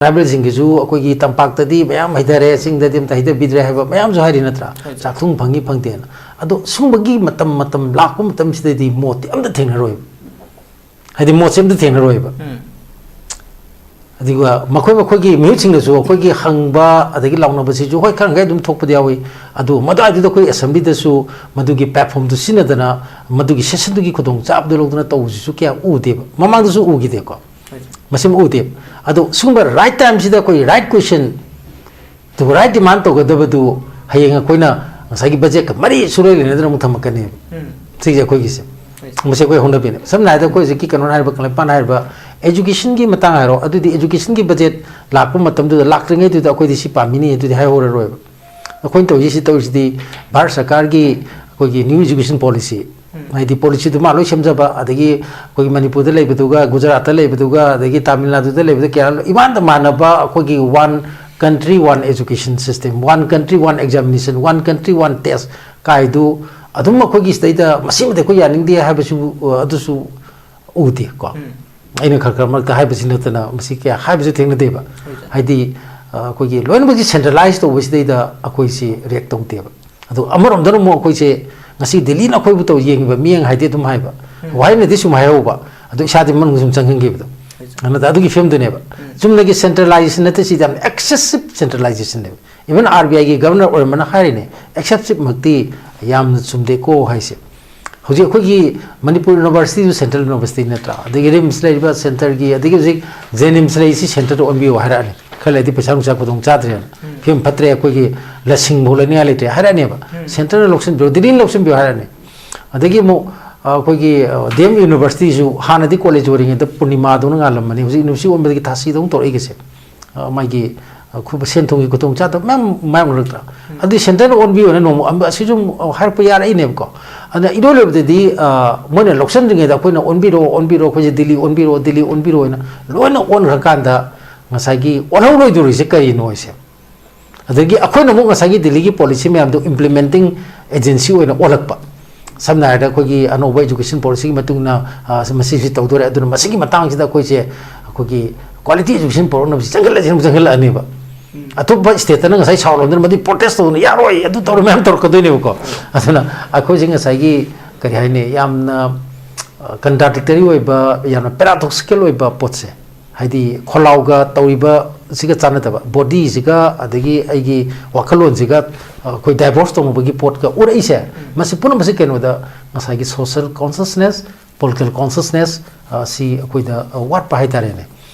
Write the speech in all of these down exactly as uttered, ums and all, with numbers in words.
ꯇ꯭ꯔꯥꯏꯕꯦꯜꯁꯤꯡꯒꯤꯁꯨ ꯑꯩꯈꯣꯏꯒꯤ ꯇꯝꯄꯥꯛꯇꯗꯤ ꯃꯌꯥꯝ ꯍꯩꯊꯔꯦ, ꯆꯤꯡꯗꯗꯤ ꯑꯝꯇ ꯍꯩꯊꯕꯤꯗ꯭ꯔꯦ ꯍꯥꯏꯕ ꯃꯌꯥꯝꯁꯨ ꯍꯥꯏꯔꯤ ꯅꯠꯇ꯭ꯔꯥ? ꯍꯣꯏ, ꯁꯥꯔ꯫ ꯆꯥꯛꯊꯨꯡ ꯐꯪꯉꯤ ꯐꯪꯗꯦꯅ꯫ ꯑꯗꯣ ꯁꯨꯝꯕꯒꯤ ꯃꯇꯝ, ꯃꯇꯝ ꯂꯥꯛꯄ ꯃꯇꯝꯁꯤꯗꯗꯤ ꯃꯣꯠꯇꯤ ꯑꯝꯇ ꯊꯦꯡꯅꯔꯣꯏꯕ꯫ ꯍꯥꯏꯗꯤ ꯃꯣꯠꯁꯦ ꯑꯝꯇ ꯊꯦꯡꯅꯔꯣꯏꯕ꯫ ꯎꯝ꯫ ꯑꯗꯨꯒ ꯃꯈꯣꯏ ꯃꯈꯣꯏꯒꯤ ꯃꯤꯍꯨꯠꯁꯤꯡꯅꯁꯨ ꯑꯩꯈꯣꯏꯒꯤ ꯍꯪꯕ ꯑꯗꯒꯤ ꯂꯥꯎꯅꯕꯁꯤꯁꯨ ꯍꯣꯏ ꯈꯔ ꯃꯈꯩ ꯑꯗꯨꯝ ꯊꯣꯛꯄꯗꯤ ꯌꯥꯎꯏ꯫ ꯑꯗꯨ ꯃꯗꯨꯋꯥꯏꯗꯨꯗ ꯑꯩꯈꯣꯏ ꯑꯦꯁꯦꯝꯕ꯭ꯂꯤꯗꯁꯨ ꯃꯗꯨꯒꯤ platformꯗꯨ ꯁꯤꯖꯤꯟꯅꯗꯅ ꯃꯗꯨꯒꯤ sessionꯗꯨꯒꯤ ꯈꯨꯗꯣꯡꯆꯥꯕꯗꯨ ꯂꯧꯗꯨꯅ ꯇꯧꯕꯁꯤꯁꯨ ꯀꯌꯥ ꯎꯗꯦꯕ꯫ ꯃꯃꯥꯡꯗꯁꯨ ꯎꯈꯤꯗꯦꯀꯣ꯫ ꯍꯣꯏ꯫ ꯃꯁꯤꯃ ꯎꯗꯦꯕ꯫ ꯑꯗꯣ ꯁꯤꯒꯨꯝꯕ right timeꯁꯤꯗ ꯑꯩꯈꯣꯏ right question ꯑꯗꯨꯒ right demand ꯇꯧꯒꯗꯕꯗꯨ ꯍꯌꯦꯡ ꯑꯩꯈꯣꯏꯅ ꯉꯁꯥꯏꯒꯤ budgetꯀ ꯃꯔꯤ ꯁꯨꯡꯂꯩ ꯂꯩꯅꯗꯅ ꯑꯃꯨꯛ ꯊꯝꯃꯛꯀꯅꯦꯕ꯫ ꯎꯝ꯫ ꯁꯤꯁꯦ ꯑꯩꯈꯣꯏꯒꯤꯁꯦ꯫ ꯍꯣꯏ꯫ ꯃꯁꯤ ꯑꯩꯈꯣꯏ ꯍꯧꯅꯕꯤꯅꯦꯕ꯫ ꯁꯝꯅ ꯍꯥꯏꯔꯕꯗ ꯑꯩꯈꯣꯏ ꯍꯧꯖꯤꯛꯀꯤ ꯀꯩꯅꯣꯅ ꯍꯥꯏꯔꯤꯕ, ꯀꯪꯂꯩꯄꯥꯛꯅ ꯍꯥꯏꯔꯤꯕ educationꯒꯤ ꯃꯇꯥꯡ ꯍꯥꯏꯔꯣ, ꯑꯗꯨꯗꯤ educationꯒꯤ budget ꯂꯥꯛꯄ ꯃꯇꯝꯗꯨꯗ ꯂꯥꯛꯇ꯭ꯔꯤꯉꯩꯗꯨꯗ ꯑꯩꯈꯣꯏꯗꯤ ꯁꯤ ꯄꯥꯝꯃꯤꯅꯤ ꯑꯗꯨꯗꯤ ꯍꯥꯏꯍꯧꯔꯔꯣꯏꯕ꯫ ꯑꯩꯈꯣꯏꯅ ꯇꯧꯔꯤꯁꯤ, ꯁꯤ ꯇꯧꯔꯤꯁꯤꯗꯤ ꯚꯥꯔꯠ ꯁꯔꯀꯥꯔꯒꯤ ꯑꯩꯈꯣꯏꯒꯤ new education policy, ꯎꯝ꯫ ꯍꯥꯏꯗꯤ policyꯗꯨ ꯃꯥ ꯂꯣꯏ ꯁꯦꯝꯖꯕ, ꯑꯗꯒꯤ ꯑꯩꯈꯣꯏꯒꯤ ꯃꯅꯤꯄꯨꯔꯗ ꯂꯩꯕꯗꯨꯒ, ꯒꯨꯖꯔꯥꯠꯇ ꯂꯩꯕꯗꯨꯒ, ꯑꯗꯒꯤ ꯇꯥꯃꯤꯜ ꯅꯥꯗꯨꯗ ꯂꯩꯕꯗꯨ, ꯀꯦꯔꯂꯥ, ꯏꯃꯥꯟꯗ ꯃꯥꯟꯅꯕ ꯑꯩꯈꯣꯏꯒꯤ one country, one education system, one country, one examination, one country, one test ꯀꯥꯏꯗꯨ ꯑꯗꯨꯝ ꯑꯩꯈꯣꯏꯒꯤ ꯁꯤꯗꯩꯗ ꯃꯁꯤꯃꯗꯤ ꯑꯩꯈꯣꯏ ꯌꯥꯅꯤꯡꯗꯦ ꯍꯥꯏꯕꯁꯨ, ꯑ, ꯑꯗꯨꯁꯨ ꯎꯗꯦ ꯀꯣ꯫ ꯎꯝ꯫ ꯑꯩꯅ ꯈꯔ ꯈꯔ ꯃꯔꯛꯇ ꯍꯥꯏꯕꯁꯤ ꯅꯠꯇꯅ ꯃꯁꯤ ꯀꯌꯥ ꯍꯥꯏꯕꯁꯨ ꯊꯦꯡꯅꯗꯦꯕ꯫ ꯍꯣꯏ, ꯁꯥꯔ꯫ ꯍꯥꯏꯗꯤ, ꯑ, ꯑꯩꯈꯣꯏꯒꯤ ꯂꯣꯏꯅꯃꯛꯁꯤ centralize ꯇꯧꯕꯁꯤꯗꯩꯗ ꯑꯩꯈꯣꯏꯁꯤ react ꯇꯧꯗꯦꯕ꯫ ꯑꯗꯣ ꯑꯃꯔꯣꯝꯗꯅ ꯑꯃꯨꯛ ꯑꯩꯈꯣꯏꯁꯦ ꯉꯁꯤ ꯗꯤꯜꯂꯤꯅ ꯑꯩꯈꯣꯏꯕꯨ ꯇꯧ ꯌꯦꯡꯉꯤꯕ ꯃꯤꯠꯌꯦꯡ ꯍꯥꯏꯗꯤ ꯑꯗꯨꯝ ꯍꯥꯏꯕ꯫ ꯎꯝ꯫ ꯋꯥꯍꯩꯅꯗꯤ ꯁꯨꯝ ꯍꯥꯏꯍꯧꯕ, ꯑꯗꯣ ꯏꯁꯥꯗꯤ ꯃꯅꯨꯡ ꯁꯨꯝ ꯆꯪꯍꯟꯈꯤꯕꯗꯣ꯫ ꯍꯣꯏ, ꯁꯥꯔ꯫ ꯑꯗꯨꯅ ꯑꯗꯨꯒꯤ ꯐꯤꯕꯝꯗꯨꯅꯦꯕ꯫ ꯎꯝ꯫ ꯆꯨꯝꯅꯒꯤ centralization ꯅꯠꯇꯦ, ꯁꯤꯗꯤ ꯌꯥꯝ excessive centralizationꯅꯦꯕ꯫ Even RBIꯒꯤ governor ꯑꯣꯏꯔꯝꯕꯅ ꯍꯥꯏꯔꯤꯅꯦ, excessiveꯃꯛꯇꯤ ꯌꯥꯝꯅ ꯆꯨꯝꯗꯦꯀꯣ ꯍꯥꯏꯁꯦ꯫ ꯍꯧꯖꯤꯛ ꯑꯩꯈꯣꯏꯒꯤ ꯃꯅꯤꯄꯨꯔ universityꯗꯨ central university ꯅꯠꯇ꯭ꯔꯥ? ꯑꯗꯒꯤ RIMS ꯂꯩꯔꯤꯕ centreꯒꯤ, ꯑꯗꯒꯤ ꯍꯧꯖꯤꯛ JNIMS ꯂꯩꯔꯤꯁꯤ centreꯗ ꯑꯣꯟꯕꯤꯌꯨ ꯍꯥꯏꯔꯛꯑꯅꯤ꯫ ꯈꯔ ꯂꯩꯔꯗꯤ ꯄꯩꯁꯥ ꯅꯨꯡꯁꯥ ꯈꯨꯗꯣꯡ ꯆꯥꯗ꯭ꯔꯦꯅ, ꯎꯝ꯫ ꯐꯤꯕꯝ ꯐꯠꯇ꯭ꯔꯦ, ꯑꯩꯈꯣꯏꯒꯤ ꯂꯁꯤꯡꯐꯥꯎ ꯂꯩꯅꯤꯡꯉꯥꯏ ꯂꯩꯇ꯭ꯔꯦ ꯍꯥꯏꯔꯛꯑꯅꯦꯕ꯫ ꯎꯝ꯫ Centreꯅ ꯂꯧꯁꯤꯟꯕꯤꯌꯨ, ꯗꯤꯜꯂꯤꯅ ꯂꯧꯁꯤꯟꯕꯤꯌꯨ ꯍꯥꯏꯔꯛꯑꯅꯤ꯫ ꯑꯗꯒꯤ ꯑꯃꯨꯛ, ꯑ, ꯑꯩꯈꯣꯏꯒꯤ, ꯑ, DM Universityꯁꯨ ꯍꯥꯟꯅꯗꯤ college ꯑꯣꯏꯔꯤꯉꯩꯗ ꯄꯨꯔꯅꯤꯃꯥꯗꯧꯅ ꯉꯥꯜꯂꯝꯕꯅꯤ, ꯍꯧꯖꯤꯛ university ꯑꯣꯟꯕꯗꯒꯤ ꯊꯥꯁꯤꯗꯧꯅ ꯇꯧꯔꯛꯏꯒꯁꯦ꯫ ꯑ, ꯃꯥꯒꯤ, ꯑ, ꯈꯨ-, ꯁꯦꯟ ꯊꯨꯝꯒꯤ ꯈꯨꯗꯣꯡ ꯆꯥꯗꯕ ꯃꯌꯥꯝ ꯃꯥꯌꯣꯛꯅꯔꯛꯇ꯭ꯔꯥ? ꯎꯝ꯫ ꯑꯗꯨꯗꯤ centreꯅ ꯑꯣꯟꯕꯤꯌꯣꯅ ꯅꯣꯡꯃ ꯑꯃ-, ꯑꯁꯤꯁꯨ ꯑꯃꯨꯛ ꯍꯥꯏꯔꯛꯄ ꯌꯥꯔꯛꯏꯅꯦꯕꯀꯣ꯫ ꯑꯗ ꯏꯔꯣꯏ ꯂꯣꯏꯕꯗꯗꯤ, ꯑ, ꯃꯣꯏꯅ ꯂꯧꯁꯤꯟꯗ꯭ꯔꯤꯉꯩꯗ ꯑꯩꯈꯣꯏꯅ "ꯑꯣꯟꯕꯤꯔꯣ, ꯑꯣꯟꯕꯤꯔꯣ, ꯑꯩꯈꯣꯏꯁꯦ ꯗꯤꯜꯂꯤ ꯑꯣꯟꯕꯤꯔꯣ, ꯗꯤꯜꯂꯤ ꯑꯣꯟꯕꯤꯔꯣ" ꯍꯥꯏꯅ ꯂꯣꯏꯅ ꯑꯣꯟꯈ꯭ꯔꯀꯥꯟꯗ ꯉꯁꯥꯏꯒꯤ ꯑꯣꯜꯍꯧꯔꯣꯏꯗꯧꯔꯤꯁꯦ ꯀꯔꯤꯅꯣ ꯍꯥꯏꯁꯦ꯫ ꯑꯗꯒꯤ ꯑꯩꯈꯣꯏꯅ ꯑꯃꯨꯛ ꯉꯁꯥꯏꯒꯤ ꯗꯤꯜꯂꯤꯒꯤ policy ꯃꯌꯥꯝꯗꯣ implementing agency ꯑꯣꯏꯅ ꯑꯣꯜꯂꯛꯄ꯫ ꯁꯝꯅ ꯍꯥꯏꯔꯕꯗ ꯑꯩꯈꯣꯏꯒꯤ ꯑꯅꯧꯕ education policyꯒꯤ ꯃꯇꯨꯡ ꯏꯟꯅ, ꯑ, ꯃꯁꯤꯁꯤ ꯇꯧꯗꯣꯔꯦ, ꯑꯗꯨꯅ ꯃꯁꯤꯒꯤ ꯃꯇꯥꯡꯁꯤꯗ ꯑꯩꯈꯣꯏꯁꯦ ꯑꯩꯈꯣꯏꯒꯤ Quality education ꯄꯨꯔꯛꯅꯕꯁꯤ ꯆꯪꯁꯤꯜꯂꯁꯤ ꯑꯃꯨꯛ ꯆꯪꯁꯤꯜꯂꯛꯑꯅꯦꯕ꯫ ꯑꯇꯣꯞꯄ state ꯇꯅ ꯉꯁꯥꯏ ꯁꯥꯎꯔꯣꯝꯗꯅ ꯃꯗꯨ protest ꯇꯧꯗꯅ ꯌꯥꯔꯣꯏ ꯑꯗꯨ ꯇꯧꯔꯣꯏ ꯃꯌꯥꯝ ꯇꯧꯔꯛꯀꯗꯣꯏꯅꯦꯕꯀꯣ꯫ ꯑꯗꯨꯅ ꯑꯩꯈꯣꯏꯁꯦ ꯉꯁꯥꯏꯒꯤ ꯀꯔꯤ ꯍꯥꯏꯅꯤ, ꯌꯥꯝꯅ contradictory ꯑꯣꯏꯕ, ꯌꯥꯝꯅ paradoxical ꯑꯣꯏꯕ ꯄꯣꯠꯁꯦ, ꯍꯥꯏꯗꯤ ꯈꯣꯜꯂꯥꯎꯒ ꯇꯧꯔꯤꯕꯁꯤꯒ ꯆꯥꯟꯅꯗꯕ, body ꯁꯤꯒ ꯑꯗꯒꯤ ꯑꯩꯒꯤ ꯋꯥꯈꯜꯂꯣꯟꯁꯤꯒ ꯑꯩꯈꯣꯏ divorce ꯇꯧꯅꯕꯒꯤ ꯄꯣꯠꯀ ꯎꯔꯛꯏꯁꯦ꯫ ꯃꯁꯤ ꯄꯨꯝꯅꯃꯛꯁꯤ ꯀꯩꯅꯣꯗ, ꯉꯁꯥꯏꯒꯤ social consciousness, political consciousness ꯁꯤ ꯑꯩꯈꯣꯏꯗ ꯋꯥꯠꯄ ꯍꯥꯏꯇꯥꯔꯦꯅꯦ꯫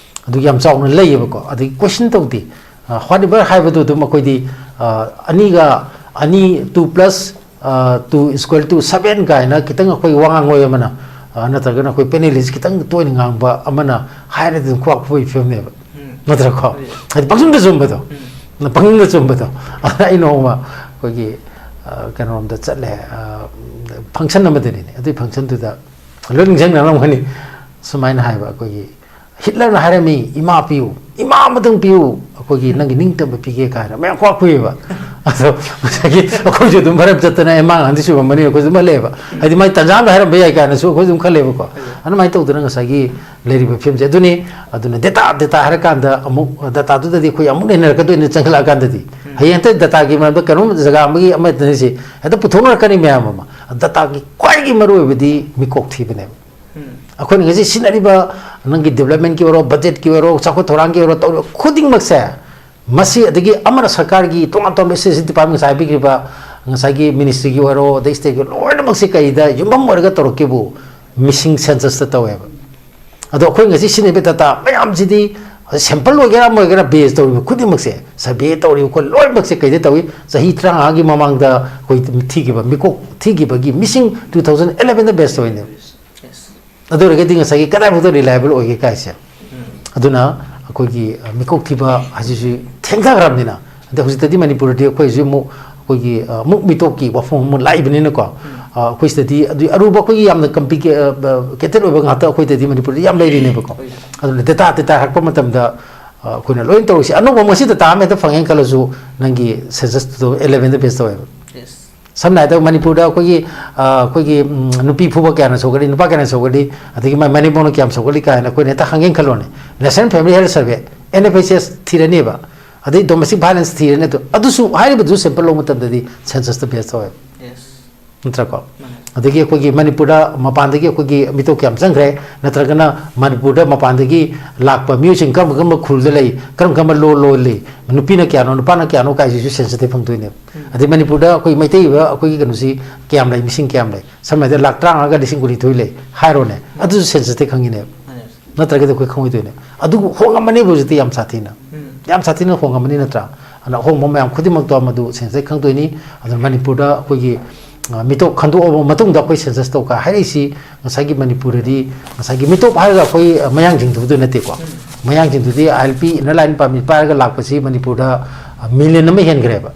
ꯑꯗꯨ ꯌꯥꯝ ꯆꯥꯎꯅ ꯂꯩꯌꯦꯕꯀꯣ꯫ ꯑꯗꯒꯤ question ꯇꯧꯗꯦ꯫ Whatever ꯍꯥꯏꯕꯗꯨ ꯑꯗꯨꯝ ꯑꯩꯈꯣꯏꯗꯤ ꯑꯅꯤꯒ ꯑꯅꯤ, two plus two is equal to seven ꯀꯥꯏꯅ ꯈꯤꯇꯪ ꯑꯩꯈꯣꯏ ꯋꯥꯉꯥꯡꯂꯣꯏ ꯑꯃꯅ, ꯅꯠꯇ꯭ꯔꯒꯅ ꯑꯩꯈꯣꯏ panelist ꯈꯤꯇꯪ ꯇꯣꯏꯅ ꯉꯥꯡꯕ ꯑꯃꯅ ꯍꯥꯏꯔꯗꯤ ꯑꯗꯨꯝ ꯈꯨꯕꯥꯛ ꯈꯨꯕꯒꯤ ꯐꯤꯕꯝꯅꯦꯕ꯫ ꯅꯠꯇ꯭ꯔꯀꯣ? ꯍꯥꯏꯗꯤ ꯄꯪꯆꯨꯝꯗ ꯆꯨꯝꯕꯗꯣ꯫ ꯄꯪꯆꯨꯝꯗ ꯆꯨꯝꯕꯗꯣ꯫ ꯑꯗꯨꯅ ꯑꯩ ꯅꯣꯡꯃ ꯑꯩꯈꯣꯏꯒꯤ ꯀꯩꯅꯣꯔꯣꯝꯗ ꯆꯠꯂꯦ, function ꯑꯃꯗꯅꯤꯅꯦ꯫ ꯑꯗꯨꯒꯤ function ꯗꯨꯗ ꯂꯣꯏ ꯅꯤꯡꯁꯤꯡꯅꯔꯝꯒꯅꯤ꯫ ꯁꯨꯃꯥꯏꯅ ꯍꯥꯏꯕ, ꯑꯩꯈꯣꯏꯒꯤ ꯍꯤꯠꯂꯔꯅ ꯍꯥꯏꯔꯝꯃꯤ, "ꯏꯃꯥ ꯄꯤꯌꯨ, ꯏꯃꯥ ꯑꯃꯇꯪ ꯄꯤꯌꯨ, ꯑꯩꯈꯣꯏꯒꯤ ꯅꯪꯒꯤ ꯅꯤꯡꯇꯝꯕ ꯄꯤꯒꯦ" ꯀꯥꯏꯅ ꯃꯌꯥꯝ ꯈꯨꯕꯥꯛ ꯈꯨꯏꯌꯦꯕ꯫ ꯑꯗꯣ ꯉꯁꯥꯏꯒꯤ ꯑꯩꯈꯣꯏꯁꯨ ꯑꯗꯨꯝ ꯃꯔꯝ ꯆꯠꯇꯅ, "ꯑꯦ, ꯃꯥ ꯉꯥꯡꯗꯤ ꯆꯨꯝꯃꯝꯃꯅꯤ, ꯑꯩꯈꯣꯏꯁꯨ ꯑꯗꯨꯝ ꯍꯜꯂꯛꯑꯦꯕ"꯫ ꯍꯥꯏꯗꯤ ꯃꯥꯏ ꯇꯟꯖꯥ ꯑꯃꯗ ꯍꯥꯏꯔꯝꯕ ꯌꯥꯏ ꯀꯥꯏꯅꯁꯨ ꯑꯩꯈꯣꯏꯁꯨ ꯑꯗꯨꯝ ꯈꯜꯂꯦꯕꯀꯣ꯫ ꯑꯗꯨꯃꯥꯏꯅ ꯇꯧꯗꯅ ꯉꯁꯥꯏꯒꯤ ꯂꯩꯔꯤꯕ ꯐꯤꯕꯝꯁꯦ ꯑꯗꯨꯅꯤ꯫ ꯑꯗꯨꯅ data, data ꯍꯥꯏꯔꯀꯥꯟꯗ ꯑꯃꯨꯛ data ꯗꯨꯗꯗꯤ ꯑꯩꯈꯣꯏ ꯑꯃꯨꯛ ꯅꯩꯅꯔꯛꯀꯗꯣꯏꯅꯤ ꯆꯪꯁꯤꯜꯂꯛꯑꯀꯥꯟꯗꯗꯤ꯫ ꯍꯌꯦꯡ ꯍꯦꯛꯇ data ꯒꯤ ꯃꯔꯝꯗ ꯀꯩꯅꯣꯝ ꯖꯒꯥ ꯑꯃꯒꯤ ꯑꯃꯗꯅꯤꯁꯤ ꯍꯦꯛꯇ ꯄꯨꯊꯣꯛꯅꯔꯛꯀꯅꯤ ꯃꯌꯥꯝ ꯑꯃ꯫ Data ꯒꯤ ꯈ꯭ꯋꯥꯏꯗꯒꯤ ꯃꯔꯨꯑꯣꯏꯕꯗꯤ ꯃꯤꯀꯣꯛ ꯊꯤꯕꯅꯦꯕ꯫ ꯑꯩꯈꯣꯏꯅ ꯉꯁꯤ ꯁꯤꯖꯤꯟꯅꯔꯤꯕ ꯅꯪꯒꯤ development ꯀꯤ ꯑꯣꯏꯔꯣ, budget ꯀꯤ ꯑꯣꯏꯔꯣ, ꯆꯥꯎꯈꯠ ꯊꯧꯔꯥꯡꯒꯤ ꯑꯣꯏꯔꯣ, ꯇꯧꯔꯤꯕ ꯈꯨꯗꯤꯡꯃꯛꯁꯦ, ꯃꯁꯤ ꯑꯗꯒꯤ ꯑꯃꯅ ꯁꯔꯀꯥꯔꯒꯤ ꯇꯣꯉꯥꯟ ꯇꯣꯉꯥꯟꯕ state department ꯉꯁꯥꯏ ꯍꯥꯏꯕꯤꯈ꯭ꯔꯤꯕ ꯉꯁꯥꯏꯒꯤ ministry ꯒꯤ ꯑꯣꯏꯔꯣ, ꯑꯗꯩ state ꯀꯤ, ꯂꯣꯏꯅꯃꯛꯁꯦ ꯀꯩꯗ ꯌꯨꯝꯐꯝ ꯑꯣꯏꯔꯒ ꯇꯧꯔꯛꯀꯦꯕꯨ, missing census ꯇ ꯇꯧꯋꯦꯕ꯫ ꯑꯗꯣ ꯑꯩꯈꯣꯏ ꯉꯁꯤ ꯁꯤꯖꯤꯟꯅꯔꯤꯕ data ꯃꯌꯥꯝꯁꯤꯗꯤ sample ꯑꯣꯏꯒꯦꯔꯥ ꯑꯃ ꯑꯣꯏꯒꯦꯔꯥ base ꯇꯧꯔꯤꯕ ꯈꯨꯗꯤꯡꯃꯛꯁꯦ, survey ꯇꯧꯔꯤꯕ ꯈꯣꯠ ꯂꯣꯏꯅꯃꯛꯁꯦ ꯀꯩꯗ ꯇꯧꯏ? ꯆꯍꯤ ꯇꯔꯥꯃꯉꯥꯒꯤ ꯃꯃꯥꯡꯗ ꯑꯩꯈꯣꯏ ꯊꯤꯈꯤꯕ, ꯃꯤꯀꯣꯛ ꯊꯤꯈꯤꯕꯒꯤ missing two thousand eleven ꯗ base ꯇꯧꯔꯤꯅꯦꯕ꯫ ꯑꯗꯨ ꯑꯣꯏꯔꯒꯗꯤ ꯉꯁꯥꯏꯒꯤ ꯀꯗꯥꯏꯐꯥꯎꯗ reliable ꯑꯣꯏꯒꯦ ꯀꯥꯏꯁꯦ꯫ ꯑꯗꯨꯅ ꯑꯩꯈꯣꯏꯒꯤ, ꯑ, ꯃꯤꯀꯣꯛ ꯊꯤꯕ ꯍꯥꯏꯁꯤꯁꯨ ꯊꯦꯡꯊꯈ꯭ꯔꯕꯅꯤꯅ, ꯑꯗ ꯍꯧꯖꯤꯛꯇꯗꯤ ꯃꯅꯤꯄꯨꯔꯗꯗꯤ ꯑꯩꯈꯣꯏ ꯍꯧꯖꯤꯛ ꯑꯃꯨꯛ ꯑꯩꯈꯣꯏꯒꯤ, ꯑ, ꯑꯃꯨꯛ ꯃꯤꯇꯣꯞꯀꯤ ꯋꯥꯐꯝ ꯑꯃ ꯂꯥꯛꯏꯕꯅꯤꯅꯀꯣ, ꯑ, ꯑꯩꯈꯣꯏ ꯁꯤꯗꯗꯤ ꯑꯗꯨ ꯑꯔꯨꯕ ꯑꯩꯈꯣꯏꯒꯤ ꯌꯥꯝꯅ complicated ꯑꯣꯏꯕ ꯉꯥꯛꯇ ꯑꯩꯈꯣꯏꯗꯗꯤ ꯃꯅꯤꯄꯨꯔꯗꯗꯤ ꯌꯥꯝ ꯂꯩꯔꯤꯅꯦꯕꯀꯣ꯫ ꯑꯗꯨꯅ data, data ꯍꯥꯏꯔꯛꯄ ꯃꯇꯝꯗ, ꯑ, ꯑꯩꯈꯣꯏꯅ ꯂꯣꯏꯅ ꯇꯧꯔꯤꯁꯤ, ꯑꯅꯧꯕ ꯉꯁꯤ data ꯑꯃ ꯍꯦꯛꯇ ꯐꯪꯉꯦꯅ ꯈꯜꯂꯁꯨ, ꯅꯪꯒꯤ census two thousand eleven ꯗ base ꯇꯧꯋꯦꯕ꯫ ꯁꯝꯅ ꯍꯥꯏꯔꯕꯗ ꯃꯅꯤꯄꯨꯔꯗ ꯑꯩꯈꯣꯏꯒꯤ ꯑꯩꯈꯣꯏꯒꯤ ꯅꯨꯄꯤ ꯐꯨꯕ ꯀꯌꯥꯅ ꯁꯧꯒꯠꯂꯤ, ꯅꯨꯄꯥ ꯀꯌꯥꯅ ꯁꯧꯒꯠꯂꯤ, ꯑꯗꯒꯤ ꯃꯅꯤꯄꯨꯔꯅ ꯀꯌꯥꯝ ꯁꯧꯒꯠꯂꯤ ꯀꯥꯏꯅ ꯑꯩꯈꯣꯏꯅ ꯍꯦꯛꯇ ꯍꯪꯒꯦꯅ ꯈꯜꯂꯣꯅꯦ꯫ National Family Health Survey, N F H S ꯊꯤꯔꯅꯦꯕ, ꯑꯗꯩ domestic violence ꯊꯤꯔꯅꯤ꯫ ꯑꯗꯨ ꯑꯗꯨꯁꯨ, ꯍꯥꯏꯔꯤꯕꯗꯨꯁꯨ sample ꯂꯧꯕ ꯃꯇꯝꯗꯗꯤ censusꯇ base ꯇꯧꯋꯦꯕ꯫ ꯅꯠꯇ꯭ꯔꯀꯣ? ꯑꯗꯒꯤ ꯑꯩꯈꯣꯏꯒꯤ ꯃꯅꯤꯄꯨꯔꯗ ꯃꯄꯥꯟꯗꯒꯤ ꯑꯩꯈꯣꯏꯒꯤ ꯃꯤꯇꯣꯞ ꯀꯌꯥꯝ ꯆꯪꯈ꯭ꯔꯦ, ꯅꯠꯇ꯭ꯔꯒꯅ ꯃꯅꯤꯄꯨꯔꯗ ꯃꯄꯥꯟꯗꯒꯤ ꯂꯥꯛꯄ ꯃꯤꯑꯣꯏꯁꯤꯡ ꯀꯔꯝ ꯀꯔꯝꯕ ꯈꯨꯜꯗ ꯂꯩ, ꯀꯔꯝ ꯀꯔꯝꯕ ꯂꯣꯟ ꯂꯣꯜꯂꯤ, ꯅꯨꯄꯤꯅ ꯀꯌꯥꯅꯣ, ꯅꯨꯄꯥꯅ ꯀꯌꯥꯅꯣ ꯀꯥꯏꯁꯤꯁꯨ censusꯇꯩ ꯐꯪꯗꯣꯏꯅꯦꯕ꯫ ꯑꯗꯩ ꯃꯅꯤꯄꯨꯔꯗ ꯑꯩꯈꯣꯏ ꯃꯩꯇꯩ ꯑꯣꯏꯕ ꯑꯩꯈꯣꯏꯒꯤ ꯀꯩꯅꯣꯁꯤ ꯀꯌꯥꯝ ꯂꯩ, ꯃꯤꯁꯤꯡ ꯀꯌꯥꯝ ꯂꯩ, ꯁꯝꯅ ꯍꯥꯏꯔꯕꯗ ꯂꯥꯛ ꯇꯔꯥꯃꯉꯥꯒ ꯂꯤꯁꯤꯡ ꯀꯨꯟꯅꯤꯊꯣꯏ ꯂꯩ ꯍꯥꯏꯔꯣꯅꯦ, ꯑꯗꯨꯁꯨ censusꯇꯩ ꯈꯪꯉꯤꯅꯦꯕ꯫ ꯅꯠꯇ꯭ꯔꯒꯗꯤ ꯑꯩꯈꯣꯏ ꯈꯪꯉꯣꯏꯗꯣꯏꯅꯦ꯫ ꯑꯗꯨꯕꯨ ꯍꯣꯡꯉꯝꯃꯅꯤꯕ ꯍꯧꯖꯤꯛꯇꯤ ꯌꯥꯝ ꯁꯥꯊꯤꯅ꯫ ꯌꯥꯝ ꯁꯥꯊꯤꯅ ꯍꯣꯡꯉꯝꯃꯅꯤ ꯅꯠꯇ꯭ꯔꯥ? ꯑꯗꯨꯅ ꯑꯍꯣꯡꯕ ꯃꯌꯥꯝ ꯈꯨꯗꯤꯡꯃꯛꯇꯣ ꯃꯗꯨ censusꯇꯩ ꯈꯪꯗꯣꯏꯅꯤ꯫ ꯑꯗꯨꯅ ꯃꯅꯤꯄꯨꯔꯗ ꯑꯩꯈꯣꯏꯒꯤ, ꯑ, ꯃꯤꯇꯣꯞ ꯈꯟꯗꯣꯛꯑꯕ ꯃꯇꯨꯡꯗ ꯑꯩꯈꯣꯏ census ꯇꯧ ꯀꯥꯏ ꯍꯥꯏꯔꯛꯏꯁꯤ, ꯉꯁꯥꯏꯒꯤ ꯃꯅꯤꯄꯨꯔꯗꯗꯤ ꯉꯁꯥꯏꯒꯤ ꯃꯤꯇꯣꯞ ꯍꯥꯏꯔꯒ ꯑꯩꯈꯣꯏ, ꯑ, ꯃꯌꯥꯡꯁꯤꯡꯗꯨꯕꯨꯗꯨ ꯅꯠꯇꯦꯀꯣ꯫ ꯃꯌꯥꯡꯁꯤꯡꯗꯨꯗꯤ ILP, Inner Line Permit ꯄꯥꯏꯔꯒ ꯂꯥꯛꯄꯁꯤ ꯃꯅꯤꯄꯨꯔꯗ, ꯑ, million ꯑꯃ ꯍꯦꯟꯈ꯭ꯔꯦꯕ꯫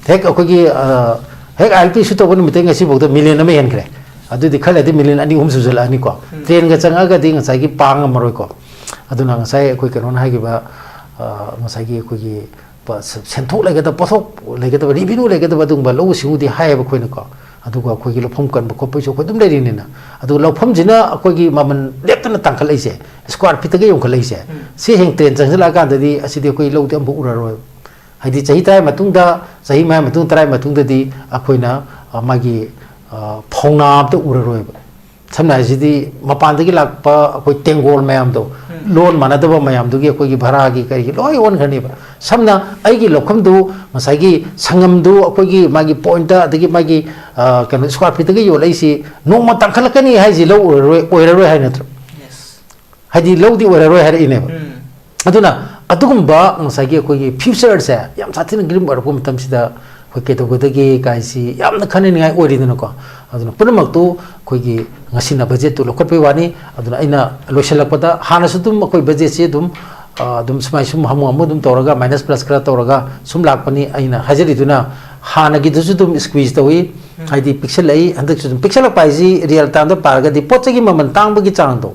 ꯍꯦꯛ ꯑꯩꯈꯣꯏꯒꯤ, ꯑ, ꯍꯦꯛ ILP issue ꯇꯧꯕ ꯅꯨꯃꯤꯠꯇꯩ ꯉꯁꯤꯐꯥꯎꯗ million ꯑꯃ ꯍꯦꯟꯈ꯭ꯔꯦ꯫ ꯑꯗꯨꯗꯤ ꯈꯔ ꯂꯩꯔꯗꯤ million ꯑꯅꯤ ꯑꯍꯨꯝ ꯁꯨꯖꯜꯂꯛꯑꯅꯤꯀꯣ꯫ Trainꯒ ꯆꯪꯉꯛꯑꯒꯗꯤ ꯉꯁꯥꯏꯒꯤ ꯄꯥ ꯉꯝꯃꯔꯣꯏꯀꯣ꯫ ꯑꯗꯨꯅ ꯉꯁꯥꯏ ꯑꯩꯈꯣꯏ ꯀꯩꯅꯣꯅ ꯍꯥꯏꯈꯤꯕ, ꯑ, ꯉꯁꯥꯏꯒꯤ ꯑꯩꯈꯣꯏꯒꯤ ꯄ-, ꯁ-, ꯁꯦꯟꯊꯣꯛ ꯂꯩꯒꯗꯕ, ꯄꯣꯠꯊꯣꯛ ꯂꯩꯒꯗꯕ, revenue ꯂꯩꯒꯗꯕ ꯑꯗꯨꯒꯨꯝꯕ ꯂꯧꯎ ꯁꯤꯡꯎꯗꯤ ꯍꯥꯏꯌꯦꯕ ꯑꯩꯈꯣꯏꯅꯀꯣ꯫ ꯑꯗꯨꯒ ꯑꯩꯈꯣꯏꯒꯤ ꯂꯧꯐꯝ ꯀꯟꯕ ꯈꯣꯠꯄꯒꯤꯁꯨ ꯑꯩꯈꯣꯏ ꯑꯗꯨꯝ ꯂꯩꯔꯤꯅꯤꯅ꯫ ꯑꯗꯨꯒ ꯂꯧꯐꯝꯁꯤꯅ ꯑꯩꯈꯣꯏꯒꯤ ꯃꯃꯜ ꯂꯦꯞꯇꯅ ꯇꯥꯡꯈꯠꯂꯛꯏꯁꯦ, square feetꯇꯒ ꯌꯣꯟꯈꯠꯂꯛꯏꯁꯦ, ꯁꯤ ꯍꯌꯦꯡ train ꯆꯪꯁꯤꯜꯂꯛꯑꯀꯥꯟꯗꯗꯤ ꯑꯁꯤꯗꯤ ꯑꯩꯈꯣꯏ ꯂꯧꯗꯤ ꯑꯃꯐꯥꯎ ꯎꯔꯔꯣꯏ꯫ ꯍꯥꯏꯗꯤ ꯆꯍꯤ ꯇꯔꯥꯒꯤ ꯃꯇꯨꯡꯗ, ꯆꯍꯤ ꯃꯉꯥꯒꯤ ꯃꯇꯨꯡ, ꯇꯔꯥꯒꯤ ꯃꯇꯨꯡꯗꯗꯤ ꯑꯩꯈꯣꯏꯅ, ꯑ, ꯃꯥꯒꯤ, ꯑ, ꯐꯧꯅꯥ ꯑꯝꯇ ꯎꯔꯔꯣꯏꯕ꯫ ꯁꯝꯅ ꯍꯥꯏꯁꯤꯗꯤ ꯃꯄꯥꯟꯗꯒꯤ ꯂꯥꯛꯄ ꯑꯩꯈꯣꯏ ꯇꯦꯡꯒꯣꯜ ꯃꯌꯥꯝꯗꯣ, ꯂꯣꯟ ꯃꯥꯟꯅꯗꯕ ꯃꯌꯥꯝꯗꯨꯒꯤ ꯑꯩꯈꯣꯏꯒꯤ ꯚꯔꯥꯒꯤ ꯀꯔꯤꯒꯤ ꯂꯣꯏ ꯑꯣꯟꯈ꯭ꯔꯅꯦꯕ꯫ ꯁꯝꯅ ꯑꯩꯒꯤ ꯂꯧꯐꯝꯗꯨ, ꯉꯁꯥꯏꯒꯤ ꯁꯪꯉꯝꯗꯨ ꯑꯩꯈꯣꯏꯒꯤ ꯃꯥꯒꯤ pointꯇ, ꯑꯗꯒꯤ ꯃꯥꯒꯤ, ꯑ, ꯀꯩꯅꯣ, square feetꯇꯒ ꯌꯣꯜꯂꯛꯏꯁꯤ ꯅꯣꯡꯃ ꯇꯥꯡꯈꯠꯂꯛꯀꯅꯤ ꯍꯥꯏꯁꯤ ꯂꯧ ꯎꯔꯔꯣꯏ, ꯑꯣꯏꯔꯔꯣꯏ ꯍꯥꯏ ꯅꯠꯇ꯭ꯔꯣ? ꯍꯥꯏꯗꯤ ꯂꯧꯗꯤ ꯑꯣꯏꯔꯔꯣꯏ ꯍꯥꯏꯔꯛꯏꯅꯦꯕ꯫ ꯑꯗꯨꯅ ꯑꯗꯨꯒꯨꯝꯕ ꯉꯁꯥꯏꯒꯤ ꯑꯩꯈꯣꯏꯒꯤ futureꯁꯦ ꯌꯥꯝ ꯁꯥꯊꯤꯅ grim ꯑꯣꯏꯔꯛꯄ ꯃꯇꯝꯁꯤꯗ ꯑꯩꯈꯣꯏ ꯀꯩꯗꯧꯒꯗꯒꯦ ꯀꯥꯏꯁꯤ ꯌꯥꯝꯅ ꯈꯟꯅꯅꯤꯡꯉꯥꯏ ꯑꯣꯏꯔꯤꯗꯅꯀꯣ꯫ ꯑꯗꯨꯅ ꯄꯨꯝꯅꯃꯛꯇꯨ ꯑꯩꯈꯣꯏꯒꯤ ꯉꯁꯤꯅ budgetꯇꯨ ꯂꯧꯈꯠꯄꯩ ꯋꯥꯅꯤ꯫ ꯑꯗꯨꯅ ꯑꯩꯅ ꯂꯣꯏꯁꯤꯜꯂꯛꯄꯗ ꯍꯥꯟꯅꯁꯨ ꯑꯗꯨꯝ ꯑꯩꯈꯣꯏ budgetꯁꯤ ꯑꯗꯨꯝ, ꯑ, ꯑꯗꯨꯝ ꯁꯨꯃꯥꯏ ꯁꯨꯝ ꯍꯥꯃꯨ ꯍꯥꯃꯨ ꯑꯗꯨꯝ ꯇꯧꯔꯒ minus plus ꯈꯔ ꯇꯧꯔꯒ ꯁꯨꯝ ꯂꯥꯛꯄꯅꯤ꯫ ꯑꯩꯅ ꯍꯥꯏꯖꯔꯤꯗꯨꯅ ꯍꯥꯟꯅꯒꯤꯗꯨꯁꯨ ꯑꯗꯨꯝ squeeze ꯇꯧꯏ, ꯍꯥꯏꯗꯤ ꯄꯤꯛꯁꯜꯂꯛꯏ꯫ ꯍꯟꯗꯛꯁꯨ ꯑꯗꯨꯝ ꯄꯤꯛꯁꯜꯂꯛꯄ ꯍꯥꯏꯁꯤ real timeꯗ ꯄꯥꯔꯒꯗꯤ ꯄꯣꯠ ꯆꯩꯒꯤ ꯃꯃꯜ ꯇꯥꯡꯕꯒꯤ ꯆꯥꯡꯗꯣ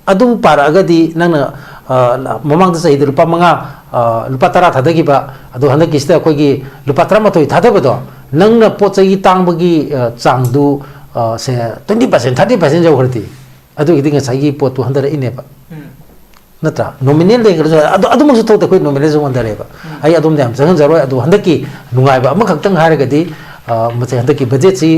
ꯑꯗꯨ ꯄꯥꯔꯛꯑꯒꯗꯤ ꯅꯪꯅ, ꯑ, ꯃꯃꯥꯡꯗ ꯆꯍꯤꯗ ꯂꯨꯄꯥ ꯃꯉꯥ, ꯑ, ꯂꯨꯄꯥ ꯇꯔꯥ ꯊꯥꯗꯈꯤꯕ, ꯑꯗꯣ ꯍꯟꯗꯛꯀꯤꯁꯤꯗ ꯑꯩꯈꯣꯏꯒꯤ ꯂꯨꯄꯥ ꯇꯔꯥꯃꯥꯊꯣꯏ ꯊꯥꯗꯕꯗꯣ, ꯅꯪꯅ ꯄꯣꯠ ꯆꯩꯒꯤ ꯇꯥꯡꯕꯒꯤ ꯑ, ꯆꯥꯡꯗꯨ ꯑ, ꯁꯦ ꯇ꯭ꯋꯦꯟꯇꯤ ꯄꯥꯔꯁꯦꯟ ꯊꯥꯔꯇꯤ ꯄꯥꯔꯁꯦꯟ ꯌꯧꯈ꯭ꯔꯗꯤ ꯑꯗꯨꯒꯤꯗꯤ ꯉꯁꯥꯏꯒꯤ ꯄꯣꯠꯇꯨ ꯍꯟꯊꯔꯛꯏꯅꯦꯕ꯫ ꯎꯝ꯫ ꯅꯠꯇ꯭ꯔꯥ? ꯅꯣꯃꯤꯅꯦꯜ ꯂꯦꯡꯒꯗ꯭ꯔꯥ? ꯑꯗꯨ ꯑꯗꯨꯃꯛꯁꯨ ꯊꯣꯛꯇꯦ, ꯑꯩꯈꯣꯏ ꯅꯣꯃꯤꯅꯦꯜꯁꯨ ꯍꯟꯊꯔꯛꯑꯦꯕ꯫ ꯎꯝ꯫ ꯑꯩ ꯑꯗꯣꯝꯗ ꯌꯥꯝ ꯆꯪꯍꯟꯖꯔꯣꯏ꯫ ꯑꯗꯨ ꯍꯟꯗꯛꯀꯤ ꯅꯨꯡꯉꯥꯏꯕ ꯑꯃꯈꯛꯇꯪ ꯍꯥꯏꯔꯒꯗꯤ ꯑ, ꯃꯁꯤ ꯍꯟꯗꯛꯀꯤ ꯕꯖꯦꯠꯁꯤ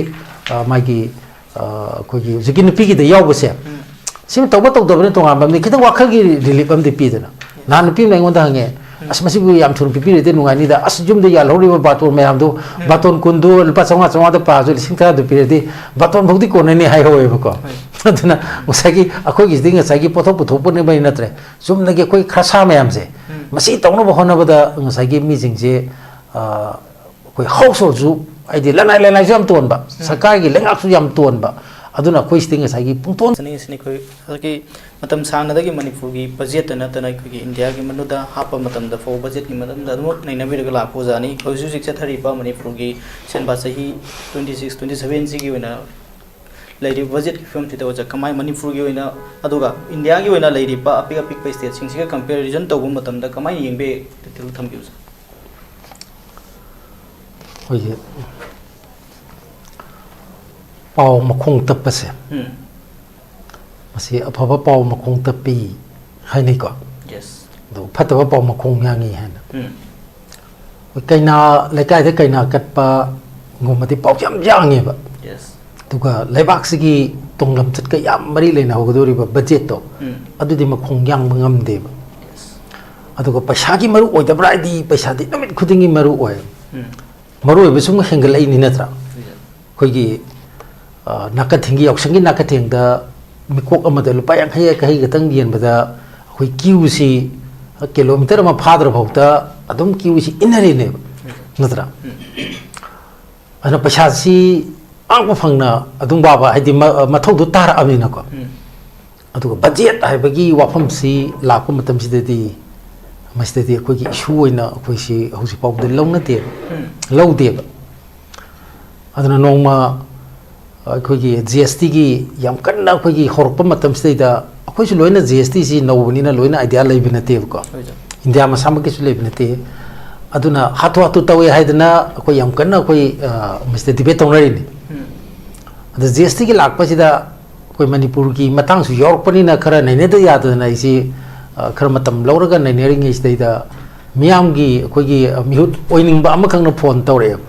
ꯑ, ꯃꯥꯒꯤ ꯑ, ꯑꯩꯈꯣꯏꯒꯤ ꯍꯧꯖꯤꯛꯀꯤ ꯅꯨꯄꯤꯒꯤꯗ ꯌꯥꯎꯕꯁꯦ, ꯎꯝ꯫ ꯁꯤꯃ ꯇꯧꯕ ꯇꯧꯗꯕꯅ ꯇꯣꯉꯥꯟꯕ ꯑꯃꯅꯤ, ꯈꯤꯇꯪ ꯋꯥꯈꯜꯒꯤ ꯔꯤꯂꯤꯞ ꯑꯃꯗꯤ ꯄꯤꯗꯅ꯫ ꯅꯍꯥꯟ ꯅꯨꯄꯤ ꯑꯃꯅ ꯑꯩꯉꯣꯟꯗ ꯍꯪꯉꯦ, "ꯑꯁ, ꯃꯁꯤꯕꯨ ꯌꯥꯝ ꯊꯨꯅ ꯄꯤꯕꯤꯔꯗꯤ ꯅꯨꯡꯉꯥꯏꯅꯤꯗ, ꯑꯁ, ꯌꯨꯝꯗ ꯌꯥꯜꯍꯧꯔꯤꯕ ꯕꯥꯇꯣꯟ ꯃꯌꯥꯝꯗꯣ, ꯎꯝ꯫ ꯕꯥꯇꯣꯟ ꯀꯨꯟꯗꯣ ꯂꯨꯄꯥ ꯆꯥꯝꯃꯉꯥ, ꯆꯥꯝꯃꯉꯥꯗ ꯄꯥꯔꯁꯨ ꯂꯤꯁꯤꯡ ꯇꯔꯥꯗꯣ ꯄꯤꯔꯗꯤ ꯕꯥꯇꯣꯟ ꯐꯥꯎꯗꯤ ꯀꯣꯟꯅꯅꯤ" ꯍꯥꯏꯍꯧꯋꯦꯕꯀꯣ꯫ ꯍꯣꯏ꯫ ꯑꯗꯨꯅ ꯉꯁꯥꯏꯒꯤ ꯑꯩꯈꯣꯏꯒꯤꯁꯤꯗꯤ ꯉꯁꯥꯏꯒꯤ ꯄꯣꯠꯊꯣꯛ ꯄꯨꯊꯣꯛꯄꯅꯦꯕ ꯅꯠꯇ꯭ꯔꯦ, ꯆꯨꯝꯅꯒꯤ ꯑꯩꯈꯣꯏ ꯈꯔꯁꯥ ꯃꯌꯥꯝꯁꯦ, ꯎꯝ꯫ ꯃꯁꯤ ꯇꯧꯅꯕ ꯍꯣꯠꯅꯕꯗ ꯉꯁꯥꯏꯒꯤ ꯃꯤꯁꯤꯡꯁꯦ, ꯑ, ꯑꯩꯈꯣꯏ ꯍꯥꯎꯁ ꯍꯣꯜꯁꯨ, ꯍꯥꯏꯗꯤ ꯂꯅꯥꯏ ꯂꯅꯥꯏꯁꯨ ꯌꯥꯝ ꯇꯣꯟꯕ, ꯎꯝ꯫ ꯁꯔꯀꯥꯔꯒꯤ ꯂꯩꯉꯥꯛꯁꯨ ꯌꯥꯝ ꯇꯣꯟꯕ, ꯑꯗꯨꯅ ꯑꯩꯈꯣꯏ ꯁꯤꯗꯤ ꯉꯁꯥꯏꯒꯤ ꯄꯨꯡꯇꯣꯟ ꯁꯤꯅꯤ, ꯁꯤꯅꯤ ꯑꯩꯈꯣꯏ ꯍꯧꯖꯤꯛꯀꯤ ꯃꯇꯝ ꯁꯥꯡꯅꯗꯒꯤ ꯃꯅꯤꯄꯨꯔꯒꯤ ꯕꯖꯦꯠꯇ ꯅꯠꯇꯅ ꯑꯩꯈꯣꯏꯒꯤ ꯏꯟꯗꯤꯌꯥꯒꯤ ꯃꯅꯨꯡꯗ ꯍꯥꯞꯄ ꯃꯇꯝꯗ ꯐꯥꯎꯕ ꯕꯖꯦꯠꯀꯤ ꯃꯇꯝꯗ ꯑꯗꯨꯃꯛ ꯅꯩꯅꯕꯤꯔꯒ ꯂꯥꯛꯄ ꯑꯣꯖꯥꯅꯤ꯫ ꯍꯧꯖꯤꯛ ꯍꯧꯖꯤꯛ ꯆꯠꯊꯔꯤꯕ ꯃꯅꯤꯄꯨꯔꯒꯤ ꯁꯦꯟꯕꯥ ꯆꯍꯤ ꯇ꯭ꯋꯦꯟꯇꯤ ꯁꯤꯛꯁ ꯇ꯭ꯋꯦꯟꯇꯤ ꯁꯚꯦꯟꯁꯤꯒꯤ ꯑꯣꯏꯅ ꯂꯩꯔꯤꯕ ꯕꯖꯦꯠꯀꯤ ꯐꯤꯕꯝꯁꯤꯗ ꯑꯣꯖꯥ ꯀꯃꯥꯏ ꯃꯅꯤꯄꯨꯔꯒꯤ ꯑꯣꯏꯅ, ꯑꯗꯨꯒ ꯏꯟꯗꯤꯌꯥꯒꯤ ꯑꯣꯏꯅ ꯂꯩꯔꯤꯕ ꯑꯄꯤꯛ ꯑꯄꯤꯛꯄ ꯁ꯭ꯇꯦꯠꯁꯤꯡꯁꯤꯒ ꯀꯝꯄꯦꯔꯤꯖꯟ ꯇꯧꯕ ꯃꯇꯝꯗ ꯀꯃꯥꯏꯅ ꯌꯦꯡꯕ ꯌꯥꯏ? ꯗꯤꯇꯦꯜ ꯊꯝꯕꯤꯌꯨ, ꯁꯥꯔ꯫ ꯑꯩꯈꯣꯏꯒꯤ ꯄꯥꯎ ꯃꯈꯣꯡ ꯇꯞꯄꯁꯦ, ꯎꯝ꯫ ꯃꯁꯤ ꯑꯐꯕ ꯄꯥꯎ ꯃꯈꯣꯡ ꯇꯞꯄꯤ ꯍꯥꯏꯅꯩꯀꯣ꯫ ꯌꯦꯁ꯫ ꯑꯗꯨ ꯐꯠꯇꯕ ꯄꯥꯎ ꯃꯈꯣꯡ ꯌꯥꯡꯉꯤ ꯍꯥꯏꯅ꯫ ꯎꯝ꯫ ꯑꯩꯈꯣꯏ ꯀꯩꯅꯥ, ꯂꯩꯀꯥꯏꯗ ꯀꯩꯅꯥ ꯀꯠꯄꯒꯨꯝꯕꯗꯤ ꯄꯥꯎ ꯌꯥꯝ ꯌꯥꯡꯉꯦꯕ꯫ ꯌꯦꯁ꯫ ꯑꯗꯨꯒ ꯂꯩꯕꯥꯛꯁꯤꯒꯤ ꯇꯨꯡ ꯂꯝꯆꯠꯀ ꯌꯥꯝ ꯃꯔꯤ ꯂꯩꯅꯍꯧꯒꯗꯧꯔꯤꯕ ꯕꯖꯦꯠꯇꯣ, ꯎꯝ꯫ ꯑꯗꯨꯗꯤ ꯃꯈꯣꯡ ꯌꯥꯡꯕ ꯉꯝꯗꯦꯕ꯫ ꯌꯦꯁ꯫ ꯑꯗꯨꯒ ꯄꯩꯁꯥꯒꯤ ꯃꯔꯨ ꯑꯣꯏꯗꯕ꯭ꯔꯥ ꯍꯥꯏꯗꯤ ꯄꯩꯁꯥꯗꯤ ꯅꯨꯃꯤꯠ ꯈꯨꯗꯤꯡꯒꯤ ꯃꯔꯨ ꯑꯣꯏ꯫ ꯎꯝ꯫ ꯃꯔꯨ ꯑꯣꯏꯕ ꯁꯨꯝ ꯍꯦꯟꯒꯠꯂꯛꯏꯅꯤ ꯅꯠꯇ꯭ꯔꯥ? ꯎꯝ꯫ ꯑꯩꯈꯣꯏꯒꯤ, ꯑ, ꯅꯥꯀꯊꯦꯡꯒꯤ, ꯌꯥꯎꯁꯪꯒꯤ ꯅꯥꯀꯊꯦꯡꯗ ꯃꯤꯀꯣꯛ ꯑꯃꯗ ꯂꯨꯄꯥ ꯌꯥꯡꯈꯩ, ꯌꯥꯡꯈꯩ ꯈꯛꯇꯪ ꯌꯦꯟꯕꯗ ꯑꯩꯈꯣꯏ ꯀ꯭ꯌꯨꯁꯤ ꯀꯤꯂꯣꯃꯤꯇꯔ ꯑꯃ ꯐꯥꯗ꯭ꯔ ꯐꯥꯎꯗ ꯑꯗꯨꯝ ꯀ꯭ꯌꯨꯁꯤ ꯏꯟꯅꯔꯤꯅꯦꯕ, ꯅꯠꯇ꯭ꯔꯥ? ꯎꯝ꯫ ꯑꯗꯨꯅ ꯄꯩꯁꯥꯁꯤ ꯑꯉꯛꯄ ꯐꯪꯅ ꯑꯗꯨꯝ ꯋꯥꯕ, ꯍꯥꯏꯗꯤ ꯃ-, ꯃꯊꯧꯗꯣ ꯇꯥꯔꯛꯑꯕꯅꯤꯅꯀꯣ꯫ ꯎꯝ꯫ ꯑꯗꯨꯒ ꯕꯖꯦꯠ ꯍꯥꯏꯕꯒꯤ ꯋꯥꯐꯝꯁꯤ ꯂꯥꯛꯄ ꯃꯇꯝꯁꯤꯗꯗꯤ ꯃꯁꯤꯗꯗꯤ ꯑꯩꯈꯣꯏꯒꯤ ꯏꯁꯨ ꯑꯣꯏꯅ ꯑꯩꯈꯣꯏꯁꯤ ꯍꯧꯖꯤꯛ ꯐꯥꯎꯕꯗ ꯂꯧꯅꯗꯦꯕ, ꯎꯝ꯫ ꯂꯧꯗꯦꯕ꯫ ꯑꯗꯨꯅ ꯅꯣꯡꯃ ꯑꯩꯈꯣꯏꯒꯤ ꯖꯤ ꯑꯦꯁ ꯇꯤꯒꯤ ꯌꯥꯝ ꯀꯟꯅ ꯑꯩꯈꯣꯏꯒꯤ ꯍꯧꯔꯛꯄ ꯃꯇꯝꯁꯤꯗꯩꯗ, ꯑꯩꯈꯣꯏꯁꯨ ꯂꯣꯏꯅ ꯖꯤ ꯑꯦꯁ ꯇꯤꯁꯤ ꯅꯧꯕꯅꯤꯅ ꯂꯣꯏꯅ ꯑꯥꯏꯗꯤꯌꯥ ꯂꯩꯕ ꯅꯠꯇꯦꯕꯀꯣ꯫ ꯍꯣꯏ, ꯁꯥꯔ꯫ ꯏꯟꯗꯤꯌꯥ ꯃꯁꯥꯃꯛꯀꯤꯁꯨ ꯂꯩꯕ ꯅꯠꯇꯦ꯫ ꯑꯗꯨꯅ ꯍꯥꯊꯨ ꯍꯥꯊꯨ ꯇꯧꯏ ꯍꯥꯏꯗꯅ ꯑꯩꯈꯣꯏ ꯌꯥꯝ ꯀꯟꯅ ꯑꯩꯈꯣꯏ, ꯑ, ꯃꯁꯤꯗ debate ꯇꯧꯅꯔꯤꯅꯤ꯫ ꯑꯗ G S T ꯒꯤ ꯂꯥꯛꯄꯁꯤꯗ ꯑꯩꯈꯣꯏ ꯃꯅꯤꯄꯨꯔꯒꯤ ꯃꯇꯥꯡꯁꯨ ꯌꯥꯎꯔꯛꯄꯅꯤꯅ ꯈꯔ ꯅꯩꯅꯗ ꯌꯥꯗꯗꯅ ꯑꯩꯁꯤ, ꯑ, ꯈꯔ ꯃꯇꯝ ꯂꯧꯔꯒ ꯅꯩꯅꯔꯤꯉꯩꯁꯤꯗꯩꯗ ꯃꯤꯌꯥꯝꯒꯤ ꯑꯩꯈꯣꯏꯒꯤ, ꯑ, ꯃꯤꯍꯨꯠ ꯑꯣꯏꯅꯤꯡꯕ ꯑꯃꯈꯛꯅ phone ꯇꯧꯔꯛꯑꯦꯕ꯫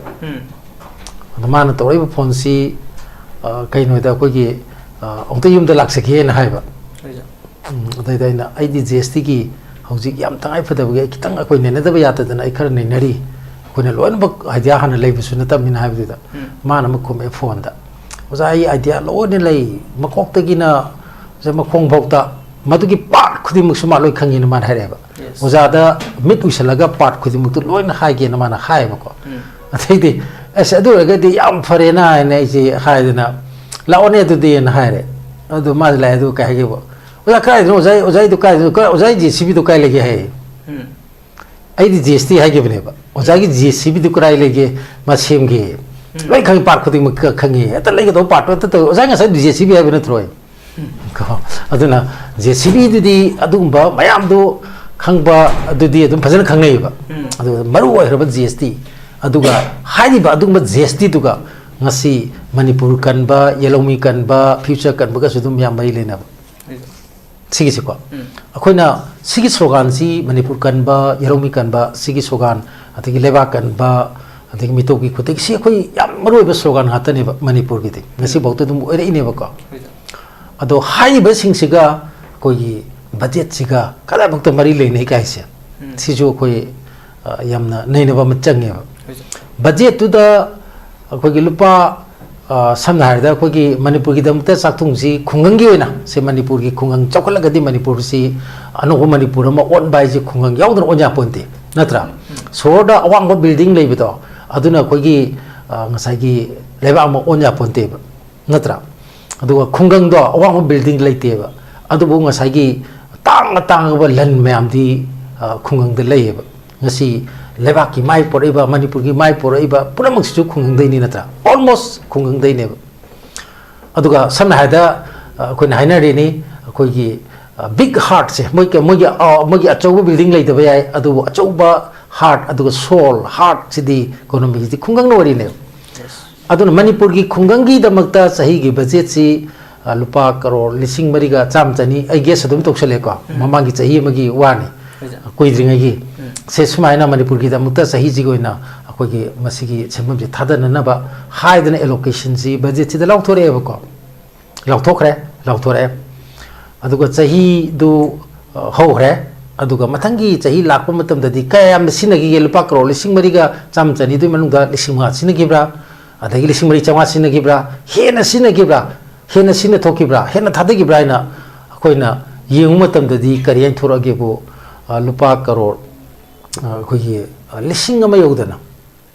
ꯑꯗꯣ ꯃꯥꯅ ꯇꯧꯔꯛꯏꯕ phoneꯁꯤ, ꯑ, ꯀꯩꯅꯣꯗ ꯑꯩꯈꯣꯏꯒꯤ, ꯑ, "ꯑꯃꯨꯛꯇ ꯌꯨꯝꯗ ꯂꯥꯛꯆꯒꯦꯅ" ꯍꯥꯏꯕ꯫ ꯎꯝ, ꯑꯗꯩꯗ ꯑꯩꯅ, "ꯑꯩꯗꯤ G S T ꯒꯤ ꯍꯧꯖꯤꯛ ꯌꯥꯝ ꯇꯉꯥꯏ ꯐꯗꯕꯒꯤ ꯑꯩ ꯈꯤꯇꯪ ꯑꯩꯈꯣꯏ ꯅꯩꯅꯗꯕ ꯌꯥꯗꯗꯅ ꯑꯩ ꯈꯔ ꯅꯩꯅꯔꯤ꯫ ꯑꯩꯈꯣꯏꯅ ꯂꯣꯏꯅꯃꯛ idea ꯍꯥꯟꯅ ꯂꯩꯕꯁꯨ ꯅꯠꯇꯕꯅꯤꯅ" ꯍꯥꯏꯕꯗꯨꯗ ꯎꯝ꯫ ꯃꯥꯅ ꯑꯃ ꯈꯨꯝꯃꯛꯑꯦ phoneꯗ, "ꯑꯣꯖꯥ, ꯑꯩ idea ꯂꯣꯏꯅ ꯂꯩ, ꯃꯀꯣꯛꯇꯒꯤꯅ ꯃꯈꯣꯡ ꯐꯥꯎꯇ ꯃꯗꯨꯒꯤ part ꯈꯨꯗꯤꯡꯃꯛꯁꯨ ꯃꯥ ꯂꯣꯏ ꯈꯪꯉꯦꯅ" ꯃꯥꯅ ꯍꯥꯏꯔꯛꯑꯦꯕ꯫ Yes. ꯑꯣꯖꯥꯗ ꯃꯤꯠ ꯎꯏꯁꯜꯂꯒ part ꯈꯨꯗꯤꯡꯃꯛꯇꯨ ꯂꯣꯏꯅ ꯍꯥꯏꯒꯦꯅ ꯃꯥꯅ ꯍꯥꯏꯌꯦꯕꯀꯣ꯫ ꯎꯝ꯫ ꯑꯗꯩꯗꯤ, "ꯑꯁ, ꯑꯗꯨ ꯑꯣꯏꯔꯒꯗꯤ ꯌꯥꯝ ꯐꯔꯦꯅ" ꯍꯥꯏꯅ ꯑꯩꯁꯦ ꯍꯥꯏꯗꯅ, "ꯂꯥꯛꯑꯣꯅꯦ ꯑꯗꯨꯗꯤꯅ" ꯍꯥꯏꯔꯦ꯫ ꯑꯗꯨ ꯃꯥꯗꯤ ꯂꯥꯛꯑꯦ, ꯑꯗꯨ ꯀꯩ ꯍꯥꯏꯒꯦꯕꯨ, "ꯑꯣꯖꯥ, ꯀꯥꯏꯗꯅꯣ ꯑꯣꯖꯥ, ꯑꯣꯖꯥꯗꯨ ꯀꯥꯏꯗꯅꯣ? ꯀꯥꯏ-, ꯑꯣꯖꯥ J C Bꯗꯨ ꯀꯥꯏ ꯂꯩꯒꯦ?" ꯍꯥꯏꯌꯦ꯫ ꯎꯝ꯫ ꯑꯩꯗꯤ G S T ꯍꯥꯏꯈꯤꯕꯅꯦꯕ꯫ "ꯑꯣꯖꯥꯒꯤ J C Bꯗꯨ ꯀꯗꯥꯏ ꯂꯩꯒꯦ? ꯃꯥ ꯁꯦꯝꯒꯦ꯫ ꯎꯝ꯫ ꯂꯣꯏ ꯈꯪꯉꯤ, part ꯈꯨꯗꯤꯡꯃꯛ ꯈ-, ꯈꯪꯉꯤ꯫ ꯍꯦꯛꯇ ꯂꯩꯒꯗꯧꯕ partꯇꯣ ꯍꯦꯛꯇ ꯇꯧ꯫ ꯑꯣꯖꯥ ꯉꯁꯥꯏ J C B ꯍꯥꯏꯕ ꯅꯠꯇ꯭ꯔꯣ?" ꯑꯩ꯫ ꯎꯝ꯫ ꯀꯣ, ꯑꯗꯨꯅ J C Bꯗꯨꯗꯤ ꯑꯗꯨꯒꯨꯝꯕ ꯃꯌꯥꯝꯗꯨ ꯈꯪꯕ ꯑꯗꯨꯗꯤ ꯑꯗꯨꯝ ꯐꯖꯅ ꯈꯪꯅꯩꯌꯦꯕ꯫ ꯎꯝ꯫ ꯑꯗꯨꯒ ꯃꯔꯨ ꯑꯣꯏꯈ꯭ꯔꯕ G S T, ꯑꯗꯨꯒ ꯍꯥꯏꯔꯤꯕ ꯑꯗꯨꯒꯨꯝꯕ G S Tꯗꯨꯒ ꯉꯁꯤ ꯃꯅꯤꯄꯨꯔ ꯀꯟꯕ, ꯌꯦꯜꯍꯧꯃꯤ ꯀꯟꯕ, future ꯀꯟꯕꯒꯁꯨ ꯑꯗꯨꯝ ꯌꯥꯝ ꯃꯔꯤ ꯂꯩꯅꯕ꯫ ꯁꯤꯒꯤꯁꯤꯀꯣ꯫ ꯎꯝ꯫ ꯑꯩꯈꯣꯏꯅ ꯁꯤꯒꯤ sloganꯁꯤ, ꯃꯅꯤꯄꯨꯔ ꯀꯟꯕ, ꯌꯦꯜꯍꯧꯃꯤ ꯀꯟꯕ, ꯁꯤꯒꯤ slogan, ꯑꯗꯒꯤ ꯂꯩꯕꯥꯛ ꯀꯟꯕ, ꯑꯗꯒꯤ ꯃꯤꯇꯣꯞꯀꯤ ꯈꯨꯗꯤꯡ, ꯁꯤ ꯑꯩꯈꯣꯏ ꯌꯥꯝ ꯃꯔꯨ ꯑꯣꯏꯕ slogan ꯉꯥꯛꯇꯅꯦꯕ ꯃꯅꯤꯄꯨꯔꯒꯤꯗꯤ꯫ ꯉꯁꯤꯐꯥꯎꯗ ꯑꯗꯨꯝ ꯑꯣꯏꯔꯛꯏꯅꯦꯕꯀꯣ꯫ ꯍꯣꯏ꯫ ꯑꯗꯣ ꯍꯥꯏꯔꯤꯕꯁꯤꯡꯁꯤꯒ ꯑꯩꯈꯣꯏꯒꯤ budgetꯁꯤꯒ ꯀꯗꯥꯏꯐꯥꯎꯇ ꯃꯔꯤ ꯂꯩꯅꯩ ꯀꯥꯏꯁꯦ, ꯎꯝ꯫ ꯁꯤꯁꯨ ꯑꯩꯈꯣꯏ, ꯑ, ꯌꯥꯝꯅ ꯅꯩꯅꯕ ꯑꯃ ꯆꯪꯉꯦꯕ꯫ ꯍꯣꯏ꯫ Budgetꯇꯨꯗ ꯑꯩꯈꯣꯏꯒꯤ ꯂꯨꯄꯥ, ꯑ, ꯁꯝꯅ ꯍꯥꯏꯔꯕꯗ ꯑꯩꯈꯣꯏꯒꯤ ꯃꯅꯤꯄꯨꯔꯒꯤꯗꯃꯛꯇ ꯆꯥꯛꯊꯨꯡꯁꯤ ꯈꯨꯡꯒꯪꯒꯤ ꯑꯣꯏꯅ, ꯁꯤ ꯃꯅꯤꯄꯨꯔꯒꯤ ꯈꯨꯡꯒꯪ ꯆꯥꯎꯈꯠꯂꯒꯗꯤ ꯃꯅꯤꯄꯨꯔꯁꯤ ꯑꯅꯧꯕ ꯃꯅꯤꯄꯨꯔ ꯑꯃ ꯑꯣꯟꯕ ꯍꯥꯏꯁꯦ ꯈꯨꯡꯒꯪ ꯌꯥꯎꯗꯅ ꯑꯣꯟ ꯌꯥꯄꯣꯟꯇꯦ, ꯅꯠꯇ꯭ꯔꯥ? ꯎꯝ꯫ ꯁꯣꯍꯣꯔꯗ ꯑꯋꯥꯡꯕ building ꯂꯩꯕꯗꯣ, ꯑꯗꯨꯅ ꯑꯩꯈꯣꯏꯒꯤ, ꯑ, ꯉꯁꯥꯏꯒꯤ ꯂꯩꯕꯥꯛ ꯑꯃ ꯑꯣꯟ ꯌꯥꯄꯣꯟꯇꯦꯕ, ꯅꯠꯇ꯭ꯔꯥ? ꯑꯗꯨꯒ ꯈꯨꯡꯒꯪꯗꯣ ꯑꯋꯥꯡꯕ building ꯂꯩꯇꯦꯕ, ꯑꯗꯨꯕꯨ ꯉꯁꯥꯏꯒꯤ ꯇꯥꯡꯅ ꯇꯥꯡꯉꯕ ꯂꯟ ꯃꯌꯥꯝꯗꯤ, ꯑ, ꯈꯨꯡꯒꯪꯗ ꯂꯩꯌꯦꯕ꯫ ꯉꯁꯤ ꯂꯩꯕꯥꯛꯀꯤ ꯃꯥꯏ ꯄꯣꯔꯛꯏꯕ, ꯃꯅꯤꯄꯨꯔꯒꯤ ꯃꯥꯏ ꯄꯣꯔꯛꯏꯕ ꯄꯨꯝꯅꯃꯛꯁꯤꯁꯨ ꯈꯨꯡꯒꯪꯗꯩꯅꯤ, ꯅꯠꯇ꯭ꯔꯥ? Almost ꯈꯨꯡꯒꯪꯗꯩꯅꯦꯕ꯫ ꯑꯗꯨꯒ ꯁꯝꯅ ꯍꯥꯏꯔꯕꯗ, ꯑ, ꯑꯩꯈꯣꯏꯅ ꯍꯥꯏꯅꯔꯤꯅꯤ, ꯑꯩꯈꯣꯏꯒꯤ, ꯕꯤꯛ ꯍꯥꯔꯠꯁꯦ, ꯃꯣꯏ ꯀ- ꯃꯣꯏꯒꯤ ꯑ, ꯃꯣꯏꯒꯤ ꯑꯆꯧꯕ ꯕꯤꯜꯗꯤꯡ ꯂꯩꯇꯕ ꯌꯥꯏ, ꯑꯗꯨꯕꯨ ꯑꯆꯧꯕ ꯍꯥꯔꯠ, ꯑꯗꯨꯒ ꯁꯣꯜ ꯍꯥꯔꯠꯁꯤꯗꯤ ꯏꯀꯣꯅꯣꯃꯤꯒꯤꯗꯤ ꯈꯨꯡꯒꯪꯅ ꯑꯣꯏꯔꯤꯅꯦꯕ꯫ ꯑꯗꯨꯅ ꯃꯅꯤꯄꯨꯔꯒꯤ ꯈꯨꯡꯒꯪꯒꯤꯗꯃꯛꯇ ꯆꯍꯤꯒꯤ ꯕꯖꯦꯠꯁꯤ, ꯑ, ꯂꯨꯄꯥ ꯀꯔꯣꯔ ꯂꯤꯁꯤꯡ ꯃꯔꯤꯒ ꯆꯥꯝꯃ ꯆꯅꯤ, ꯑꯩ ꯒꯦꯁ ꯑꯗꯨꯝ ꯇꯧꯁꯜꯂꯦꯀꯣ, ꯎꯝ꯫ ꯃꯃꯥꯡꯒꯤ ꯆꯍꯤ ꯑꯃꯒꯤ ꯋꯥꯅꯤ, ꯍꯣꯏ, ꯁꯥꯔ꯫ ꯀꯨꯏꯗ꯭ꯔꯤꯉꯩꯒꯤ꯫ ꯎꯝ꯫ ꯁꯦ, ꯁꯨꯃꯥꯏꯅ ꯃꯅꯤꯄꯨꯔꯒꯤꯗꯃꯛꯇ ꯆꯍꯤꯁꯤꯒꯤ ꯑꯣꯏꯅ ꯑꯩꯈꯣꯏꯒꯤ ꯃꯁꯤꯒꯤ ꯁꯦꯟꯐꯝꯁꯦ ꯊꯥꯗꯅꯅꯕ ꯍꯥꯏꯗꯅ ꯑꯦꯂꯣꯀꯦꯁꯟꯁꯤ ꯕꯖꯦꯠꯁꯤꯗ ꯂꯥꯎꯊꯣꯔꯛꯑꯦꯕꯀꯣ꯫ ꯂꯥꯎꯊꯣꯛꯈ꯭ꯔꯦ, ꯂꯥꯎꯊꯣꯔꯛꯑꯦ꯫ ꯑꯗꯨꯒ ꯆꯍꯤꯗꯨ, ꯑ, ꯍꯧꯈ꯭ꯔꯦ꯫ ꯑꯗꯨꯒ ꯃꯊꯪꯒꯤ ꯆꯍꯤ ꯂꯥꯛꯄ ꯃꯇꯝꯗꯗꯤ ꯀꯌꯥ ꯌꯥꯝꯅ ꯁꯤꯖꯤꯟꯅꯈꯤꯒꯦ? ꯂꯨꯄꯥ ꯀꯔꯣꯔ ꯂꯤꯁꯤꯡ ꯃꯔꯤꯒ ꯆꯥꯝꯃ ꯆꯅꯤꯗꯨꯒꯤ ꯃꯅꯨꯡꯗ ꯂꯤꯁꯤꯡ ꯃꯉꯥ ꯁꯤꯖꯤꯟꯅꯈꯤꯕ꯭ꯔꯥ? ꯑꯗꯒꯤ ꯂꯤꯁꯤꯡ ꯃꯔꯤ ꯆꯥꯝꯃꯉꯥ ꯁꯤꯖꯤꯟꯅꯈꯤꯕ꯭ꯔꯥ? ꯍꯦꯟꯅ ꯁꯤꯖꯤꯟꯅꯈꯤꯕ꯭ꯔꯥ? ꯍꯦꯟꯅ ꯁꯤꯖꯤꯟꯅꯊꯣꯛꯈꯤꯕ꯭ꯔꯥ? ꯍꯦꯟꯅ ꯊꯥꯗꯈꯤꯕ꯭ꯔꯥ ꯍꯥꯏꯅ ꯑꯩꯈꯣꯏꯅ ꯌꯦꯡꯕ ꯃꯇꯝꯗꯗꯤ ꯀꯔꯤ ꯍꯥꯏꯅ ꯊꯣꯔꯛꯑꯒꯦꯕꯨ, ꯑ, ꯂꯨꯄꯥ ꯀꯔꯣꯔ, ꯑ, ꯑꯩꯈꯣꯏꯒꯤ, ꯑ, ꯂꯤꯁꯤꯡ ꯑꯃ ꯌꯧꯗꯅ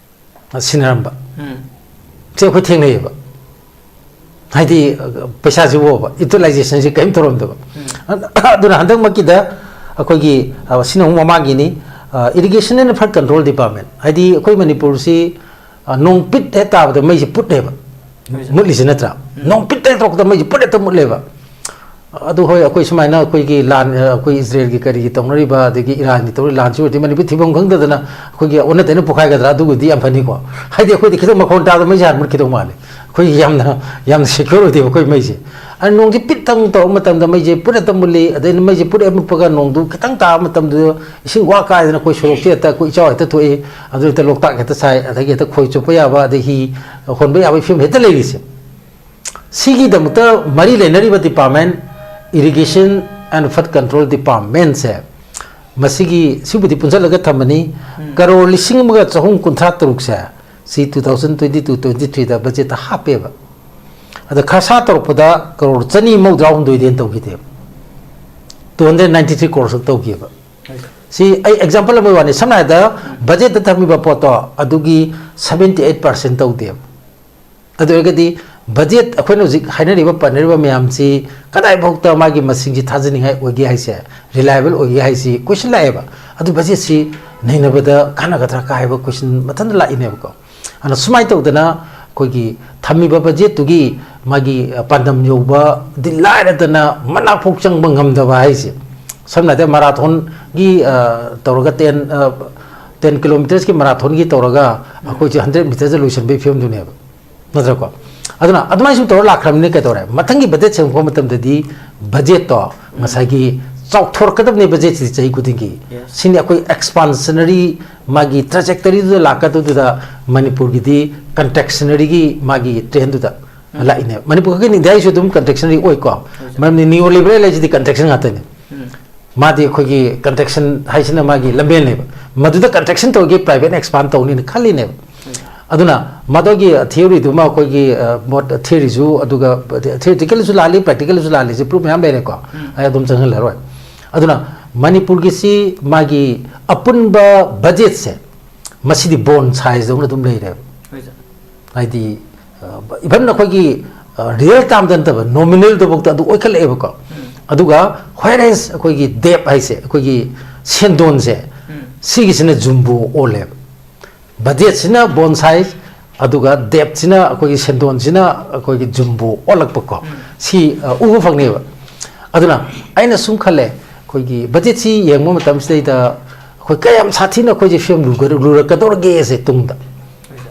ꯁꯤꯟꯅꯔꯝꯕ꯫ ꯎꯝ꯫ ꯁꯤ ꯑꯩꯈꯣꯏ ꯊꯦꯡꯅꯩꯌꯦꯕ꯫ ꯍꯥꯏꯗꯤ, ꯑ, ꯄꯩꯁꯥꯁꯤ ꯎꯕ, ꯌꯨꯇꯤꯂꯥꯏꯖꯦꯁꯟꯁꯤ ꯀꯔꯤꯝ ꯇꯧꯔꯝꯗꯕ꯫ ꯎꯝ꯫ ꯑꯗꯨꯅ ꯍꯟꯗꯛꯃꯛꯀꯤꯗ ꯑꯩꯈꯣꯏꯒꯤ, ꯑ, ꯁꯤꯅ ꯑꯃꯨꯛ ꯃꯃꯥꯡꯒꯤꯅꯤ, ꯑ, Irrigation and Flood Control Department꯫ ꯍꯥꯏꯗꯤ ꯑꯩꯈꯣꯏ ꯃꯅꯤꯄꯨꯔꯁꯤ, ꯑ, ꯅꯣꯡ ꯄꯤꯠ ꯍꯦꯛ ꯇꯥꯕꯗ ꯃꯩꯁꯤ ꯄꯨꯠꯂꯦꯕ꯫ ꯍꯣꯏ, ꯁꯥꯔ꯫ ꯃꯨꯠꯂꯤꯁꯤ ꯅꯠꯇ꯭ꯔꯥ? ꯎꯝ꯫ ꯅꯣꯡ ꯄꯤꯠ ꯍꯦꯛ ꯇꯧꯔꯛꯄꯗ ꯃꯩꯁꯤ ꯄꯨꯠ ꯍꯦꯛꯇ ꯃꯨꯠꯂꯦꯕ꯫ ꯑꯗꯨ ꯍꯣꯏ, ꯑꯩꯈꯣꯏ ꯁꯨꯃꯥꯏꯅ ꯑꯩꯈꯣꯏꯒꯤ ꯂꯥꯟ, ꯑ, ꯑꯩꯈꯣꯏ ꯏꯖꯔꯦꯜꯒꯤ ꯀꯔꯤꯒꯤ ꯇꯧꯅꯔꯤꯕ, ꯑꯗꯒꯤ ꯏꯔꯥꯟꯒꯤ ꯇꯧꯔꯤ ꯂꯥꯟꯁꯤ ꯑꯣꯏꯔꯗꯤ ꯃꯅꯤꯄꯨꯔ ꯊꯤꯐꯝ ꯈꯪꯗꯗꯅ ꯑꯩꯈꯣꯏꯒꯤ ꯑꯣꯟꯅ ꯇꯩꯅ ꯄꯣꯛꯈꯥꯏꯒꯗ꯭ꯔꯥ? ꯑꯗꯨꯕꯨꯗꯤ ꯌꯥꯝ ꯐꯅꯤꯀꯣ꯫ ꯍꯥꯏꯗꯤ ꯑꯩꯈꯣꯏꯗꯤ ꯈꯤꯇꯪ ꯃꯈꯣꯟ ꯇꯥꯕꯗ ꯃꯩꯁꯦ ꯍꯥꯟꯅ ꯃꯨꯠꯈꯤꯗꯧ ꯃꯥꯜꯂꯦ꯫ ꯑꯩꯈꯣꯏꯒꯤ ꯌꯥꯝꯅ, ꯌꯥꯝꯅ ꯁꯦꯀ꯭ꯌꯣꯔ ꯑꯣꯏꯗꯦꯕ ꯑꯩꯈꯣꯏ ꯃꯩꯁꯦ꯫ ꯑꯗꯨ ꯅꯣꯡꯁꯦ ꯄꯤꯠꯇꯪ ꯇꯧꯔꯛꯄ ꯃꯇꯝꯗ ꯃꯩꯁꯦ ꯄꯨꯠ ꯍꯦꯛꯇ ꯃꯨꯠꯂꯤ꯫ ꯑꯗꯩ ꯃꯩꯁꯦ ꯄꯨꯠ ꯍꯦꯛ ꯃꯨꯠꯄꯒ ꯅꯣꯡꯗꯨ ꯈꯤꯇꯪ ꯇꯥꯕ ꯃꯇꯝꯗꯨꯗ ꯏꯁꯤꯡ ꯋꯥ ꯀꯥꯏꯗꯅ ꯑꯩꯈꯣꯏ ꯁꯣꯔꯣꯛꯁꯦ ꯍꯦꯛꯇ ꯑꯩꯈꯣꯏ ꯏꯆꯥꯎ ꯍꯦꯛꯇ ꯊꯣꯛꯏ꯫ ꯑꯗꯨ ꯍꯦꯛꯇ ꯂꯣꯛꯇꯥꯛ ꯍꯦꯛꯇ ꯁꯥꯏ꯫ ꯑꯗꯒꯤ ꯍꯦꯛꯇ ꯈꯣꯏ ꯆꯣꯞꯄ ꯌꯥꯕ, ꯑꯗꯩ ꯍꯤ ꯍꯣꯟꯕ ꯌꯥꯕꯒꯤ ꯐꯤꯕꯝ ꯍꯦꯛꯇ ꯂꯩꯔꯤꯁꯦ꯫ ꯁꯤꯒꯤꯗꯃꯛꯇ ꯃꯔꯤ ꯂꯩꯅꯔꯤꯕ department, Irrigation and Flood Control Departmentꯁꯦ, ꯃꯁꯤꯒꯤ, ꯁꯤꯕꯨꯗꯤ ꯄꯨꯟꯁꯤꯜꯂꯒ ꯊꯝꯕꯅꯤ, ꯎꯝ꯫ ꯀꯔꯣꯔ ꯂꯤꯁꯤꯡ ꯑꯃꯒ ꯆꯍꯨꯝ ꯀꯨꯟꯊ꯭ꯔꯥ ꯇꯔꯨꯛꯁꯦ, ꯁꯤ two thousand twenty two twenty threeꯗ ꯕꯖꯦꯠꯇ ꯍꯥꯞꯄꯦꯕ꯫ ꯑꯗ ꯈꯔꯁꯥ ꯇꯧꯔꯛꯄꯗ ꯀꯔꯣꯔ ꯆꯅꯤ ꯃꯧꯗ꯭ꯔꯥ ꯍꯨꯝꯗꯣꯏꯗꯩ ꯍꯦꯟꯅ ꯇꯧꯈꯤꯗꯦꯕ꯫ Two hundred ninety three crores ꯈꯛ ꯇꯧꯈꯤꯕ꯫ ꯁꯤ ꯑꯩ ꯑꯦꯛꯖꯥꯝꯄꯜ ꯑꯃꯒꯤ ꯋꯥꯅꯤ, ꯁꯝꯅ ꯍꯥꯏꯔꯕꯗ ꯕꯖꯦꯠꯇ ꯊꯝꯃꯤꯕ ꯄꯣꯠꯇꯣ ꯑꯗꯨꯒꯤ seventy eight percent ꯇꯧꯗꯦꯕ꯫ ꯑꯗꯨ ꯑꯣꯏꯔꯒꯗꯤ ꯕꯖꯦꯠ ꯑꯩꯈꯣꯏꯅ ꯍꯧꯖꯤꯛ ꯍꯥꯏꯅꯔꯤꯕ, ꯄꯟꯅꯔꯤꯕ ꯃꯌꯥꯝꯁꯤ ꯀꯗꯥꯏꯐꯥꯎꯇ ꯃꯥꯒꯤ ꯃꯁꯤꯡꯁꯤ ꯊꯥꯖꯅꯤꯡꯉꯥꯏ ꯑꯣꯏꯒꯦ ꯍꯥꯏꯁꯦ, ꯔꯤꯂꯥꯏꯕꯜ ꯑꯣꯏꯒꯦ ꯍꯥꯏꯁꯤ ꯀꯣꯏꯁꯟ ꯂꯥꯛꯑꯦꯕ꯫ ꯑꯗꯨ ꯕꯖꯦꯠꯁꯤ ꯅꯩꯅꯕꯗ ꯀꯥꯟꯅꯒꯗ꯭ꯔꯥ ꯀꯥꯏꯕ ꯀꯣꯏꯁꯟ ꯃꯊꯟꯇ ꯂꯥꯛꯏꯅꯦꯕꯀꯣ꯫ ꯑꯗꯨꯅ ꯁꯨꯃꯥꯏꯅ ꯇꯧꯗꯅ ꯑꯩꯈꯣꯏꯒꯤ ꯊꯝꯃꯤꯕ ꯕꯖꯦꯠꯇꯨꯒꯤ ꯃꯥꯒꯤ, ꯑ, ꯄꯥꯟꯗꯝ ꯌꯧꯕꯗꯤ ꯂꯥꯏꯔꯗꯅ ꯃꯅꯥꯛ ꯐꯥꯎ ꯆꯪꯕ ꯉꯝꯗꯕ ꯍꯥꯏꯁꯦ꯫ ꯁꯝꯅ ꯍꯥꯏꯔꯕꯗ ꯃꯔꯥꯊꯣꯟꯒꯤ, ꯑ, ꯇꯧꯔꯒ ꯇꯦꯟ, ꯑ, ꯇꯦꯟ ꯀꯤꯂꯣꯃꯤꯇꯔꯁꯀꯤ ꯃꯔꯥꯊꯣꯟꯒꯤ ꯇꯧꯔꯒ ꯑꯩꯈꯣꯏꯁꯦ ꯍꯟꯗ꯭ꯔꯦꯠ ꯃꯤꯇꯔꯗ ꯂꯣꯏꯁꯤꯟꯕꯒꯤ ꯐꯤꯕꯝꯗꯨꯅꯦꯕ꯫ ꯅꯠꯇ꯭ꯔꯀꯣ? ꯑꯗꯨꯅ ꯑꯗꯨꯃꯥꯏꯅ ꯁꯨꯝ ꯇꯧꯔ ꯂꯥꯛꯈ꯭ꯔꯕꯅꯤꯅ ꯀꯩꯗꯧꯔꯦ? ꯃꯊꯪꯒꯤ ꯕꯖꯦꯠ ꯁꯦꯝꯃꯛꯄ ꯃꯇꯝꯗꯗꯤ ꯕꯖꯦꯠꯇꯣ ꯉꯁꯥꯏꯒꯤ ꯆꯥꯎꯊꯣꯔꯛꯀꯗꯕꯅꯦ ꯕꯖꯦꯠꯁꯤꯗꯤ ꯆꯍꯤ ꯈꯨꯗꯤꯡꯒꯤ꯫ Yes. ꯁꯤꯅꯤ ꯑꯩꯈꯣꯏ ꯑꯦꯛꯁꯄꯥꯟꯁꯅꯔꯤ ꯃꯥꯒꯤ ꯇ꯭ꯔꯦꯖꯦꯛꯇꯔꯤꯗꯨꯗ ꯂꯥꯛꯀꯗꯧꯗꯨꯗ ꯃꯅꯤꯄꯨꯔꯒꯤꯗꯤ ꯀꯟꯇ꯭ꯔꯦꯛꯁꯅꯔꯤꯒꯤ ꯃꯥꯒꯤ ꯇ꯭ꯔꯦꯟꯗꯨꯗ ꯂꯥꯛꯏꯅꯦ꯫ ꯃꯅꯤꯄꯨꯔ ꯈꯛꯀꯤ ꯏꯟꯗꯤꯌꯥꯒꯤꯁꯨ ꯑꯗꯨꯝ ꯀꯟꯇ꯭ꯔꯦꯛꯁꯅꯔꯤ ꯑꯣꯏꯀꯣ꯫ ꯃꯔꯝꯗꯤ ꯅꯤꯌꯣ ꯂꯤꯕꯔꯦꯜ ꯍꯥꯏꯁꯤꯗꯤ ꯀꯟꯇ꯭ꯔꯦꯛꯁꯟ ꯉꯥꯛꯇꯅꯤ꯫ ꯃꯥꯗꯤ ꯑꯩꯈꯣꯏꯒꯤ ꯀꯟꯇ꯭ꯔꯦꯛꯁꯟ ꯍꯥꯏꯁꯤꯅ ꯃꯥꯒꯤ ꯂꯝꯕꯦꯜꯅꯦꯕ꯫ ꯃꯗꯨꯗ ꯀꯟꯇ꯭ꯔꯦꯛꯁꯟ ꯇꯧꯔꯒ ꯄ꯭ꯔꯥꯏꯚꯦꯠꯅ ꯑꯦꯛꯁꯄꯥꯟ ꯇꯧꯅꯤꯅ ꯈꯜꯂꯤꯅꯦꯕ꯫ ꯑꯗꯨꯅ ꯃꯗꯨꯒꯤ ꯊꯤꯑꯣꯔꯤꯗꯨꯃ ꯑꯩꯈꯣꯏꯒꯤ, ꯑ, ꯃꯣꯠ, ꯊꯤꯑꯣꯔꯤꯁꯨ ꯑꯗꯨꯒ ꯊꯤꯑꯣꯔꯤꯇꯤꯀꯦꯜꯁꯨ ꯂꯥꯜꯂꯤ, ꯄ꯭ꯔꯦꯛꯇꯤꯀꯦꯜꯁꯨ ꯂꯥꯜꯂꯤꯁꯦ ꯄ꯭ꯔꯨꯐ ꯃꯌꯥꯝ ꯂꯩꯔꯦꯀꯣ꯫ ꯑꯩ ꯑꯗꯨꯝ ꯆꯪꯍꯜꯂꯔꯣꯏ꯫ ꯑꯗꯨꯅ ꯃꯅꯤꯄꯨꯔꯒꯤꯁꯤ ꯃꯥꯒꯤ ꯑꯄꯨꯟꯕ ꯕꯖꯦꯠꯁꯦ ꯃꯁꯤꯗꯤ ꯕꯣꯟ ꯁꯥꯏꯖꯗꯧꯅ ꯑꯗꯨꯝ ꯂꯩꯔꯦꯕ꯫ ꯍꯥꯏꯗꯤ, ꯑ, ꯏꯚꯟ ꯑꯩꯈꯣꯏꯒꯤ, ꯑ, ꯔꯤꯌꯦꯜ ꯇꯥꯝꯗ ꯅꯠꯇꯕ ꯅꯣꯃꯤꯅꯦꯜꯗꯐꯥꯎꯗ ꯑꯗꯨ ꯑꯣꯏꯈꯠꯂꯛꯑꯦꯕꯀꯣ꯫ ꯑꯗꯨꯒ whereas ꯑꯩꯈꯣꯏꯒꯤ ꯗꯦꯞ ꯍꯥꯏꯁꯦ, ꯑꯩꯈꯣꯏꯒꯤ ꯁꯦꯟꯗꯣꯟꯁꯦ, ꯁꯤꯒꯤꯁꯤꯅ ꯖꯨꯝꯕꯣ ꯑꯣꯜꯂꯦꯕ꯫ ꯕꯖꯦꯠꯁꯤꯅ ꯕꯣꯟ ꯁꯥꯏꯖ, ꯑꯗꯨꯒ ꯗꯦꯞꯁꯤꯅ, ꯑꯩꯈꯣꯏꯒꯤ ꯁꯦꯟꯗꯣꯟꯁꯤꯅ ꯑꯩꯈꯣꯏꯒꯤ ꯖꯨꯝꯕꯣ ꯑꯣꯜꯂꯛꯄꯀꯣ꯫ ꯁꯤ, ꯑ, ꯎꯕ ꯐꯪꯅꯦꯕ꯫ ꯑꯗꯨꯅ ꯑꯩꯅ ꯁꯨꯝ ꯈꯜꯂꯦ, ꯑꯩꯈꯣꯏꯒꯤ ꯕꯖꯦꯠꯁꯤ ꯌꯦꯡꯕ ꯃꯇꯝꯁꯤꯗꯩꯗ ꯑꯩꯈꯣꯏ ꯀꯌꯥꯝ ꯁꯥꯊꯤꯅ ꯑꯩꯈꯣꯏꯁꯦ ꯐꯤꯕꯝ ꯂꯨꯒ-, ꯂꯨꯔꯛꯀꯗꯧꯔꯒꯦꯁꯦ ꯇꯨꯡꯗ꯫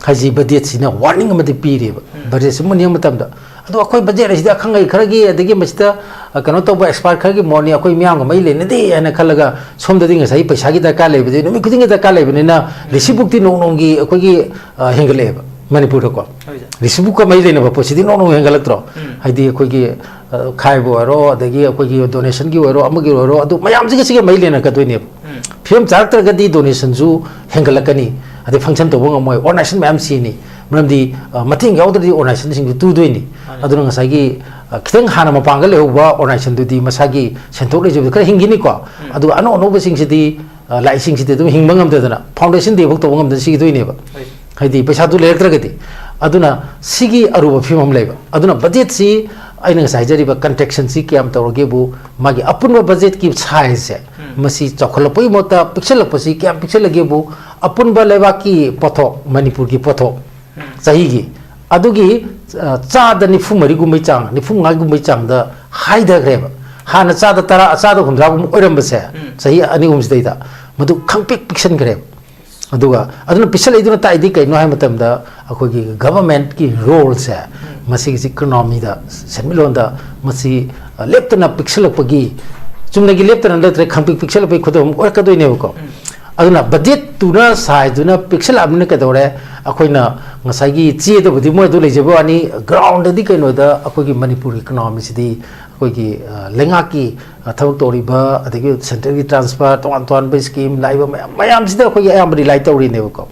ꯍꯥꯏꯁꯤ ꯕꯖꯦꯠꯁꯤꯅ ꯋꯥꯔꯅꯤꯡ ꯑꯃꯗꯤ ꯄꯤꯔꯦꯕ꯫ ꯕꯖꯦꯠꯁꯤ ꯃꯨꯟꯅ ꯌꯦꯡꯕ ꯃꯇꯝꯗ꯫ ꯑꯗꯣ ꯑꯩꯈꯣꯏ ꯕꯖꯦꯠ ꯑꯁꯤꯗꯤ ꯑꯈꯪ ꯑꯍꯩ ꯈꯔꯒꯤ, ꯑꯗꯒꯤ ꯃꯁꯤꯗ, ꯑ, ꯀꯩꯅꯣ ꯇꯧꯕ ꯑꯦꯛꯁꯄꯥꯔꯠ ꯈꯔꯒꯤ ꯃꯣꯠꯅꯤ, ꯑꯩꯈꯣꯏ ꯃꯤꯌꯥꯝꯒ ꯃꯔꯤ ꯂꯩꯅꯗꯦ ꯍꯥꯏꯅ ꯈꯜꯂꯒ ꯁꯣꯝꯗꯗꯤ ꯉꯁꯥꯏꯒꯤ ꯄꯩꯁꯥꯒꯤ ꯗꯔꯀꯥꯔ ꯂꯩꯕꯗꯤ ꯅꯨꯃꯤꯠ ꯈꯨꯗꯤꯡꯒꯤ ꯗꯔꯀꯥꯔ ꯂꯩꯕꯅꯤꯅ ꯂꯤꯁꯤꯕꯨꯛꯇꯤ ꯅꯣꯡ ꯅꯣꯡꯒꯤ ꯑꯩꯈꯣꯏꯒꯤ, ꯑ, ꯍꯦꯟꯒꯠꯂꯛꯑꯦꯕ ꯃꯅꯤꯄꯨꯔꯗꯀꯣ꯫ ꯂꯤꯁꯤꯕꯨꯛꯀ ꯃꯔꯤ ꯂꯩꯅꯕ ꯄꯣꯠꯁꯤꯗꯤ ꯅꯣꯡ ꯅꯣꯡ ꯍꯦꯟꯒꯠꯂꯛꯇ꯭ꯔꯣ? ꯍꯥꯏꯗꯤ ꯑꯩꯈꯣꯏꯒꯤ, ꯑ, ꯈꯥꯏꯕꯨ ꯑꯣꯏꯔꯣ, ꯑꯗꯒꯤ ꯑꯩꯈꯣꯏꯒꯤ ꯗꯣꯅꯦꯁꯟꯒꯤ ꯑꯣꯏꯔꯣ, ꯑꯃꯒꯤ ꯑꯣꯏꯔꯣ, ꯑꯗꯨ ꯃꯌꯥꯝꯁꯤꯒ ꯁꯤꯒ ꯃꯔꯤ ꯂꯩꯅꯔꯛꯀꯗꯣꯏꯅꯦꯕ꯫ ꯐꯤꯕꯝ ꯆꯥꯔꯛꯇ꯭ꯔꯒꯗꯤ ꯗꯣꯅꯦꯁꯟꯁꯨ ꯍꯦꯟꯒꯠꯂꯛꯀꯅꯤ, ꯑꯗꯩ ꯐꯪꯁꯟ ꯇꯧꯕ ꯉꯝꯃꯣꯏ, ꯑꯣꯔꯒꯅꯥꯏꯖꯦꯁꯟ ꯃꯌꯥꯝ ꯁꯤꯅꯤ꯫ ꯃꯔꯝꯗꯤ, ꯑ, ꯃꯇꯦꯡ ꯌꯥꯎꯗ꯭ꯔꯗꯤ ꯑꯣꯔꯒꯅꯥꯏꯖꯦꯁꯟꯁꯤꯡꯁꯨ ꯇꯨꯗꯣꯏꯅꯤ꯫ ꯑꯗꯨꯅ ꯉꯁꯥꯏꯒꯤ, ꯑ, ꯈꯤꯇꯪ ꯍꯥꯟꯅ ꯃꯄꯥꯡꯒꯜ ꯂꯩꯍꯧꯕ ꯑꯣꯔꯒꯅꯥꯏꯖꯦꯁꯟꯗꯨꯗꯤ ꯃꯁꯥꯒꯤ ꯁꯦꯟꯊꯣꯛ ꯂꯩꯖꯕꯗꯨ ꯈꯔ ꯍꯤꯡꯈꯤꯅꯤꯀꯣ꯫ ꯑꯗꯨꯒ ꯑꯅꯧ ꯑꯅꯧꯕꯁꯤꯡꯁꯤꯗꯤ, ꯑ, ꯂꯥꯛꯏꯁꯤꯡꯁꯤꯗꯤ ꯑꯗꯨꯝ ꯍꯤꯡꯕ ꯉꯝꯗꯗꯅ, ꯐꯥꯎꯟꯗꯦꯁꯟ ꯗꯦ ꯐꯥꯎ ꯇꯧꯕ ꯉꯝꯗꯅ ꯁꯤꯈꯤꯗꯣꯏꯅꯦꯕ꯫ ꯍꯥꯏꯗꯤ ꯄꯩꯁꯥꯗꯨ ꯂꯩꯔꯛꯇ꯭ꯔꯒꯗꯤ꯫ ꯑꯗꯨꯅ ꯁꯤꯒꯤ ꯑꯔꯨꯕ ꯐꯤꯕꯝ ꯑꯃ ꯂꯩꯕ꯫ ꯑꯗꯨꯅ ꯕꯖꯦꯠꯁꯤ ꯑꯩꯅ ꯉꯁꯥꯏ ꯍꯥꯏꯖꯔꯤꯕ ꯀꯟꯇ꯭ꯔꯦꯛꯁꯟꯁꯤ ꯀꯌꯥꯝ ꯇꯧꯔꯒꯦꯕꯨ, ꯃꯥꯒꯤ ꯑꯄꯨꯟꯕ ꯕꯖꯦꯠꯀꯤ ꯁꯥꯏꯖꯁꯦ, ꯃꯁꯤ ꯆꯥꯎꯈꯠꯂꯛꯄꯒꯤ ꯃꯍꯨꯠꯇ ꯄꯤꯛꯁꯜꯂꯛꯄꯁꯤ ꯀꯌꯥꯝ ꯄꯤꯛꯁꯜꯂꯒꯦꯕꯨ, ꯑꯄꯨꯟꯕ ꯂꯩꯕꯥꯛꯀꯤ ꯄꯣꯠꯊꯣꯛ, ꯃꯅꯤꯄꯨꯔꯒꯤ ꯄꯣꯠꯊꯣꯛ, ꯆꯍꯤꯒꯤ, ꯑꯗꯨꯒꯤ, ꯑ, ꯆꯥꯗ ꯅꯤꯐꯨ ꯃꯔꯤꯒꯨꯝꯕꯩ ꯆꯥꯡ, ꯅꯤꯐꯨ ꯃꯉꯥꯒꯨꯝꯕꯩ ꯆꯥꯡꯗ ꯍꯥꯏꯊꯈ꯭ꯔꯦꯕ꯫ ꯍꯥꯟꯅ ꯆꯥꯗ ꯇꯔꯥ, ꯆꯥꯗ ꯍꯨꯝꯗ꯭ꯔꯥꯒꯨꯝꯕ ꯑꯣꯏꯔꯝꯕꯁꯦ, ꯎꯝ꯫ ꯆꯍꯤ ꯑꯅꯤ ꯑꯍꯨꯝꯁꯤꯗꯩꯗ ꯃꯗꯨ ꯈꯪꯄꯤꯛ ꯄꯤꯛꯁꯟꯈ꯭ꯔꯦꯕ꯫ ꯑꯗꯨꯒ ꯑꯗꯨꯅ ꯄꯤꯛꯁꯜꯂꯛꯏꯗꯨꯅ ꯇꯥꯛꯏꯗꯤ ꯀꯩꯅꯣ ꯍꯥꯏꯕ ꯃꯇꯝꯗ, ꯑꯩꯈꯣꯏꯒꯤ government ꯀꯤ role ꯁꯦ, ꯎꯝ꯫ ꯃꯁꯤꯒꯤꯁꯤ economy ꯗ, ꯁꯦꯟꯃꯤꯠꯂꯣꯟꯗ ꯃꯁꯤ, ꯑ, ꯂꯦꯞꯇꯅ ꯄꯤꯛꯁꯜꯂꯛꯄꯒꯤ, ꯆꯨꯝꯅꯒꯤ ꯂꯦꯞꯇꯅ ꯅꯠꯇ꯭ꯔꯦ, ꯈꯪꯄꯤꯛ ꯄꯤꯛꯁꯜꯂꯛꯄꯒꯤ ꯈꯨꯗꯝ ꯑꯃ ꯑꯣꯏꯔꯛꯀꯗꯣꯏꯅꯦꯕꯀꯣ꯫ ꯎꯝ꯫ ꯑꯗꯨꯅ budget ꯇꯨꯅ size ꯗꯨꯅ ꯄꯤꯛꯁꯜꯂꯛꯑꯕꯅꯤꯅ ꯀꯩꯗꯧꯔꯦ? ꯑꯩꯈꯣꯏꯅ ꯉꯁꯥꯏꯒꯤ ꯆꯦꯗꯕꯨꯗꯤ ꯃꯣꯏ ꯑꯗꯨ ꯂꯩꯖꯕ ꯋꯥꯅꯤ, ground ꯗꯗꯤ ꯀꯩꯅꯣꯗ ꯑꯩꯈꯣꯏꯒꯤ ꯃꯅꯤꯄꯨꯔꯒꯤ economy ꯁꯤꯗꯤ ꯑꯩꯈꯣꯏꯒꯤ, ꯑ, ꯂꯩꯉꯥꯛꯀꯤ, ꯑ, ꯊꯕꯛ ꯇꯧꯔꯤꯕ, ꯑꯗꯒꯤ central ꯒꯤ transfer, ꯇꯣꯉꯥꯟ ꯇꯣꯉꯥꯟꯕ scheme ꯂꯥꯛꯏꯕ ꯃꯌꯥꯝ, ꯃꯌꯥꯝꯁꯤꯗ ꯑꯩꯈꯣꯏꯒꯤ ꯑꯌꯥꯝꯕ rely ꯇꯧꯔꯤꯅꯦꯕꯀꯣ꯫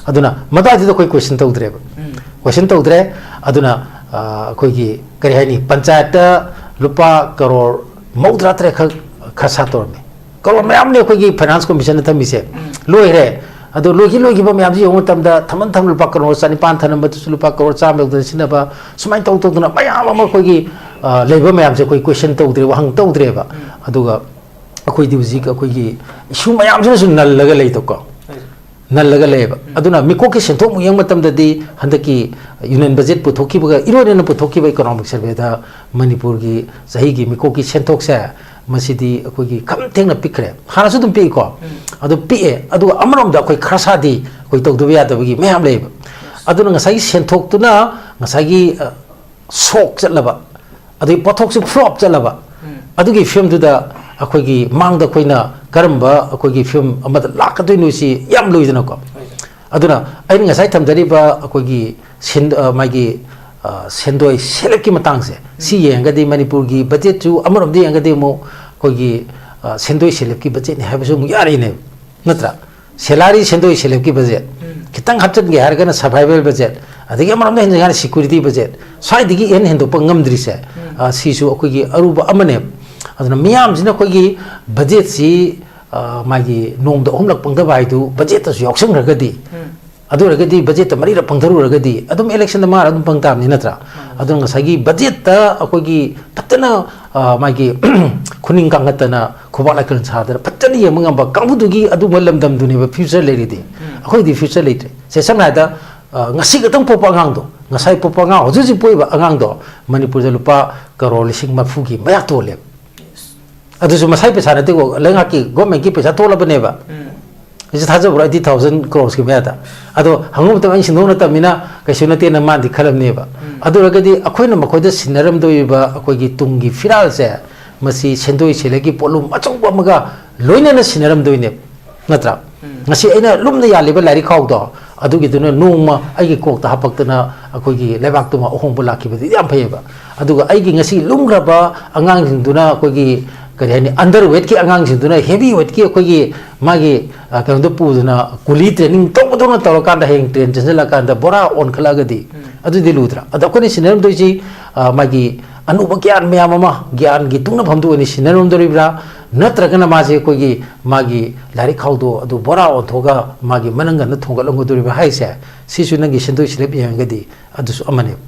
ꯑꯗꯨꯅ ꯃꯗꯥꯏꯗꯨꯗ ꯑꯩꯈꯣꯏ question ꯇꯧꯗ꯭ꯔꯦꯕ꯫ ꯎꯝ꯫ Question ꯇꯧꯗ꯭ꯔꯦ꯫ ꯑꯗꯨꯅ, ꯑ, ꯑꯩꯈꯣꯏꯒꯤ, ꯀꯔꯤ ꯍꯥꯏꯅꯤ, ꯄꯟꯆꯥꯌꯠꯇ ꯂꯨꯄꯥ ꯀꯔꯣꯔ ꯃꯧꯗ꯭ꯔꯥ ꯇꯔꯦꯠ ꯈꯛ ꯈꯔꯁꯥ ꯇꯧꯔꯝꯃꯤ꯫ ꯀꯔꯣꯔ ꯃꯌꯥꯝꯅꯦ ꯑꯩꯈꯣꯏꯒꯤ finance commission ꯅ ꯊꯝꯃꯤꯁꯦ꯫ ꯎꯝ꯫ ꯂꯣꯏꯔꯦ꯫ ꯑꯗꯣ ꯂꯣꯏꯈꯤ, ꯂꯣꯏꯈꯤꯕ ꯃꯌꯥꯝꯁꯤ ꯌꯦꯡꯕ ꯃꯇꯝꯗ, ꯊꯝꯃꯟ ꯊꯝꯅ ꯂꯨꯄꯥ ꯀꯔꯣꯔ ꯆꯅꯤꯄꯥꯟ ꯊꯝꯂꯝꯕꯗꯨꯁꯨ ꯂꯨꯄꯥ ꯀꯔꯣꯔ ꯆꯥꯝꯃ ꯌꯧꯗꯅ ꯁꯤꯖꯤꯟꯅꯕ, ꯁꯨꯃꯥꯏꯅ ꯇꯧ ꯇꯧꯗꯅ ꯃꯌꯥꯝ ꯑꯃ ꯑꯩꯈꯣꯏꯒꯤ, ꯑ, ꯂꯩꯕ ꯃꯌꯥꯝꯁꯦ ꯑꯩꯈꯣꯏ question ꯇꯧꯗ꯭ꯔꯦ, ꯋꯥꯍꯪ ꯇꯧꯗ꯭ꯔꯦꯕ꯫ ꯎꯝ꯫ ꯑꯗꯨꯒ ꯑꯩꯈꯣꯏꯗꯤ ꯍꯧꯖꯤꯛ ꯑꯩꯈꯣꯏꯒꯤ issue ꯃꯌꯥꯝꯁꯤꯅꯁꯨ ꯅꯜꯂꯒ ꯂꯩꯗꯣꯀꯣ꯫ ꯍꯣꯏ꯫ ꯅꯜꯂꯒ ꯂꯩꯌꯦꯕ꯫ ꯎꯝ꯫ ꯑꯗꯨꯅ ꯃꯤꯀꯣꯛꯀꯤ ꯁꯦꯟꯊꯣꯛꯃꯨꯛ ꯌꯦꯡꯕ ꯃꯇꯝꯗꯗꯤ, ꯍꯟꯗꯛꯀꯤ union budget ꯄꯨꯊꯣꯛꯈꯤꯕꯒ, ꯏꯔꯣꯏ ꯂꯣꯏꯅꯅ ꯄꯨꯊꯣꯛꯈꯤꯕ economic survey ꯗ ꯃꯅꯤꯄꯨꯔꯒꯤ ꯆꯍꯤꯒꯤ ꯃꯤꯀꯣꯛꯀꯤ ꯁꯦꯟꯊꯣꯛꯁꯦ, ꯃꯁꯤꯗꯤ ꯑꯩꯈꯣꯏꯒꯤ ꯈꯝ ꯊꯦꯡꯅ ꯄꯤꯛꯈ꯭ꯔꯦ꯫ ꯍꯥꯟꯅꯁꯨ ꯑꯗꯨꯝ ꯄꯤꯛꯏꯀꯣ꯫ ꯎꯝ꯫ ꯑꯗꯨ ꯄꯤꯛꯑꯦ꯫ ꯑꯗꯨꯒ ꯑꯃꯔꯣꯝꯗ ꯑꯩꯈꯣꯏ ꯈꯔꯁꯥꯗꯤ ꯑꯩꯈꯣꯏ ꯇꯧꯗꯕ ꯌꯥꯗꯕꯒꯤ ꯃꯌꯥꯝ ꯂꯩꯌꯦꯕ꯫ ꯑꯗꯨꯅ ꯉꯁꯥꯏꯒꯤ ꯁꯦꯟꯊꯣꯛꯇꯨꯅ ꯉꯁꯥꯏꯒꯤ, ꯑ, ꯁꯣꯛ ꯆꯠꯂꯕ, ꯑꯗꯒꯤ ꯄꯣꯠꯊꯣꯛꯁꯤ flop ꯆꯠꯂꯕ, ꯎꯝ꯫ ꯑꯗꯨꯒꯤ ꯐꯤꯕꯝꯗꯨꯗ ꯑꯩꯈꯣꯏꯒꯤ ꯃꯥꯡꯗ ꯑꯩꯈꯣꯏꯅ ꯀꯔꯝꯕ ꯑꯩꯈꯣꯏꯒꯤ ꯐꯤꯕꯝ ꯑꯃꯗ ꯂꯥꯛꯀꯗꯣꯏꯅꯣ ꯁꯤ ꯌꯥꯝ ꯂꯨꯏꯗꯅꯀꯣ꯫ ꯍꯣꯏ꯫ ꯑꯗꯨꯅ ꯑꯩꯅ ꯉꯁꯥꯏ ꯊꯝꯖꯔꯤꯕ ꯑꯩꯈꯣꯏꯒꯤ ꯁꯦꯟ-, ꯑ, ꯃꯥꯒꯤ, ꯑ, ꯁꯦꯟꯗꯣꯏ ꯁꯦꯜꯂꯦꯞꯀꯤ ꯃꯇꯥꯡꯁꯦ, ꯁꯤ ꯎꯝ꯫ ꯌꯦꯡꯉꯒꯗꯤ ꯃꯅꯤꯄꯨꯔꯒꯤ budget ꯁꯨ ꯑꯃꯔꯣꯝꯗ ꯌꯦꯡꯉꯒꯗꯤ ꯑꯃꯨꯛ ꯑꯩꯈꯣꯏꯒꯤ, ꯑ, ꯁꯦꯟꯗꯣꯏ ꯁꯦꯜꯂꯦꯞꯀꯤ budget ꯅꯤ ꯍꯥꯏꯕꯁꯨ ꯑꯃꯨꯛ ꯌꯥꯔꯤꯅꯦꯕ, ꯅꯠꯇ꯭ꯔꯥ? Salary, ꯁꯦꯟꯗꯣꯏ ꯁꯦꯜꯂꯦꯞꯀꯤ budget꯫ ꯎꯝ꯫ ꯈꯤꯇꯪ ꯍꯥꯞꯆꯤꯟꯒꯦ ꯍꯥꯏꯔꯒꯅ survival budget꯫ ꯑꯗꯒꯤ ꯑꯃꯔꯣꯝꯗ ꯍꯦꯟꯖꯤꯟ ꯍꯥꯏꯔꯒꯅ security budget꯫ ꯁ꯭ꯋꯥꯏꯗꯒꯤ ꯍꯦꯟꯅ ꯍꯦꯟꯗꯣꯛꯄ ꯉꯝꯗ꯭ꯔꯤꯁꯦ, ꯎꯝ꯫ ꯑ, ꯁꯤꯁꯨ ꯑꯩꯈꯣꯏꯒꯤ ꯑꯔꯨꯕ ꯑꯃꯅꯦꯕ꯫ ꯑꯗꯨꯅ ꯃꯤꯌꯥꯝꯁꯤꯅ ꯑꯩꯈꯣꯏꯒꯤ budget ꯁꯤ, ꯑ, ꯃꯥꯒꯤ ꯅꯣꯡꯃꯗ ꯑꯍꯨꯝꯂꯛ ꯄꯪꯊꯕ ꯍꯥꯏꯗꯨ budget ꯇꯁꯨ ꯌꯥꯎꯁꯟꯈ꯭ꯔꯒꯗꯤ, ꯎꯝ꯫ ꯑꯗꯨ ꯑꯣꯏꯔꯒꯗꯤ budget ꯇ ꯃꯔꯤꯔꯛ ꯄꯪꯊꯔꯨꯔꯒꯗꯤ ꯑꯗꯨꯝ election ꯗ ꯃꯥꯅ ꯑꯗꯨꯝ ꯄꯪ ꯇꯥꯕꯅꯤ, ꯅꯠꯇ꯭ꯔꯥ? ꯎꯝ꯫ ꯑꯗꯨꯅ ꯉꯁꯥꯏꯒꯤ budget ꯇ ꯑꯩꯈꯣꯏꯒꯤ ꯐꯖꯅ, ꯑ, ꯃꯥꯒꯤ ꯈꯨꯅꯤꯡ ꯀꯥꯡꯈꯠꯇꯅ, ꯈꯨꯕꯥꯛ ꯂꯥꯏꯀ꯭ꯔꯟ ꯁꯥꯗꯅ ꯐꯖꯅ ꯌꯦꯡꯕ ꯉꯝꯕ ꯀꯥꯡꯕꯨꯗꯨꯒꯤ ꯑꯗꯨꯝꯕ ꯂꯝꯗꯝꯗꯨꯅꯦꯕ future ꯂꯩꯔꯤꯗꯤ꯫ ꯎꯝ꯫ ꯑꯩꯈꯣꯏꯗꯤ future ꯂꯩꯇ꯭ꯔꯦ꯫ ꯁꯦ, ꯁꯝꯅ ꯍꯥꯏꯔꯕꯗ, ꯑ, ꯉꯁꯤ ꯈꯛꯇꯪ ꯄꯣꯛꯄ ꯑꯉꯥꯡꯗꯣ, ꯉꯁꯥꯏ ꯄꯣꯛꯄ ꯑꯉꯥꯡ, ꯍꯧꯖꯤꯛ ꯍꯧꯖꯤꯛ ꯄꯣꯛꯏꯕ ꯑꯉꯥꯡꯗꯣ ꯃꯅꯤꯄꯨꯔꯗ ꯂꯨꯄꯥ ꯀꯔꯣꯔ ꯂꯤꯁꯤꯡ ꯃꯔꯤꯐꯨꯒꯤ ꯃꯌꯥ ꯇꯣꯜꯂꯦꯕ꯫ ꯑꯗꯨꯁꯨ ꯃꯁꯥꯏ ꯄꯩꯁꯥ ꯅꯠꯇꯦꯀꯣ, ꯂꯩꯉꯥꯛꯀꯤ, ꯒꯣꯔꯃꯦꯟꯒꯤ ꯄꯩꯁꯥ ꯊꯣꯛꯂꯕꯅꯦꯕ꯫ ꯑꯩꯁꯦ ꯊꯥꯖꯕ꯭ꯔꯣ? Eighty thousand crores ꯀꯤ ꯃꯌꯥꯗ꯫ ꯑꯗꯣ ꯍꯪꯕ ꯃꯇꯝꯗ ꯑꯩꯅ ꯁꯤꯟꯗꯣꯛ ꯅꯠꯇꯕꯅꯤꯅ ꯀꯩꯁꯨ ꯅꯠꯇꯦꯅ ꯃꯥꯅꯗꯤ ꯈꯜꯂꯝꯅꯦꯕ꯫ ꯑꯗꯨ ꯑꯣꯏꯔꯒꯗꯤ ꯑꯩꯈꯣꯏꯅ ꯃꯈꯣꯏꯗ ꯁꯤꯟꯅꯔꯝꯗꯣꯔꯤꯕ ꯑꯩꯈꯣꯏꯒꯤ ꯇꯨꯡꯒꯤ ꯐꯤꯔꯥꯜꯁꯦ, ꯃꯁꯤ ꯁꯦꯟꯗꯣꯏ ꯁꯦꯂꯦꯒꯤ ꯄꯣꯠꯂꯨꯝ ꯑꯆꯧꯕ ꯑꯃꯒ ꯂꯣꯏꯅꯅ ꯁꯤꯟꯅꯔꯝꯗꯣꯏꯅꯦꯕ, ꯅꯠꯇ꯭ꯔꯥ? ꯉꯁꯤ ꯑꯩꯅ ꯂꯨꯝꯅ ꯌꯥꯜꯂꯤꯕ ꯂꯥꯏꯔꯤꯛ ꯈꯥꯎꯗꯣ, ꯑꯗꯨꯒꯤꯗꯨꯅ ꯅꯣꯡꯃ ꯑꯩꯒꯤ ꯀꯣꯛꯇ ꯍꯥꯄꯛꯇꯅ ꯑꯩꯈꯣꯏꯒꯤ ꯂꯩꯕꯥꯛꯇꯨꯃ ꯑꯍꯣꯡꯕ ꯂꯥꯛꯈꯤꯕꯗꯨꯗꯤ ꯌꯥꯝ ꯐꯩꯌꯦꯕ꯫ ꯑꯗꯨꯒ ꯑꯩꯒꯤ ꯉꯁꯤ ꯂꯨꯝꯈ꯭ꯔꯕ ꯑꯉꯥꯡꯁꯤꯡꯗꯨꯅ, ꯑꯩꯈꯣꯏꯒꯤ, ꯀꯔꯤ ꯍꯥꯏꯅꯤ, underweight ꯀꯤ ꯑꯉꯥꯡꯁꯤꯡꯗꯨꯅ heavy weight ꯀꯤ ꯑꯩꯈꯣꯏꯒꯤ ꯃꯥꯒꯤ, ꯑ, ꯀꯩꯅꯣꯗ ꯄꯨꯗꯅ ꯀꯨꯂꯤ training ꯇꯧꯕꯗꯧꯅ ꯇꯧꯔꯀꯥꯟꯗ ꯍꯌꯦꯡ train ꯆꯦꯟꯁꯤꯜꯂꯀꯥꯟꯗ ꯕꯣꯔꯥ ꯑꯣꯟꯈꯠꯂꯛꯑꯒꯗꯤ, ꯑꯗꯨꯗꯤ ꯂꯨꯗ꯭ꯔꯥ? ꯑꯗꯣ ꯑꯩꯈꯣꯏꯅ ꯁꯤꯟꯅꯔꯝꯗꯣꯏꯁꯤ, ꯑ, ꯃꯥꯒꯤ ꯑꯅꯧꯕ ꯒ꯭ꯌꯥꯟ ꯃꯌꯥꯝ ꯑꯃ, ꯒ꯭ꯌꯥꯟꯒꯤ ꯇꯨꯡꯅꯐꯝꯗꯨ ꯑꯣꯏꯅ ꯁꯤꯟꯅꯔꯝꯗꯣꯔꯤꯕ꯭ꯔꯥ? ꯅꯠꯇ꯭ꯔꯒꯅ ꯃꯥꯁꯦ ꯑꯩꯈꯣꯏꯒꯤ ꯃꯥꯒꯤ ꯂꯥꯏꯔꯤꯛ ꯈꯥꯎꯗꯣ ꯑꯗꯨ ꯕꯣꯔꯥ ꯑꯣꯟꯊꯣꯛꯑꯒ ꯃꯥꯒꯤ ꯃꯅꯪꯒꯟꯗ ꯊꯣꯡꯒꯠꯂꯝꯒꯗꯣꯔꯤꯕ꯭ꯔꯥ ꯍꯥꯏꯁꯦ, ꯁꯤꯁꯨ ꯅꯪꯒꯤ ꯁꯦꯟꯗꯣꯏ slip ꯌꯦꯡꯉꯒꯗꯤ ꯑꯗꯨꯁꯨ ꯑꯃꯅꯦꯕ꯫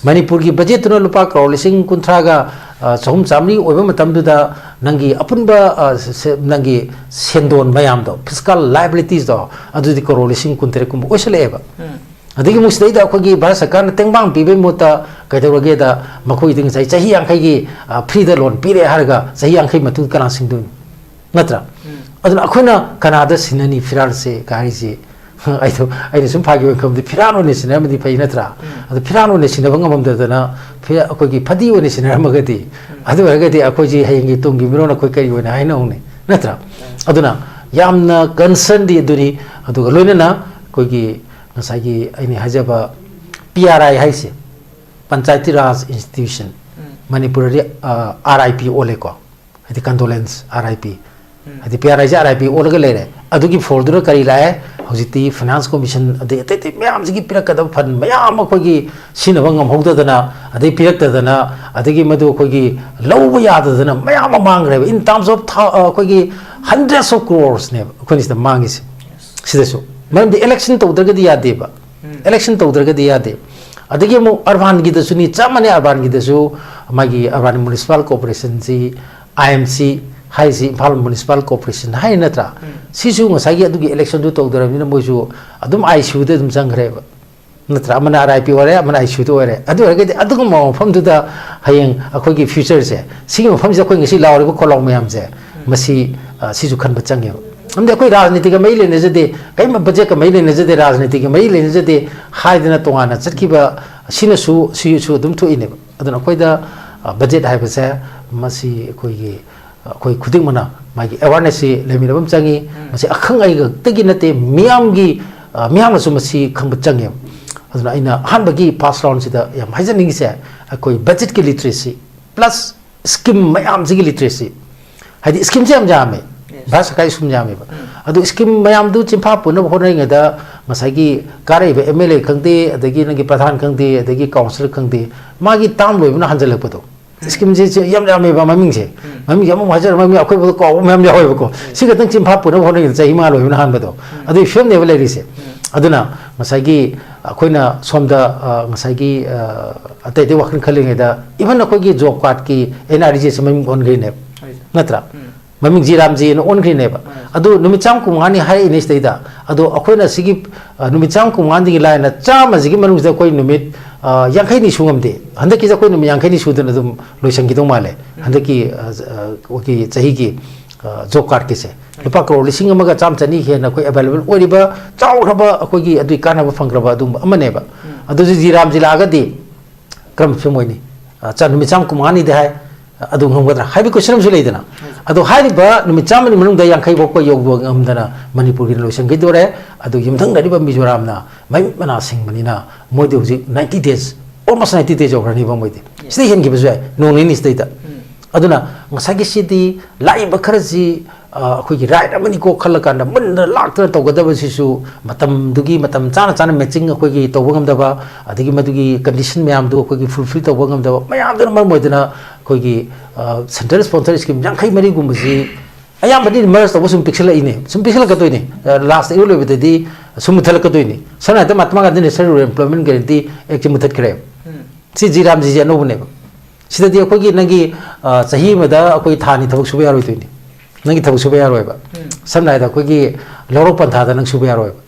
ꯃꯅꯤꯄꯨꯔꯒꯤ budget ꯇꯨꯅ ꯂꯨꯄꯥ ꯀꯔꯣꯔ ꯂꯤꯁꯤꯡ ꯀꯨꯟꯊ꯭ꯔꯥꯒ, ꯑ, ꯆꯍꯨꯝ ꯆꯥꯃꯔꯤ ꯑꯣꯏꯕ ꯃꯇꯝꯗꯨꯗ ꯅꯪꯒꯤ ꯑꯄꯨꯟꯕ, ꯑ, ꯁꯦ-, ꯁꯦ-, ꯅꯪꯒꯤ ꯁꯦꯟꯗꯣꯟ ꯃꯌꯥꯝꯗꯣ, fiscal liabilities ꯗꯣ, ꯑꯗꯨꯗꯤ ꯀꯔꯣꯔ ꯂꯤꯁꯤꯡ ꯀꯨꯟꯇꯔꯦꯠ ꯀꯨꯝꯕ ꯑꯣꯏꯁꯜꯂꯛꯑꯦꯕ꯫ ꯑꯗꯒꯤ ꯑꯃꯨꯛ ꯁꯤꯗꯩꯗ ꯑꯩꯈꯣꯏꯒꯤ ꯚꯥꯔꯠ ꯁꯔꯀꯥꯔꯅ ꯇꯦꯡꯕꯥꯡ ꯄꯤꯕꯒꯤ ꯃꯍꯨꯠꯇ ꯀꯩꯗꯧꯔꯒꯦꯗ, ꯃꯈꯣꯏꯗꯤ ꯉꯁꯥꯏ ꯆꯍꯤ ꯌꯥꯡꯈꯩꯒꯤ, ꯑ, free ꯗ loan ꯄꯤꯔꯦ ꯍꯥꯏꯔꯒ ꯆꯍꯤ ꯌꯥꯡꯈꯩ ꯃꯇꯨꯡꯗ ꯀꯅꯥ ꯁꯤꯡꯗꯣꯏꯅꯣ? ꯅꯠꯇ꯭ꯔꯥ? ꯑꯗꯨꯅ ꯑꯩꯈꯣꯏꯅ ꯀꯅꯥꯗ ꯁꯤꯟꯅꯅꯤ ꯐꯤꯔꯥꯜꯁꯦ ꯍꯥꯏꯔꯤꯁꯦ? ꯑꯩꯗꯣ, ꯑꯩꯅ ꯁꯨꯝ ꯐꯥꯒꯤ ꯑꯣꯏꯅ ꯈꯟꯕꯗꯤ ꯐꯤꯔꯥꯜ ꯑꯣꯏꯅ ꯁꯤꯟꯅꯔꯝꯃꯗꯤ ꯐꯩ, ꯅꯠꯇ꯭ꯔꯥ? ꯑꯗꯣ ꯐꯤꯔꯥꯜ ꯑꯣꯏꯅ ꯁꯤꯟꯅꯕ ꯉꯝꯃꯝꯗꯗꯅ ꯐꯤ-, ꯑꯩꯈꯣꯏꯒꯤ ꯐꯗꯤ ꯑꯣꯏꯅ ꯁꯤꯟꯅꯔꯝꯃꯒꯗꯤ, ꯑꯗꯨ ꯑꯣꯏꯔꯒꯗꯤ ꯑꯩꯈꯣꯏꯁꯤ ꯍꯌꯦꯡꯒꯤ ꯇꯨꯡꯒꯤ ꯃꯤꯔꯣꯟ ꯑꯩꯈꯣꯏ ꯀꯔꯤ ꯑꯣꯏꯅ ꯍꯥꯏꯅꯍꯧꯅꯤ, ꯅꯠꯇ꯭ꯔꯥ? ꯑꯗꯨꯅ ꯌꯥꯝꯅ concern ꯗꯤ ꯑꯗꯨꯅꯤ꯫ ꯑꯗꯨꯒ ꯂꯣꯏꯅꯅ ꯑꯩꯈꯣꯏꯒꯤ ꯉꯁꯥꯏꯒꯤ ꯑꯩꯅ ꯍꯥꯏꯖꯕ P R I ꯍꯥꯏꯁꯦ, Panchayati Raj Institution, ꯃꯅꯤꯄꯨꯔꯗꯤ, ꯑ, R I P ꯑꯣꯜꯂꯦꯀꯣ, ꯍꯥꯏꯗꯤ condolence, R I P꯫ ꯍꯥꯏꯗꯤ P R I say R I P ꯑꯣꯜꯂꯒ ꯂꯩꯔꯦ꯫ ꯑꯗꯨꯒꯤ ꯐꯣꯜꯗꯨꯅ ꯀꯔꯤ ꯂꯥꯛꯑꯦ? ꯍꯧꯖꯤꯛꯇꯤ Finance Commission ꯑꯗꯩ ꯑꯇꯩ ꯑꯇꯩ ꯃꯌꯥꯝꯁꯤꯒꯤ ꯄꯤꯔꯛꯀꯗꯕ fund ꯃꯌꯥꯝ ꯑꯃ ꯑꯩꯈꯣꯏꯒꯤ ꯁꯤꯖꯤꯟꯅꯕ ꯉꯝꯍꯧꯗꯗꯅ, ꯑꯗꯩ ꯄꯤꯔꯛꯇꯗꯅ, ꯑꯗꯒꯤ ꯃꯗꯨ ꯑꯩꯈꯣꯏꯒꯤ ꯂꯧꯕ ꯌꯥꯗꯗꯅ ꯃꯌꯥꯝ ꯑꯃ ꯃꯥꯡꯈ꯭ꯔꯦꯕ꯫ In terms of thou-, ꯑ, ꯑꯩꯈꯣꯏꯒꯤ hundreds of crores ꯅꯦꯕ ꯑꯩꯈꯣꯏꯅ ꯁꯤꯗ ꯃꯥꯡꯉꯤꯁꯦ꯫ ꯁꯤꯗꯁꯨ ꯃꯔꯝꯗꯤ election ꯇꯧꯗ꯭ꯔꯒꯗꯤ ꯌꯥꯗꯦꯕ꯫ Election ꯇꯧꯗ꯭ꯔꯒꯗꯤ ꯌꯥꯗꯦ꯫ ꯑꯗꯒꯤ ꯑꯃꯨꯛ urban ꯒꯤꯗꯁꯨꯅꯤ, ꯆꯞ ꯃꯥꯟꯅꯩ꯫ Urban ꯒꯤꯗꯁꯨ ꯃꯥꯒꯤ urban municipal corporation ꯁꯤ, I M C ꯍꯥꯏꯁꯤ, ꯏꯝꯐꯥꯜ Municipal Corporation ꯍꯥꯏ ꯅꯠꯇ꯭ꯔꯥ? ꯁꯤꯁꯨ ꯉꯁꯥꯏꯒꯤ ꯑꯗꯨꯒꯤ election ꯗꯨ ꯇꯧꯗ꯭ꯔꯕꯅꯤꯅ ꯃꯣꯏꯁꯨ ꯑꯗꯨꯝ I C U ꯗ ꯑꯗꯨꯝ ꯆꯪꯈ꯭ꯔꯦꯕ꯫ ꯅꯠꯇ꯭ꯔꯥ? ꯑꯃꯅ ꯑꯥꯔ ꯑꯥꯏ ꯄꯤ ꯑꯣꯏꯔꯦ, ꯑꯃꯅ ꯑꯥꯏ ꯁꯤ ꯌꯨꯗ ꯑꯣꯏꯔꯦ꯫ ꯑꯗꯨ ꯑꯣꯏꯔꯒꯗꯤ ꯑꯗꯨꯒꯨꯝꯕ ꯃꯐꯝꯗꯨꯗ ꯍꯌꯦꯡ ꯑꯩꯈꯣꯏꯒꯤ ꯐ꯭ꯌꯨꯆꯔꯁꯦ, ꯁꯤꯒꯤ ꯃꯐꯝꯁꯤꯗ ꯑꯩꯈꯣꯏ ꯉꯁꯤ ꯂꯥꯎꯔꯤꯕ ꯈꯣꯜꯂꯥꯎ ꯃꯌꯥꯝꯁꯦ, ꯃꯁꯤ, ꯑ, ꯁꯤꯁꯨ ꯈꯟꯕ ꯆꯪꯉꯦꯕ꯫ ꯑꯃꯗꯤ ꯑꯩꯈꯣꯏ ꯔꯥꯖꯅꯤꯇꯤꯒ ꯃꯔꯤ ꯂꯩꯅꯖꯗꯦ, ꯀꯔꯤꯒꯨꯝꯕ ꯕꯖꯦꯠꯀ ꯃꯔꯤ ꯂꯩꯅꯖꯗꯦ, ꯔꯥꯖꯅꯤꯇꯤꯒ ꯃꯔꯤ ꯂꯩꯅꯖꯗꯦ ꯍꯥꯏꯗꯅ ꯇꯣꯉꯥꯟꯅ ꯆꯠꯈꯤꯕ ꯁꯤꯅꯁꯨ, ꯁꯤꯁꯨ ꯑꯗꯨꯝ ꯊꯣꯛꯏꯅꯦꯕ꯫ ꯑꯗꯨꯅ ꯑꯩꯈꯣꯏꯗ, ꯑ, ꯕꯖꯦꯠ ꯍꯥꯏꯕꯁꯦ ꯃꯁꯤ ꯑꯩꯈꯣꯏꯒꯤ, ꯑ, ꯑꯩꯈꯣꯏ ꯈꯨꯗꯤꯡꯃꯛꯅ ꯃꯥꯒꯤ ꯑꯦꯋꯥꯔꯅꯦꯁꯁꯤ ꯂꯩꯃꯤꯟꯅꯕ ꯑꯃ ꯆꯪꯉꯤ꯫ ꯃꯁꯤ ꯑꯈꯪ ꯑꯍꯩ ꯈꯛꯇꯒꯤ ꯅꯠꯇꯦ, ꯃꯤꯌꯥꯝꯒꯤ, ꯑ, ꯃꯤꯌꯥꯝꯅꯁꯨ ꯃꯁꯤ ꯈꯪꯕ ꯆꯪꯉꯦꯕ꯫ ꯑꯗꯨꯅ ꯑꯩꯅ ꯑꯍꯥꯟꯕꯒꯤ ꯐꯥꯔꯁ ꯔꯥꯎꯟꯁꯤꯗ ꯌꯥꯝ ꯍꯥꯏꯖꯅꯤꯡꯉꯤꯁꯦ, ꯑꯩꯈꯣꯏ ꯕꯖꯦꯠꯀꯤ ꯂꯤꯇꯔꯦꯁꯤ ꯄ꯭ꯂꯁ ꯁ꯭ꯀꯤꯝ ꯃꯌꯥꯝꯁꯤꯒꯤ ꯂꯤꯇꯔꯦꯁꯤ, ꯍꯥꯏꯗꯤ ꯁ꯭ꯀꯤꯝꯁꯦ ꯌꯥꯝ ꯌꯥꯝꯃꯦ, ꯚꯥꯔꯠ ꯁꯔꯀꯥꯔꯒꯤ ꯁ꯭ꯀꯤꯝ ꯌꯥꯝꯃꯦꯕ꯫ ꯑꯗꯨ ꯁ꯭ꯀꯤꯝ ꯃꯌꯥꯝꯗꯨ ꯆꯤꯟꯐꯥ ꯄꯨꯅꯕ ꯍꯣꯠꯅꯔꯤꯉꯩꯗ ꯉꯁꯥꯏꯒꯤ ꯀꯥꯔꯛꯏꯕ ꯑꯦꯝ ꯑꯦꯜ ꯑꯦ ꯈꯪꯗꯦ, ꯑꯗꯒꯤ ꯅꯪꯒꯤ ꯄ꯭ꯔꯙꯥꯟ ꯈꯪꯗꯦ, ꯑꯗꯒꯤ ꯀꯥꯎꯟꯁꯤꯂꯔ ꯈꯪꯗꯦ, ꯃꯥꯒꯤ ꯇꯥꯝ ꯂꯣꯏꯕꯅ ꯍꯟꯖꯜꯂꯛꯄꯗꯣ꯫ ꯁ꯭ꯀꯤꯝꯁꯦ ꯁꯤ ꯌꯥꯝ ꯌꯥꯝꯃꯦꯕ ꯃꯃꯤꯡꯁꯦ꯫ ꯃꯃꯤꯡꯁꯦ ꯑꯃꯨꯛ ꯍꯥꯏꯖꯔ ꯃꯃꯤꯡ ꯑꯩꯈꯣꯏꯕꯨ ꯀꯥꯎꯕ ꯃꯌꯥꯝ ꯌꯥꯎꯋꯦꯕꯀꯣ꯫ ꯁꯤ ꯈꯛꯇꯪ ꯆꯤꯟꯐꯥ ꯄꯨꯅꯕ ꯍꯣꯠꯅꯔꯤꯉꯩꯗ ꯆꯍꯤ ꯃꯉꯥ ꯂꯣꯏꯕꯅ ꯍꯥꯟꯕꯗꯣ꯫ ꯑꯗꯨꯒꯤ ꯐꯤꯕꯝꯅꯦꯕ ꯂꯩꯔꯤꯁꯦ꯫ ꯑꯗꯨꯅ ꯉꯁꯥꯏꯒꯤ ꯑꯩꯈꯣꯏꯅ ꯁꯣꯝꯗ, ꯑ, ꯉꯁꯥꯏꯒꯤ, ꯑ, ꯑꯇꯩ ꯑꯇꯩ ꯋꯥꯈꯜ ꯈꯜꯂꯤꯉꯩꯗ, ꯏꯚꯟ ꯑꯩꯈꯣꯏꯒꯤ ꯖꯣꯕ ꯀꯥꯔꯗꯀꯤ N R E G S ꯃꯃꯤꯡ ꯑꯣꯟꯈ꯭ꯔꯤꯅꯦꯕ꯫ ꯅꯠꯇ꯭ꯔꯥ? ꯃꯃꯤꯡ ꯖꯤ ꯔꯥꯝꯖꯤꯅ ꯑꯣꯟꯈ꯭ꯔꯤꯅꯦꯕ꯫ ꯑꯗꯨ ꯅꯨꯃꯤꯠ ꯆꯥꯝ ꯀꯨꯟꯃꯉꯥꯅꯤ ꯍꯥꯏꯔꯛꯏꯅꯦ ꯁꯤꯗꯩꯗ꯫ ꯑꯗꯣ ꯑꯩꯈꯣꯏꯅ ꯁꯤꯒꯤ, ꯑ, ꯅꯨꯃꯤꯠ ꯆꯥꯝ ꯀꯨꯟꯃꯉꯥꯗꯒꯤ ꯂꯥꯏꯅ ꯆꯥꯝꯃꯁꯤꯒꯤ ꯃꯅꯨꯡꯁꯤꯗ ꯑꯩꯈꯣꯏ ꯅꯨꯃꯤꯠ, ꯑ, ꯌꯥꯡꯈꯩꯅꯤ ꯁꯨ ꯉꯝꯗꯦ꯫ ꯍꯟꯗꯛꯀꯤꯁꯦ ꯑꯩꯈꯣꯏ ꯅꯨꯃꯤꯠ ꯌꯥꯡꯈꯩꯅꯤ ꯁꯨꯗꯅ ꯑꯗꯨꯝ ꯂꯣꯏꯁꯤꯟꯈꯤꯗꯧ ꯃꯥꯜꯂꯦ꯫ ꯍꯟꯗꯛꯀꯤ, ꯑ, ꯑ, ꯑꯩꯈꯣꯏꯒꯤ ꯆꯍꯤꯒꯤ, ꯑ, ꯖꯣꯕ ꯀꯥꯔꯗꯀꯤꯁꯦ꯫ ꯂꯨꯄꯥ ꯀꯔꯣꯔ ꯂꯤꯁꯤꯡ ꯑꯃꯒ ꯆꯥꯝ ꯆꯅꯤ ꯍꯦꯟꯅ ꯑꯩꯈꯣꯏ ꯑꯦꯚꯥꯏꯂꯦꯕꯜ ꯑꯣꯏꯔꯤꯕ ꯆꯥꯎꯈ꯭ꯔꯕ ꯑꯩꯈꯣꯏꯒꯤ ꯑꯗꯨꯒꯤ ꯀꯥꯟꯅꯕ ꯐꯪꯈ꯭ꯔꯕ ꯑꯗꯨꯒꯨꯝꯕ ꯑꯃꯅꯦꯕ꯫ ꯑꯗꯨꯁꯨ ꯖꯤ ꯔꯥꯝꯖꯤ ꯂꯥꯛꯑꯒꯗꯤ ꯀꯔꯝꯕ ꯐꯤꯕꯝ ꯑꯣꯏꯅꯤ? ꯑ, ꯆ-, ꯅꯨꯃꯤꯠ ꯆꯥꯝ ꯀꯨꯟꯃꯉꯥꯅꯤꯗꯤ ꯍꯥꯏ, ꯑꯗꯨ ꯉꯝꯒꯗ꯭ꯔꯥ ꯍꯥꯏꯕꯒꯤ ꯀꯣꯏꯁꯟ ꯑꯃꯁꯨ ꯂꯩꯗꯅ꯫ ꯑꯗꯣ ꯍꯥꯏꯔꯤꯕ ꯅꯨꯃꯤꯠ ꯆꯥꯝꯃꯒꯤ ꯃꯅꯨꯡꯗ ꯌꯥꯡꯈꯩ ꯐꯥꯎꯕ ꯌꯧꯕ ꯉꯝꯗꯅ ꯃꯅꯤꯄꯨꯔꯒꯤꯅ ꯂꯣꯏꯁꯤꯟꯈꯤꯗꯣꯔꯦ꯫ ꯑꯗꯨ ꯌꯨꯝꯊꯪꯅꯔꯤꯕ ꯃꯤꯖꯣꯔꯥꯝꯅ ꯃꯃꯤꯠ ꯃꯅꯥ ꯁꯤꯡꯕꯅꯤꯅ ꯃꯣꯏꯗꯤ ꯍꯧꯖꯤꯛ ninety days, almost ninety days ꯌꯧꯈ꯭ꯔꯅꯤꯕ ꯃꯣꯏꯗꯤ꯫ ꯁꯤꯗ ꯍꯦꯟꯈꯤꯕꯁꯨ ꯌꯥꯏ ꯅꯣꯡ ꯅꯤꯅꯤ ꯁꯤꯗꯩꯗ꯫ ꯑꯗꯨꯅ ꯉꯁꯥꯏꯒꯤ ꯁꯤꯗꯤ ꯂꯥꯛꯏꯕ ꯈꯔꯁꯤ, ꯑ, ꯑꯩꯈꯣꯏꯒꯤ ꯔꯥꯏꯠ ꯑꯃꯅꯤꯀꯣ ꯈꯜꯂꯀꯥꯟꯗ ꯃꯨꯟꯅ ꯂꯥꯛꯇꯅ ꯇꯧꯒꯗꯕꯁꯤꯁꯨ ꯃꯇꯝꯗꯨꯒꯤ ꯃꯇꯝ ꯆꯥꯅ ꯆꯥꯅ ꯃꯦꯆꯤꯡ ꯑꯩꯈꯣꯏꯒꯤ ꯇꯧꯕ ꯉꯝꯗꯕ, ꯑꯗꯒꯤ ꯃꯗꯨꯒꯤ ꯀꯟꯗꯤꯁꯟ ꯃꯌꯥꯝꯗꯨ ꯑꯩꯈꯣꯏꯒꯤ ꯐꯨꯜꯐꯤꯜ ꯇꯧꯕ ꯉꯝꯗꯕ ꯃꯌꯥꯝꯗꯨꯅ ꯃꯔꯝ ꯑꯣꯏꯗꯅ ꯑꯩꯈꯣꯏꯒꯤ, ꯑ, ꯁꯦꯟꯇ꯭ꯔꯦꯜ ꯁ꯭ꯄꯣꯟꯁꯔ ꯁ꯭ꯀꯤꯝ ꯌꯥꯡꯈꯩ ꯃꯔꯤꯒꯨꯝꯕꯁꯤ ꯑꯌꯥꯝꯕꯗꯤ ꯃꯔꯖ ꯇꯧꯕ ꯁꯨꯝ ꯄꯤꯛꯁꯜꯂꯛꯏꯅꯦ, ꯁꯨꯝ ꯄꯤꯛꯁꯜꯂꯛꯀꯗꯣꯏꯅꯦ꯫ ꯑ, ꯂꯥꯁꯇ ꯏꯔꯣꯏ ꯂꯣꯏꯕꯗꯗꯤ ꯁꯨꯝ ꯃꯨꯠꯊꯠꯂꯛꯀꯗꯣꯏꯅꯤ꯫ ꯁꯝꯅ ꯍꯥꯏꯔꯕꯗ Mahatma Gandhi national rural employment guarantee ꯑꯦꯛꯁꯦ ꯃꯨꯠꯊꯠꯈ꯭ꯔꯦ꯫ ꯁꯤ ꯖꯤ ꯔꯥꯝꯖꯤꯁꯦ ꯑꯅꯧꯕꯅꯦꯕ꯫ ꯁꯤꯗꯗꯤ ꯑꯩꯈꯣꯏꯒꯤ ꯅꯪꯒꯤ, ꯑ, ꯆꯍꯤ ꯑꯃꯗ ꯑꯩꯈꯣꯏ ꯊꯥ ꯑꯅꯤ ꯊꯕꯛ ꯁꯨꯕ ꯌꯥꯔꯣꯏꯗꯣꯏꯅꯤ꯫ ꯅꯪꯒꯤ ꯊꯕꯛ ꯁꯨꯕ ꯌꯥꯔꯣꯏꯕ꯫ ꯁꯝꯅ ꯍꯥꯏꯔꯕꯗ ꯑꯩꯈꯣꯏꯒꯤ ꯂꯧꯔꯣꯛ ꯄꯟꯊꯥꯗ ꯅꯪ ꯁꯨꯕ ꯌꯥꯔꯣꯏꯕ꯫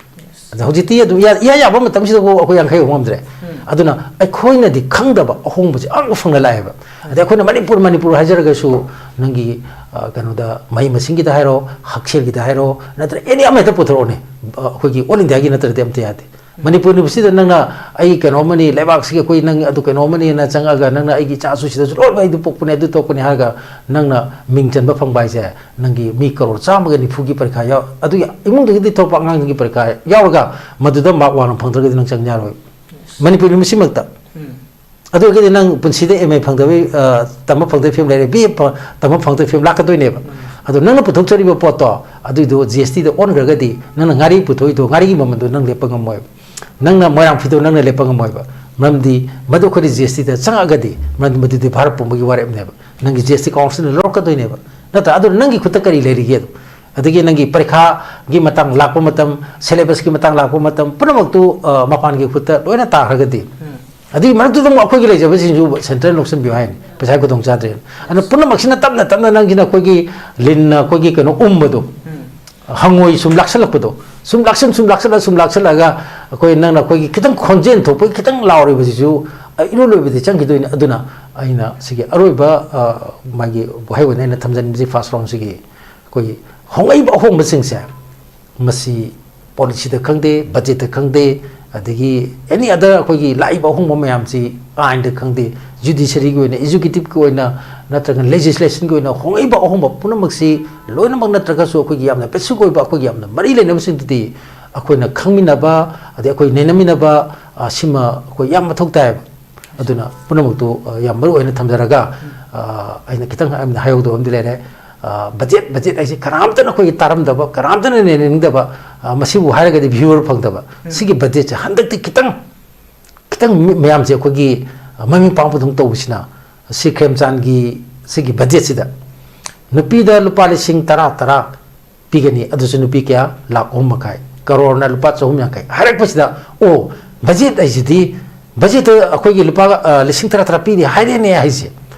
ꯑꯗ ꯍꯧꯖꯤꯛꯇꯤ ꯑꯗꯨꯝ ꯏꯌꯥ ꯏꯌꯥ ꯌꯥꯕ ꯃꯇꯝꯁꯤꯗꯕꯨ ꯑꯩꯈꯣꯏ ꯌꯥꯡꯈꯩ ꯌꯧ ꯉꯝꯗ꯭ꯔꯦ꯫ ꯑꯗꯨꯅ ꯑꯩꯈꯣꯏꯅꯗꯤ ꯈꯪꯗꯕ ꯑꯍꯣꯡꯕꯁꯦ ꯑꯉꯛꯄ ꯐꯪꯅ ꯂꯥꯛꯑꯦꯕ꯫ ꯑꯗꯩ ꯑꯩꯈꯣꯏꯅ ꯃꯅꯤꯄꯨꯔ, ꯃꯅꯤꯄꯨꯔ ꯍꯥꯏꯖꯔꯒꯁꯨ ꯅꯪꯒꯤ, ꯑ, ꯀꯩꯅꯣꯗ ꯃꯍꯩ ꯃꯁꯤꯡꯒꯤꯗ ꯍꯥꯏꯔꯣ, ꯍꯛꯁꯦꯜꯒꯤꯗ ꯍꯥꯏꯔꯣ, ꯅꯠꯇ꯭ꯔꯒ ꯑꯦꯅꯤ ꯑꯃ ꯍꯦꯛꯇ ꯄꯨꯊꯣꯔꯛꯑꯣꯅꯦ, ꯑ, ꯑꯩꯈꯣꯏꯒꯤ ꯑꯣꯜ ꯏꯟꯗꯤꯌꯥꯒꯤ ꯅꯠꯇ꯭ꯔꯗꯤ ꯑꯝꯇ ꯌꯥꯗꯦ꯫ ꯃꯅꯤꯄꯨꯔ ꯌꯨꯅꯤꯚꯔꯁꯤꯇꯤꯗ ꯅꯪꯅ ꯑꯩ ꯀꯩꯅꯣ ꯑꯃꯅꯤ, ꯂꯩꯕꯥꯛꯁꯤꯒꯤ ꯑꯩꯈꯣꯏ ꯅꯪ ꯑꯗꯨ ꯀꯩꯅꯣ ꯑꯃꯅꯤꯅ ꯆꯪꯉꯛꯑꯒ ꯅꯪꯅ ꯑꯩꯒꯤ ꯏꯆꯥꯁꯨ ꯁꯤꯗꯁꯨ ꯂꯣꯏꯅꯃꯛ ꯑꯩꯗꯨ ꯄꯣꯛꯄꯅꯦ, ꯑꯗꯨ ꯇꯧꯔꯛꯄꯅꯦ ꯍꯥꯏꯔꯒ ꯅꯪꯅ ꯃꯤꯡ ꯆꯟꯕ ꯐꯪꯕ ꯍꯥꯏꯁꯦ, ꯅꯪꯒꯤ ꯃꯤ ꯀꯔꯣꯔ ꯆꯥꯝꯃꯒ ꯅꯤꯐꯨꯒꯤ ꯄꯔꯤꯈꯥ ꯌꯥꯎ-, ꯑꯗꯨꯒꯤ ꯏꯃꯨꯡꯗꯒꯤꯗꯤ ꯊꯣꯛꯄ ꯑꯉꯥꯡꯁꯤꯡꯒꯤ ꯄꯔꯤꯈꯥ ꯌꯥꯎꯔꯒ ꯃꯗꯨꯗ ꯃꯥꯔꯛ ꯋꯥꯡꯅ ꯐꯪꯗ꯭ꯔꯒꯗꯤ ꯅꯪ ꯆꯪ ꯌꯥꯔꯣꯏ꯫ ꯃꯅꯤꯄꯨꯔ ꯌꯨꯅꯤꯚꯔꯁꯤꯇꯤꯃꯛꯇ꯫ ꯑꯗꯨ ꯑꯣꯏꯔꯒꯗꯤ ꯅꯪ ꯄꯨꯟꯁꯤꯗ ꯑꯦꯝ ꯑꯦ ꯐꯪꯗꯕꯩ, ꯑ, ꯇꯝꯕ ꯐꯪꯗꯕꯩ ꯐꯤꯕꯝ ꯂꯩꯔꯦ, ꯕꯤ ꯑꯦ ꯐ-, ꯇꯝꯕ ꯐꯪꯗꯕꯩ ꯐꯤꯕꯝ ꯂꯥꯛꯀꯗꯣꯏꯅꯦꯕ꯫ ꯑꯗꯣ ꯅꯪꯅ ꯄꯨꯊꯣꯛꯆꯔꯤꯕ ꯄꯣꯠꯇꯣ ꯑꯗꯨꯏꯗꯣ ꯖꯤ ꯑꯦꯁ ꯇꯤꯗ ꯑꯣꯟꯈ꯭ꯔꯒꯗꯤ ꯅꯪꯅ ꯉꯥꯔꯤ ꯄꯨꯊꯣꯛꯏꯗꯣ, ꯉꯥꯔꯤꯒꯤ ꯃꯃꯜꯗꯣ ꯅꯪ ꯂꯦꯞꯄ ꯉꯝꯃꯣꯏꯕ꯫ ꯅꯪꯅ ꯃꯣꯏꯔꯥꯡ ꯐꯤꯗꯣ ꯅꯪꯅ ꯂꯦꯞꯄ ꯉꯝꯃꯣꯏꯕ꯫ ꯃꯔꯝꯗꯤ ꯃꯗꯨ ꯑꯩꯈꯣꯏꯅ ꯖꯤ ꯑꯦꯁ ꯇꯤꯗ ꯆꯪꯉꯛꯑꯒꯗꯤ, ꯃꯔꯝꯗꯤ ꯃꯗꯨꯗꯤ ꯚꯥꯔꯠ ꯄꯨꯝꯕꯒꯤ ꯋꯥꯔꯦꯞꯅꯦꯕ꯫ ꯅꯪꯒꯤ ꯖꯤ ꯑꯦꯁ ꯇꯤ ꯀꯥꯎꯟꯁꯤꯜꯅ ꯂꯧꯔꯛꯀꯗꯣꯏꯅꯦꯕ꯫ ꯅꯠꯇ꯭ꯔꯥ? ꯑꯗꯨꯅ ꯅꯪꯒꯤ ꯈꯨꯠꯇ ꯀꯔꯤ ꯂꯩꯔꯤꯒꯦ ꯑꯗꯣ? ꯑꯗꯒꯤ ꯅꯪꯒꯤ ꯄꯔꯤꯈꯥꯒꯤ ꯃꯇꯥꯡ ꯂꯥꯛꯄ ꯃꯇꯝ, ꯁꯦꯂꯦꯕꯁꯀꯤ ꯃꯇꯥꯡ ꯂꯥꯛꯄ ꯃꯇꯝ ꯄꯨꯝꯅꯃꯛꯇꯨ, ꯑ, ꯃꯄꯥꯟꯒꯤ ꯈꯨꯠꯇ ꯂꯣꯏꯅ ꯇꯥꯈ꯭ꯔꯒꯗꯤ, ꯑꯗꯨꯒꯤ ꯃꯔꯛꯇꯨꯗ ꯑꯃꯨꯛ ꯑꯩꯈꯣꯏꯒꯤ ꯂꯩꯖꯕꯁꯤꯡꯁꯨ ꯁꯦꯟꯇ꯭ꯔꯦꯜ ꯂꯧꯁꯤꯟꯕꯤꯌꯨ ꯍꯥꯏꯅꯤ, ꯄꯩꯁꯥ ꯈꯨꯗꯣꯡ ꯆꯥꯗ꯭ꯔꯦꯅ꯫ ꯑꯗꯨꯅ ꯄꯨꯝꯅꯃꯛꯁꯤꯅ ꯇꯞꯅ ꯇꯞꯅ ꯅꯪꯁꯤꯅ ꯑꯩꯈꯣꯏꯒꯤ ꯂꯤꯟꯅ ꯑꯩꯈꯣꯏꯒꯤ ꯀꯩꯅꯣ ꯎꯝꯕꯗꯣ, ꯍꯪꯉꯣꯏ ꯁꯨꯝ ꯂꯥꯛꯁꯜꯂꯛꯄꯗꯣ, ꯁꯨꯝ ꯂꯥꯛꯁꯜ-, ꯁꯨꯝ ꯂꯥꯛꯁꯜꯂ, ꯁꯨꯝ ꯂꯥꯛꯁꯜꯂꯒ ꯑꯩꯈꯣꯏ ꯅꯪꯅ ꯑꯩꯈꯣꯏꯒꯤ ꯈꯤꯇꯪ ꯈꯣꯟꯖꯦꯜ ꯊꯣꯛꯄꯒꯤ ꯈꯤꯇꯪ ꯂꯥꯎꯔꯤꯕꯁꯤꯁꯨ, ꯑ, ꯏꯔꯣꯏ ꯂꯣꯏꯕꯗꯤ ꯆꯪꯈꯤꯗꯣꯏꯅꯤ꯫ ꯑꯗꯨꯅ ꯑꯩꯅ ꯁꯤꯒꯤ ꯑꯔꯣꯏꯕ, ꯑ, ꯃꯥꯒꯤ ꯋꯥꯍꯩ ꯑꯣꯏꯅ ꯑꯩꯅ ꯊꯝꯖꯅꯤꯡꯕꯁꯤ ꯐꯥꯔꯁ ꯔꯥꯎꯟꯁꯤꯒꯤ ꯑꯩꯈꯣꯏꯒꯤ ꯍꯣꯡꯂꯛꯏꯕ ꯑꯍꯣꯡꯕꯁꯤꯡꯁꯦ, ꯃꯁꯤ ꯄꯣꯂꯤꯁꯤꯗ ꯈꯪꯗꯦ, ꯕꯖꯦꯠꯇ ꯈꯪꯗꯦ, ꯑꯗꯒꯤ ꯑꯦꯅꯤ ꯑꯗꯔ ꯑꯩꯈꯣꯏꯒꯤ ꯂꯥꯛꯏꯕ ꯑꯍꯣꯡꯕ ꯃꯌꯥꯝꯁꯤ, ꯑꯥꯏꯟꯗ ꯈꯪꯗꯦ, ꯖꯨꯗꯤꯁꯔꯤꯒꯤ ꯑꯣꯏꯅ, ꯑꯦꯛꯖꯤꯀ꯭ꯌꯨꯇꯤꯞꯀꯤ ꯑꯣꯏꯅ, ꯅꯠꯇ꯭ꯔꯒ ꯂꯦꯖꯤꯁꯂꯦꯁꯟꯒꯤ ꯑꯣꯏꯅ ꯍꯣꯡꯂꯛꯏꯕ ꯑꯍꯣꯡꯕ ꯄꯨꯝꯅꯃꯛꯁꯤ ꯂꯣꯏꯅꯃꯛ ꯅꯠꯇ꯭ꯔꯒꯁꯨ ꯑꯩꯈꯣꯏꯒꯤ ꯌꯥꯝꯅ ꯕꯦꯁꯤꯛ ꯑꯣꯏꯕ ꯑꯩꯈꯣꯏꯒꯤ ꯌꯥꯝꯅ ꯃꯔꯤ ꯂꯩꯅꯕꯁꯤꯡꯗꯨꯗꯤ ꯑꯩꯈꯣꯏꯅ ꯈꯪꯃꯤꯟꯅꯕ, ꯑꯗꯩ ꯑꯩꯈꯣꯏ ꯅꯩꯅꯃꯤꯟꯅꯕ, ꯑ, ꯁꯤꯃ ꯑꯩꯈꯣꯏ ꯌꯥꯝ ꯃꯊꯧ ꯇꯥꯏꯌꯦꯕ꯫ ꯑꯗꯨꯅ ꯄꯨꯝꯅꯃꯛꯇꯨ, ꯑ, ꯌꯥꯝ ꯃꯔꯨ ꯑꯣꯏꯅ ꯊꯝꯖꯔꯒ, ꯑ, ꯑꯩꯅ ꯈꯤꯇꯪ ꯑꯃꯗꯤ ꯍꯥꯏꯍꯧꯗꯕ ꯑꯃꯗꯤ ꯂꯩꯔꯦ꯫ ꯑ, ꯕꯖꯦꯠ, ꯕꯖꯦꯠ ꯍꯥꯏꯁꯤ ꯀꯅꯥꯝꯇꯅ ꯑꯩꯈꯣꯏꯒꯤ ꯇꯥꯔꯝꯗꯕ, ꯀꯅꯥꯝꯇꯅ ꯅꯩꯅꯅꯤꯡꯗꯕ, ꯑ, ꯃꯁꯤꯕꯨ ꯍꯥꯏꯔꯒꯗꯤ ꯚ꯭ꯌꯨꯋꯔ ꯐꯪꯗꯕ꯫ ꯁꯤꯒꯤ ꯕꯖꯦꯠꯁꯦ ꯍꯟꯗꯛꯇꯤ ꯈꯤꯇꯪ, ꯈꯤꯇꯪ ꯃꯤ-, ꯃꯌꯥꯝꯁꯦ ꯑꯩꯈꯣꯏꯒꯤ, ꯑ, ꯃꯃꯤꯡ ꯄꯥꯡꯕꯗꯧꯅ ꯇꯧꯕꯁꯤꯅ ꯁꯤ ꯈ꯭ꯔꯦꯝꯆꯥꯟꯒꯤ ꯁꯤꯒꯤ ꯕꯖꯦꯠꯁꯤꯗ ꯅꯨꯄꯤꯗ ꯂꯨꯄꯥ ꯂꯤꯁꯤꯡ ꯇꯔꯥ, ꯇꯔꯥ ꯄꯤꯒꯅꯤ, ꯑꯗꯨꯁꯨ ꯅꯨꯄꯤ ꯀꯌꯥ? ꯂꯥꯈ ꯑꯍꯨꯝ ꯃꯈꯥꯏ꯫ ꯀꯔꯣꯔꯅ ꯂꯨꯄꯥ ꯆꯍꯨꯝ ꯌꯥꯡꯈꯩ꯫ ꯍꯥꯏꯔꯛꯄꯁꯤꯗ, ꯑꯣ, ꯕꯖꯦꯠ ꯍꯥꯏꯁꯤꯗꯤ, ꯕꯖꯦꯠꯇ ꯑꯩꯈꯣꯏꯒꯤ ꯂꯨꯄꯥ, ꯑ, ꯂꯤꯁꯤꯡ ꯇꯔꯥ ꯇꯔꯥ ꯄꯤꯅꯤ ꯍꯥꯏꯔꯦꯅꯦ ꯍꯥꯏꯁꯦ꯫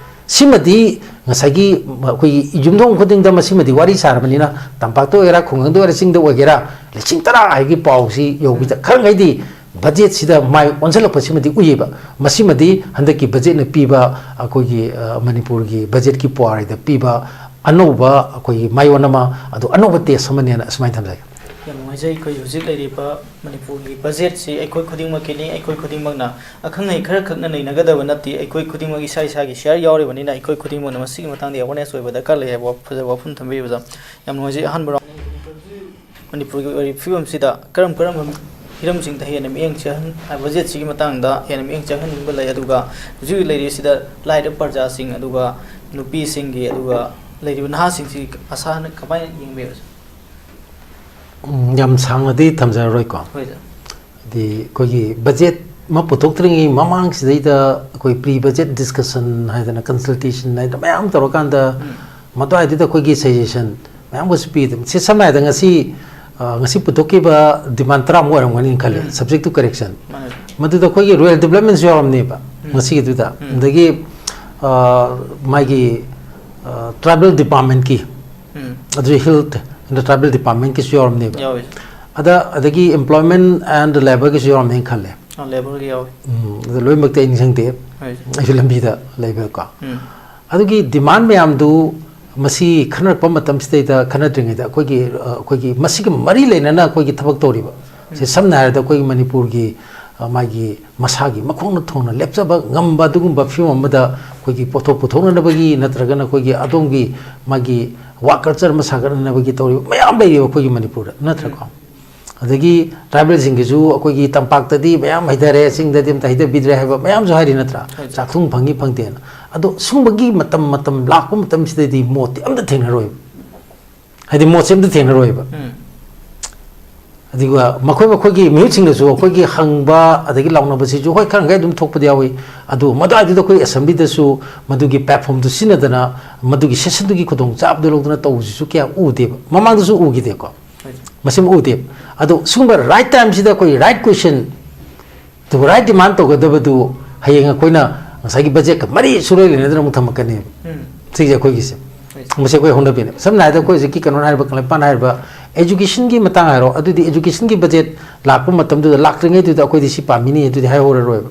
ꯁꯤꯃꯗꯤ ꯉꯁꯥꯏꯒꯤ ꯑꯩꯈꯣꯏꯒꯤ ꯌꯨꯝꯊꯣꯡ ꯈꯨꯗꯤꯡꯗ ꯃꯁꯤꯃꯗꯤ ꯋꯥꯔꯤ ꯁꯥꯔꯕꯅꯤꯅ, ꯇꯝꯄꯥꯛꯇ ꯑꯣꯏꯒꯦꯔꯥ, ꯈꯨꯡꯒꯪꯗ ꯑꯣꯏꯒꯦꯔꯥ, ꯆꯤꯡꯗ ꯑꯣꯏꯒꯦꯔꯥ, ꯂꯤꯁꯤꯡ ꯇꯔꯥ ꯍꯥꯏꯕꯒꯤ ꯄꯥꯎꯁꯤ ꯌꯧꯕꯤꯗ ꯈꯔꯉꯩꯗꯤ ꯕꯖꯦꯠꯁꯤꯗ ꯃꯥꯏ ꯑꯣꯟꯁꯤꯜꯂꯛꯄꯁꯤꯃꯗꯤ ꯎꯏꯌꯦꯕ꯫ ꯃꯁꯤꯃꯗꯤ ꯍꯟꯗꯛꯀꯤ ꯕꯖꯦꯠꯅ ꯄꯤꯕ, ꯑꯩꯈꯣꯏꯒꯤ, ꯑ, ꯃꯅꯤꯄꯨꯔꯒꯤ ꯕꯖꯦꯠꯀꯤ ꯄꯨꯋꯥꯔꯤꯗ ꯄꯤꯕ ꯑꯅꯧꯕ ꯑꯩꯈꯣꯏꯒꯤ ꯃꯥꯏꯑꯣꯟ ꯑꯃ, ꯑꯗꯨ ꯑꯅꯧꯕ ꯇꯦꯁ ꯑꯃꯅꯦꯅ ꯑꯁꯨꯃꯥꯏꯅ ꯊꯝꯖꯒꯦ꯫ ꯌꯥꯝ ꯅꯨꯡꯉꯥꯏꯖꯩ꯫ ꯑꯩꯈꯣꯏ ꯍꯧꯖꯤꯛ ꯂꯩꯔꯤꯕ ꯃꯅꯤꯄꯨꯔꯒꯤ ꯕꯖꯦꯠꯁꯤ ꯑꯩꯈꯣꯏ ꯈꯨꯗꯤꯡꯃꯛꯀꯤꯅꯤ, ꯑꯩꯈꯣꯏ ꯈꯨꯗꯤꯡꯃꯛꯅ ꯑꯈꯪ ꯑꯍꯩ ꯈꯔ ꯈꯛꯅ ꯅꯩꯅꯒꯗꯕ ꯅꯠꯇꯦ, ꯑꯩꯈꯣꯏ ꯈꯨꯗꯤꯡꯃꯛ ꯏꯁꯥ ꯏꯁꯥꯒꯤ ꯁꯤꯌꯥꯔ ꯌꯥꯎꯔꯤꯕꯅꯤꯅ ꯑꯩꯈꯣꯏ ꯈꯨꯗꯤꯡꯃꯛꯅ ꯃꯁꯤꯒꯤ ꯃꯇꯥꯡꯗ ꯑꯦꯋꯥꯔꯅꯦꯁ ꯑꯣꯏꯕ ꯗꯔꯀꯥꯔ ꯂꯩ ꯍꯥꯏꯕ ꯋꯥ-, ꯐꯖꯕ ꯋꯥꯐꯝ ꯊꯝꯕꯤꯕꯗ ꯌꯥꯝ ꯅꯨꯡꯉꯥꯏꯖꯩ꯫ ꯑꯍꯥꯟꯕ ꯔꯥꯎꯟ ꯃꯅꯤꯄꯨꯔꯒꯤ ꯑꯣꯏꯔꯤꯕ ꯐꯤꯕꯝꯁꯤꯗ ꯀꯔꯝ ꯀꯔꯝꯕ ꯍꯤꯔꯝꯁꯤꯡꯗ ꯍꯦꯟꯅ ꯃꯤꯠꯌꯦꯡ ꯆꯪꯍꯟ-, ꯕꯖꯦꯠꯁꯤꯒꯤ ꯃꯇꯥꯡꯗ ꯍꯦꯟꯅ ꯃꯤꯠꯌꯦꯡ ꯆꯪꯍꯟꯅꯤꯡꯕ ꯂꯩ, ꯑꯗꯨꯒ ꯍꯧꯖꯤꯛ ꯍꯧꯖꯤꯛ ꯂꯩꯔꯤꯁꯤꯗ ꯂꯥꯏꯔꯕ ꯄ꯭ꯔꯖꯥꯁꯤꯡ, ꯑꯗꯨꯒ ꯅꯨꯄꯤꯁꯤꯡꯒꯤ, ꯑꯗꯨꯒ ꯂꯩꯔꯤꯕ ꯅꯍꯥꯁꯤꯡꯁꯤ ꯑꯁꯥꯅ ꯀꯃꯥꯏꯅ ꯌꯦꯡꯕꯤꯕꯁꯦ? ꯎꯝ, ꯌꯥꯝ ꯁꯥꯡꯅꯗꯤ ꯊꯝꯖꯔꯔꯣꯏꯀꯣ꯫ ꯍꯣꯏ, ꯁꯥꯔ꯫ ꯍꯥꯏꯗꯤ ꯑꯩꯈꯣꯏꯒꯤ ꯕꯖꯦꯠ ꯑꯃ ꯄꯨꯊꯣꯛꯇ꯭ꯔꯤꯉꯩ ꯃꯃꯥꯡꯁꯤꯗꯩꯗ ꯑꯩꯈꯣꯏ ꯄ꯭ꯔꯤ ꯕꯖꯦꯠ ꯗꯤꯁꯀꯁꯟ ꯍꯥꯏꯗꯅ, ꯀꯟꯁꯜꯇꯦꯁꯟ ꯍꯥꯏꯗꯅ ꯃꯌꯥꯝ ꯇꯧꯔꯀꯥꯟꯗ, ꯎꯝ꯫ ꯃꯗꯨꯋꯥꯏꯗꯨꯗ ꯑꯩꯈꯣꯏꯒꯤ ꯁꯖꯦꯁꯟ ꯃꯌꯥꯝꯒꯁꯨ ꯄꯤꯗꯕ꯫ ꯁꯤ ꯁꯝꯅ ꯍꯥꯏꯔꯕꯗ ꯉꯁꯤ, ꯑ, ꯉꯁꯤ ꯄꯨꯊꯣꯛꯈꯤꯕ ꯗꯤꯃꯥꯟ ꯇꯔꯥꯃꯨꯛ ꯑꯣꯏꯔꯝꯒꯅꯤꯅ ꯈꯜꯂꯦ, ꯎꯝ꯫ Subject to correction꯫ ꯃꯥꯅꯦ꯫ ꯃꯗꯨꯗ ꯑꯩꯈꯣꯏꯒꯤ ꯔꯨꯔꯦꯜ ꯗꯤꯕꯂꯞꯃꯦꯟꯁꯨ ꯌꯥꯎꯔꯝꯅꯦꯕ, ꯎꯝ꯫ ꯉꯁꯤꯒꯤꯗꯨꯗ꯫ ꯎꯝ꯫ ꯑꯗꯒꯤ, ꯑ, ꯃꯥꯒꯤ, ꯑ, ꯇ꯭ꯔꯥꯏꯕꯦꯜ ꯗꯤꯄꯥꯔꯠꯃꯦꯟꯀꯤ, ꯎꯝ꯫ ꯑꯗꯨꯁꯨ ꯍꯦꯜꯊ ꯑꯦꯟ ꯇ꯭ꯔꯥꯏꯕꯦꯜ ꯗꯤꯄꯥꯔꯠꯃꯦꯟꯀꯤꯁꯨ ꯌꯥꯎꯔꯝꯅꯦꯕ꯫ ꯌꯥꯎꯋꯦ꯫ ꯑꯗ, ꯑꯗꯒꯤ employment and labourꯒꯤꯁꯨ ꯌꯥꯎꯔꯝꯅꯦꯅ ꯈꯜꯂꯦ꯫ ꯑ, labourꯒꯤ ꯌꯥꯎꯋꯦ꯫ ꯎꯝ, ꯑꯗꯨ ꯂꯣꯏꯅꯃꯛꯇꯤ ꯑꯩ ꯅꯤꯡꯁꯤꯡꯗꯦ꯫ ꯍꯣꯏ꯫ ꯑꯩꯁꯨ ꯂꯝꯕꯤꯗ ꯂꯩꯕꯀꯣ꯫ ꯎꯝ꯫ ꯑꯗꯨꯒꯤ ꯗꯤꯃꯥꯟ ꯃꯌꯥꯝꯗꯨ ꯃꯁꯤ ꯈꯟꯅꯔꯛꯄ ꯃꯇꯝꯁꯤꯗꯩꯗ, ꯈꯟꯅꯗ꯭ꯔꯤꯉꯩꯗ ꯑꯩꯈꯣꯏꯒꯤ, ꯑ, ꯑꯩꯈꯣꯏꯒꯤ ꯃꯁꯤꯒ ꯃꯔꯤ ꯂꯩꯅꯅ ꯑꯩꯈꯣꯏꯒꯤ ꯊꯕꯛ ꯇꯧꯔꯤꯕ, ꯁꯦ, ꯎꯝ꯫ ꯁꯝꯅ ꯍꯥꯏꯔꯕꯗ ꯑꯩꯈꯣꯏꯒꯤ ꯃꯅꯤꯄꯨꯔꯒꯤ, ꯑ, ꯃꯥꯒꯤ ꯃꯁꯥꯒꯤ ꯃꯈꯣꯡꯅ ꯊꯣꯡꯅ ꯂꯦꯞꯆꯕ ꯉꯝꯕ ꯑꯗꯨꯒꯨꯝꯕ ꯐꯤꯕꯝ ꯑꯃꯗ ꯑꯩꯈꯣꯏꯒꯤ ꯄꯣꯠꯊꯣꯛ ꯄꯨꯊꯣꯛꯅꯅꯕꯒꯤ ꯅꯠꯇ꯭ꯔꯒꯅ ꯑꯩꯈꯣꯏꯒꯤ ꯑꯗꯣꯝꯒꯤ ꯃꯥꯒꯤ work culture ꯑꯃ ꯁꯥꯒꯠꯅꯅꯕꯒꯤ ꯇꯧꯔꯤꯕ ꯃꯌꯥꯝ ꯂꯩꯔꯤꯕ ꯑꯩꯈꯣꯏꯒꯤ ꯃꯅꯤꯄꯨꯔꯗ, ꯅꯠꯇ꯭ꯔꯀꯣ? ꯎꯝ꯫ ꯑꯗꯒꯤ ꯇ꯭ꯔꯥꯏꯕꯦꯜꯁꯤꯡꯒꯤꯁꯨ ꯑꯩꯈꯣꯏꯒꯤ ꯇꯝꯄꯥꯛꯇꯗꯤ ꯃꯌꯥꯝ ꯍꯩꯊꯔꯦ, ꯆꯤꯡꯗꯗꯤ ꯑꯝꯇ ꯍꯩꯊꯕꯤꯗ꯭ꯔꯦ ꯍꯥꯏꯕ ꯃꯌꯥꯝꯁꯨ ꯍꯥꯏꯔꯤ, ꯅꯠꯇ꯭ꯔꯥ? ꯍꯣꯏ, ꯁꯥꯔ꯫ ꯆꯥꯛꯊꯨꯡ ꯐꯪꯉꯤ ꯐꯪꯗꯦꯅ꯫ ꯑꯗꯣ ꯁꯨꯝꯕꯒꯤ ꯃꯇꯝ, ꯃꯇꯝ ꯂꯥꯛꯄ ꯃꯇꯝꯁꯤꯗꯗꯤ ꯃꯣꯠꯇꯤ ꯑꯝꯇ ꯊꯦꯡꯅꯔꯣꯏꯕ꯫ ꯍꯥꯏꯗꯤ ꯃꯣꯠꯁꯦ ꯑꯝꯇ ꯊꯦꯡꯅꯔꯣꯏꯕ꯫ ꯎꯝ꯫ ꯑꯗꯨꯒ ꯃꯈꯣꯏ ꯃꯈꯣꯏꯒꯤ ꯃꯤꯍꯨꯠꯁꯤꯡꯅꯁꯨ ꯑꯩꯈꯣꯏꯒꯤ ꯍꯪꯕ ꯑꯗꯒꯤ ꯂꯥꯎꯅꯕꯁꯤꯁꯨ ꯍꯣꯏ ꯈꯔ ꯃꯈꯩ ꯑꯗꯨꯝ ꯊꯣꯛꯄꯗꯤ ꯌꯥꯎꯏ꯫ ꯑꯗꯨ ꯃꯗꯨꯋꯥꯏꯗꯨꯗ ꯑꯩꯈꯣꯏ ꯑꯦꯁꯦꯝꯕ꯭ꯂꯤꯗꯁꯨ ꯃꯗꯨꯒꯤ platformꯗꯨ ꯁꯤꯖꯤꯟꯅꯗꯅ ꯃꯗꯨꯒꯤ sessionꯗꯨꯒꯤ ꯈꯨꯗꯣꯡꯆꯥꯕꯗꯨ ꯂꯧꯗꯅ ꯇꯧꯕꯁꯤꯁꯨ ꯀꯌꯥ ꯎꯗꯦꯕ꯫ ꯃꯃꯥꯡꯗꯁꯨ ꯎꯈꯤꯗꯦꯀꯣ꯫ ꯍꯣꯏ꯫ ꯃꯁꯤꯃ ꯎꯗꯦꯕ꯫ ꯑꯗꯣ ꯁꯤꯒꯨꯝꯕ right timeꯁꯤꯗ ꯑꯩꯈꯣꯏ right question ꯑꯗꯨꯒ right demand ꯇꯧꯒꯗꯕꯗꯨ ꯍꯌꯦꯡ ꯑꯩꯈꯣꯏꯅ ꯉꯁꯥꯏꯒꯤ ꯕꯖꯦꯠꯀ ꯃꯔꯤ ꯁꯨꯡꯂꯩ ꯂꯩꯅꯗꯅ ꯑꯃꯨꯛ ꯊꯝꯃꯛꯀꯅꯦꯕ꯫ ꯎꯝ꯫ ꯁꯤꯁꯦ ꯑꯩꯈꯣꯏꯒꯤꯁꯦ꯫ ꯃꯁꯤ ꯑꯩꯈꯣꯏ ꯍꯧꯅꯕꯤꯅꯦ꯫ ꯁꯝꯅ ꯍꯥꯏꯔꯕꯗ ꯑꯩꯈꯣꯏ ꯍꯧꯖꯤꯛꯀꯤ ꯀꯩꯅꯣꯅ ꯍꯥꯏꯔꯤꯕ, ꯀꯪꯂꯩꯄꯥꯛꯅ ꯍꯥꯏꯔꯤꯕ education ꯒꯤ ꯃꯇꯥꯡ ꯍꯥꯏꯔꯣ, ꯑꯗꯨꯗꯤ education ꯒꯤ budget ꯂꯥꯛꯄ ꯃꯇꯝꯗꯨꯗ ꯂꯥꯛꯇ꯭ꯔꯤꯉꯩꯗꯨꯗ ꯑꯩꯈꯣꯏꯗꯤ ꯁꯤ ꯄꯥꯝꯃꯤꯅꯤ ꯑꯗꯨꯗꯤ ꯍꯥꯏꯍꯧꯔꯔꯣꯏꯕ꯫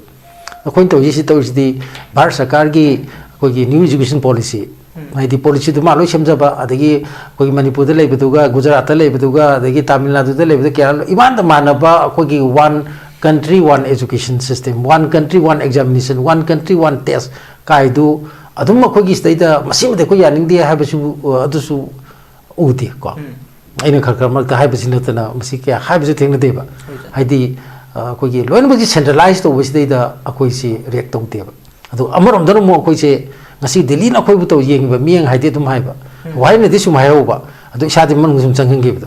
ꯑꯩꯈꯣꯏꯅ ꯇꯧꯔꯤꯁꯤ, ꯁꯤ ꯇꯧꯔꯤꯁꯤꯗꯤ ꯚꯥꯔꯠ ꯁꯔꯀꯥꯔꯒꯤ ꯑꯩꯈꯣꯏꯒꯤ new education policy, ꯍꯥꯏꯗꯤ policy ꯗꯨ ꯃꯥ ꯂꯣꯏ ꯁꯦꯝꯖꯕ, ꯑꯗꯒꯤ ꯑꯩꯈꯣꯏꯒꯤ ꯃꯅꯤꯄꯨꯔꯗ ꯂꯩꯕꯗꯨꯒ, ꯒꯨꯖꯔꯥꯠꯇ ꯂꯩꯕꯗꯨꯒ, ꯑꯗꯒꯤ ꯇꯥꯃꯤꯜ ꯅꯥꯗꯨꯗ ꯂꯩꯕꯗꯨ, ꯀꯦꯔꯂꯥ, ꯏꯃꯥꯟꯗ ꯃꯥꯟꯅꯕ ꯑꯩꯈꯣꯏꯒꯤ one country, one education system, one country, one examination, one country, one test ꯀꯥꯏꯗꯨ ꯑꯗꯨꯝ ꯑꯩꯈꯣꯏꯒꯤ ꯁꯤꯗꯩꯗ ꯃꯁꯤꯃꯗꯤ ꯑꯩꯈꯣꯏ ꯌꯥꯅꯤꯡꯗꯦ ꯍꯥꯏꯕꯁꯨ, ꯑ, ꯑꯗꯨꯁꯨ ꯎꯗꯦ ꯀꯣ꯫ ꯑꯩꯅ ꯈꯔ ꯈꯔ ꯃꯔꯛꯇ ꯍꯥꯏꯕꯁꯤ ꯅꯠꯇꯅ ꯃꯁꯤ ꯀꯌꯥ ꯍꯥꯏꯕꯁꯨ ꯊꯦꯡꯅꯗꯦꯕ꯫ ꯍꯥꯏꯗꯤ, ꯑ, ꯑꯩꯈꯣꯏꯒꯤ ꯂꯣꯏꯅꯃꯛꯁꯤ centralize ꯇꯧꯕꯁꯤꯗꯩꯗ ꯑꯩꯈꯣꯏꯁꯤ react ꯇꯧꯗꯦꯕ꯫ ꯑꯗꯣ ꯑꯃꯔꯣꯝꯗꯅ ꯑꯃꯨꯛ ꯑꯩꯈꯣꯏꯁꯦ ꯉꯁꯤ ꯗꯤꯜꯂꯤꯅ ꯑꯩꯈꯣꯏꯕꯨ ꯇꯧ ꯌꯦꯡꯉꯤꯕ ꯃꯤꯠꯌꯦꯡ ꯍꯥꯏꯗꯤ ꯑꯗꯨꯝ ꯍꯥꯏꯕ꯫ ꯋꯥꯍꯩꯅꯗꯤ ꯁꯨꯝ ꯍꯥꯏꯍꯧꯕ, ꯑꯗꯣ ꯏꯁꯥꯗꯤ ꯃꯅꯨꯡꯗ ꯁꯨꯝ ꯆꯪꯍꯟꯈꯤꯕꯗꯣ꯫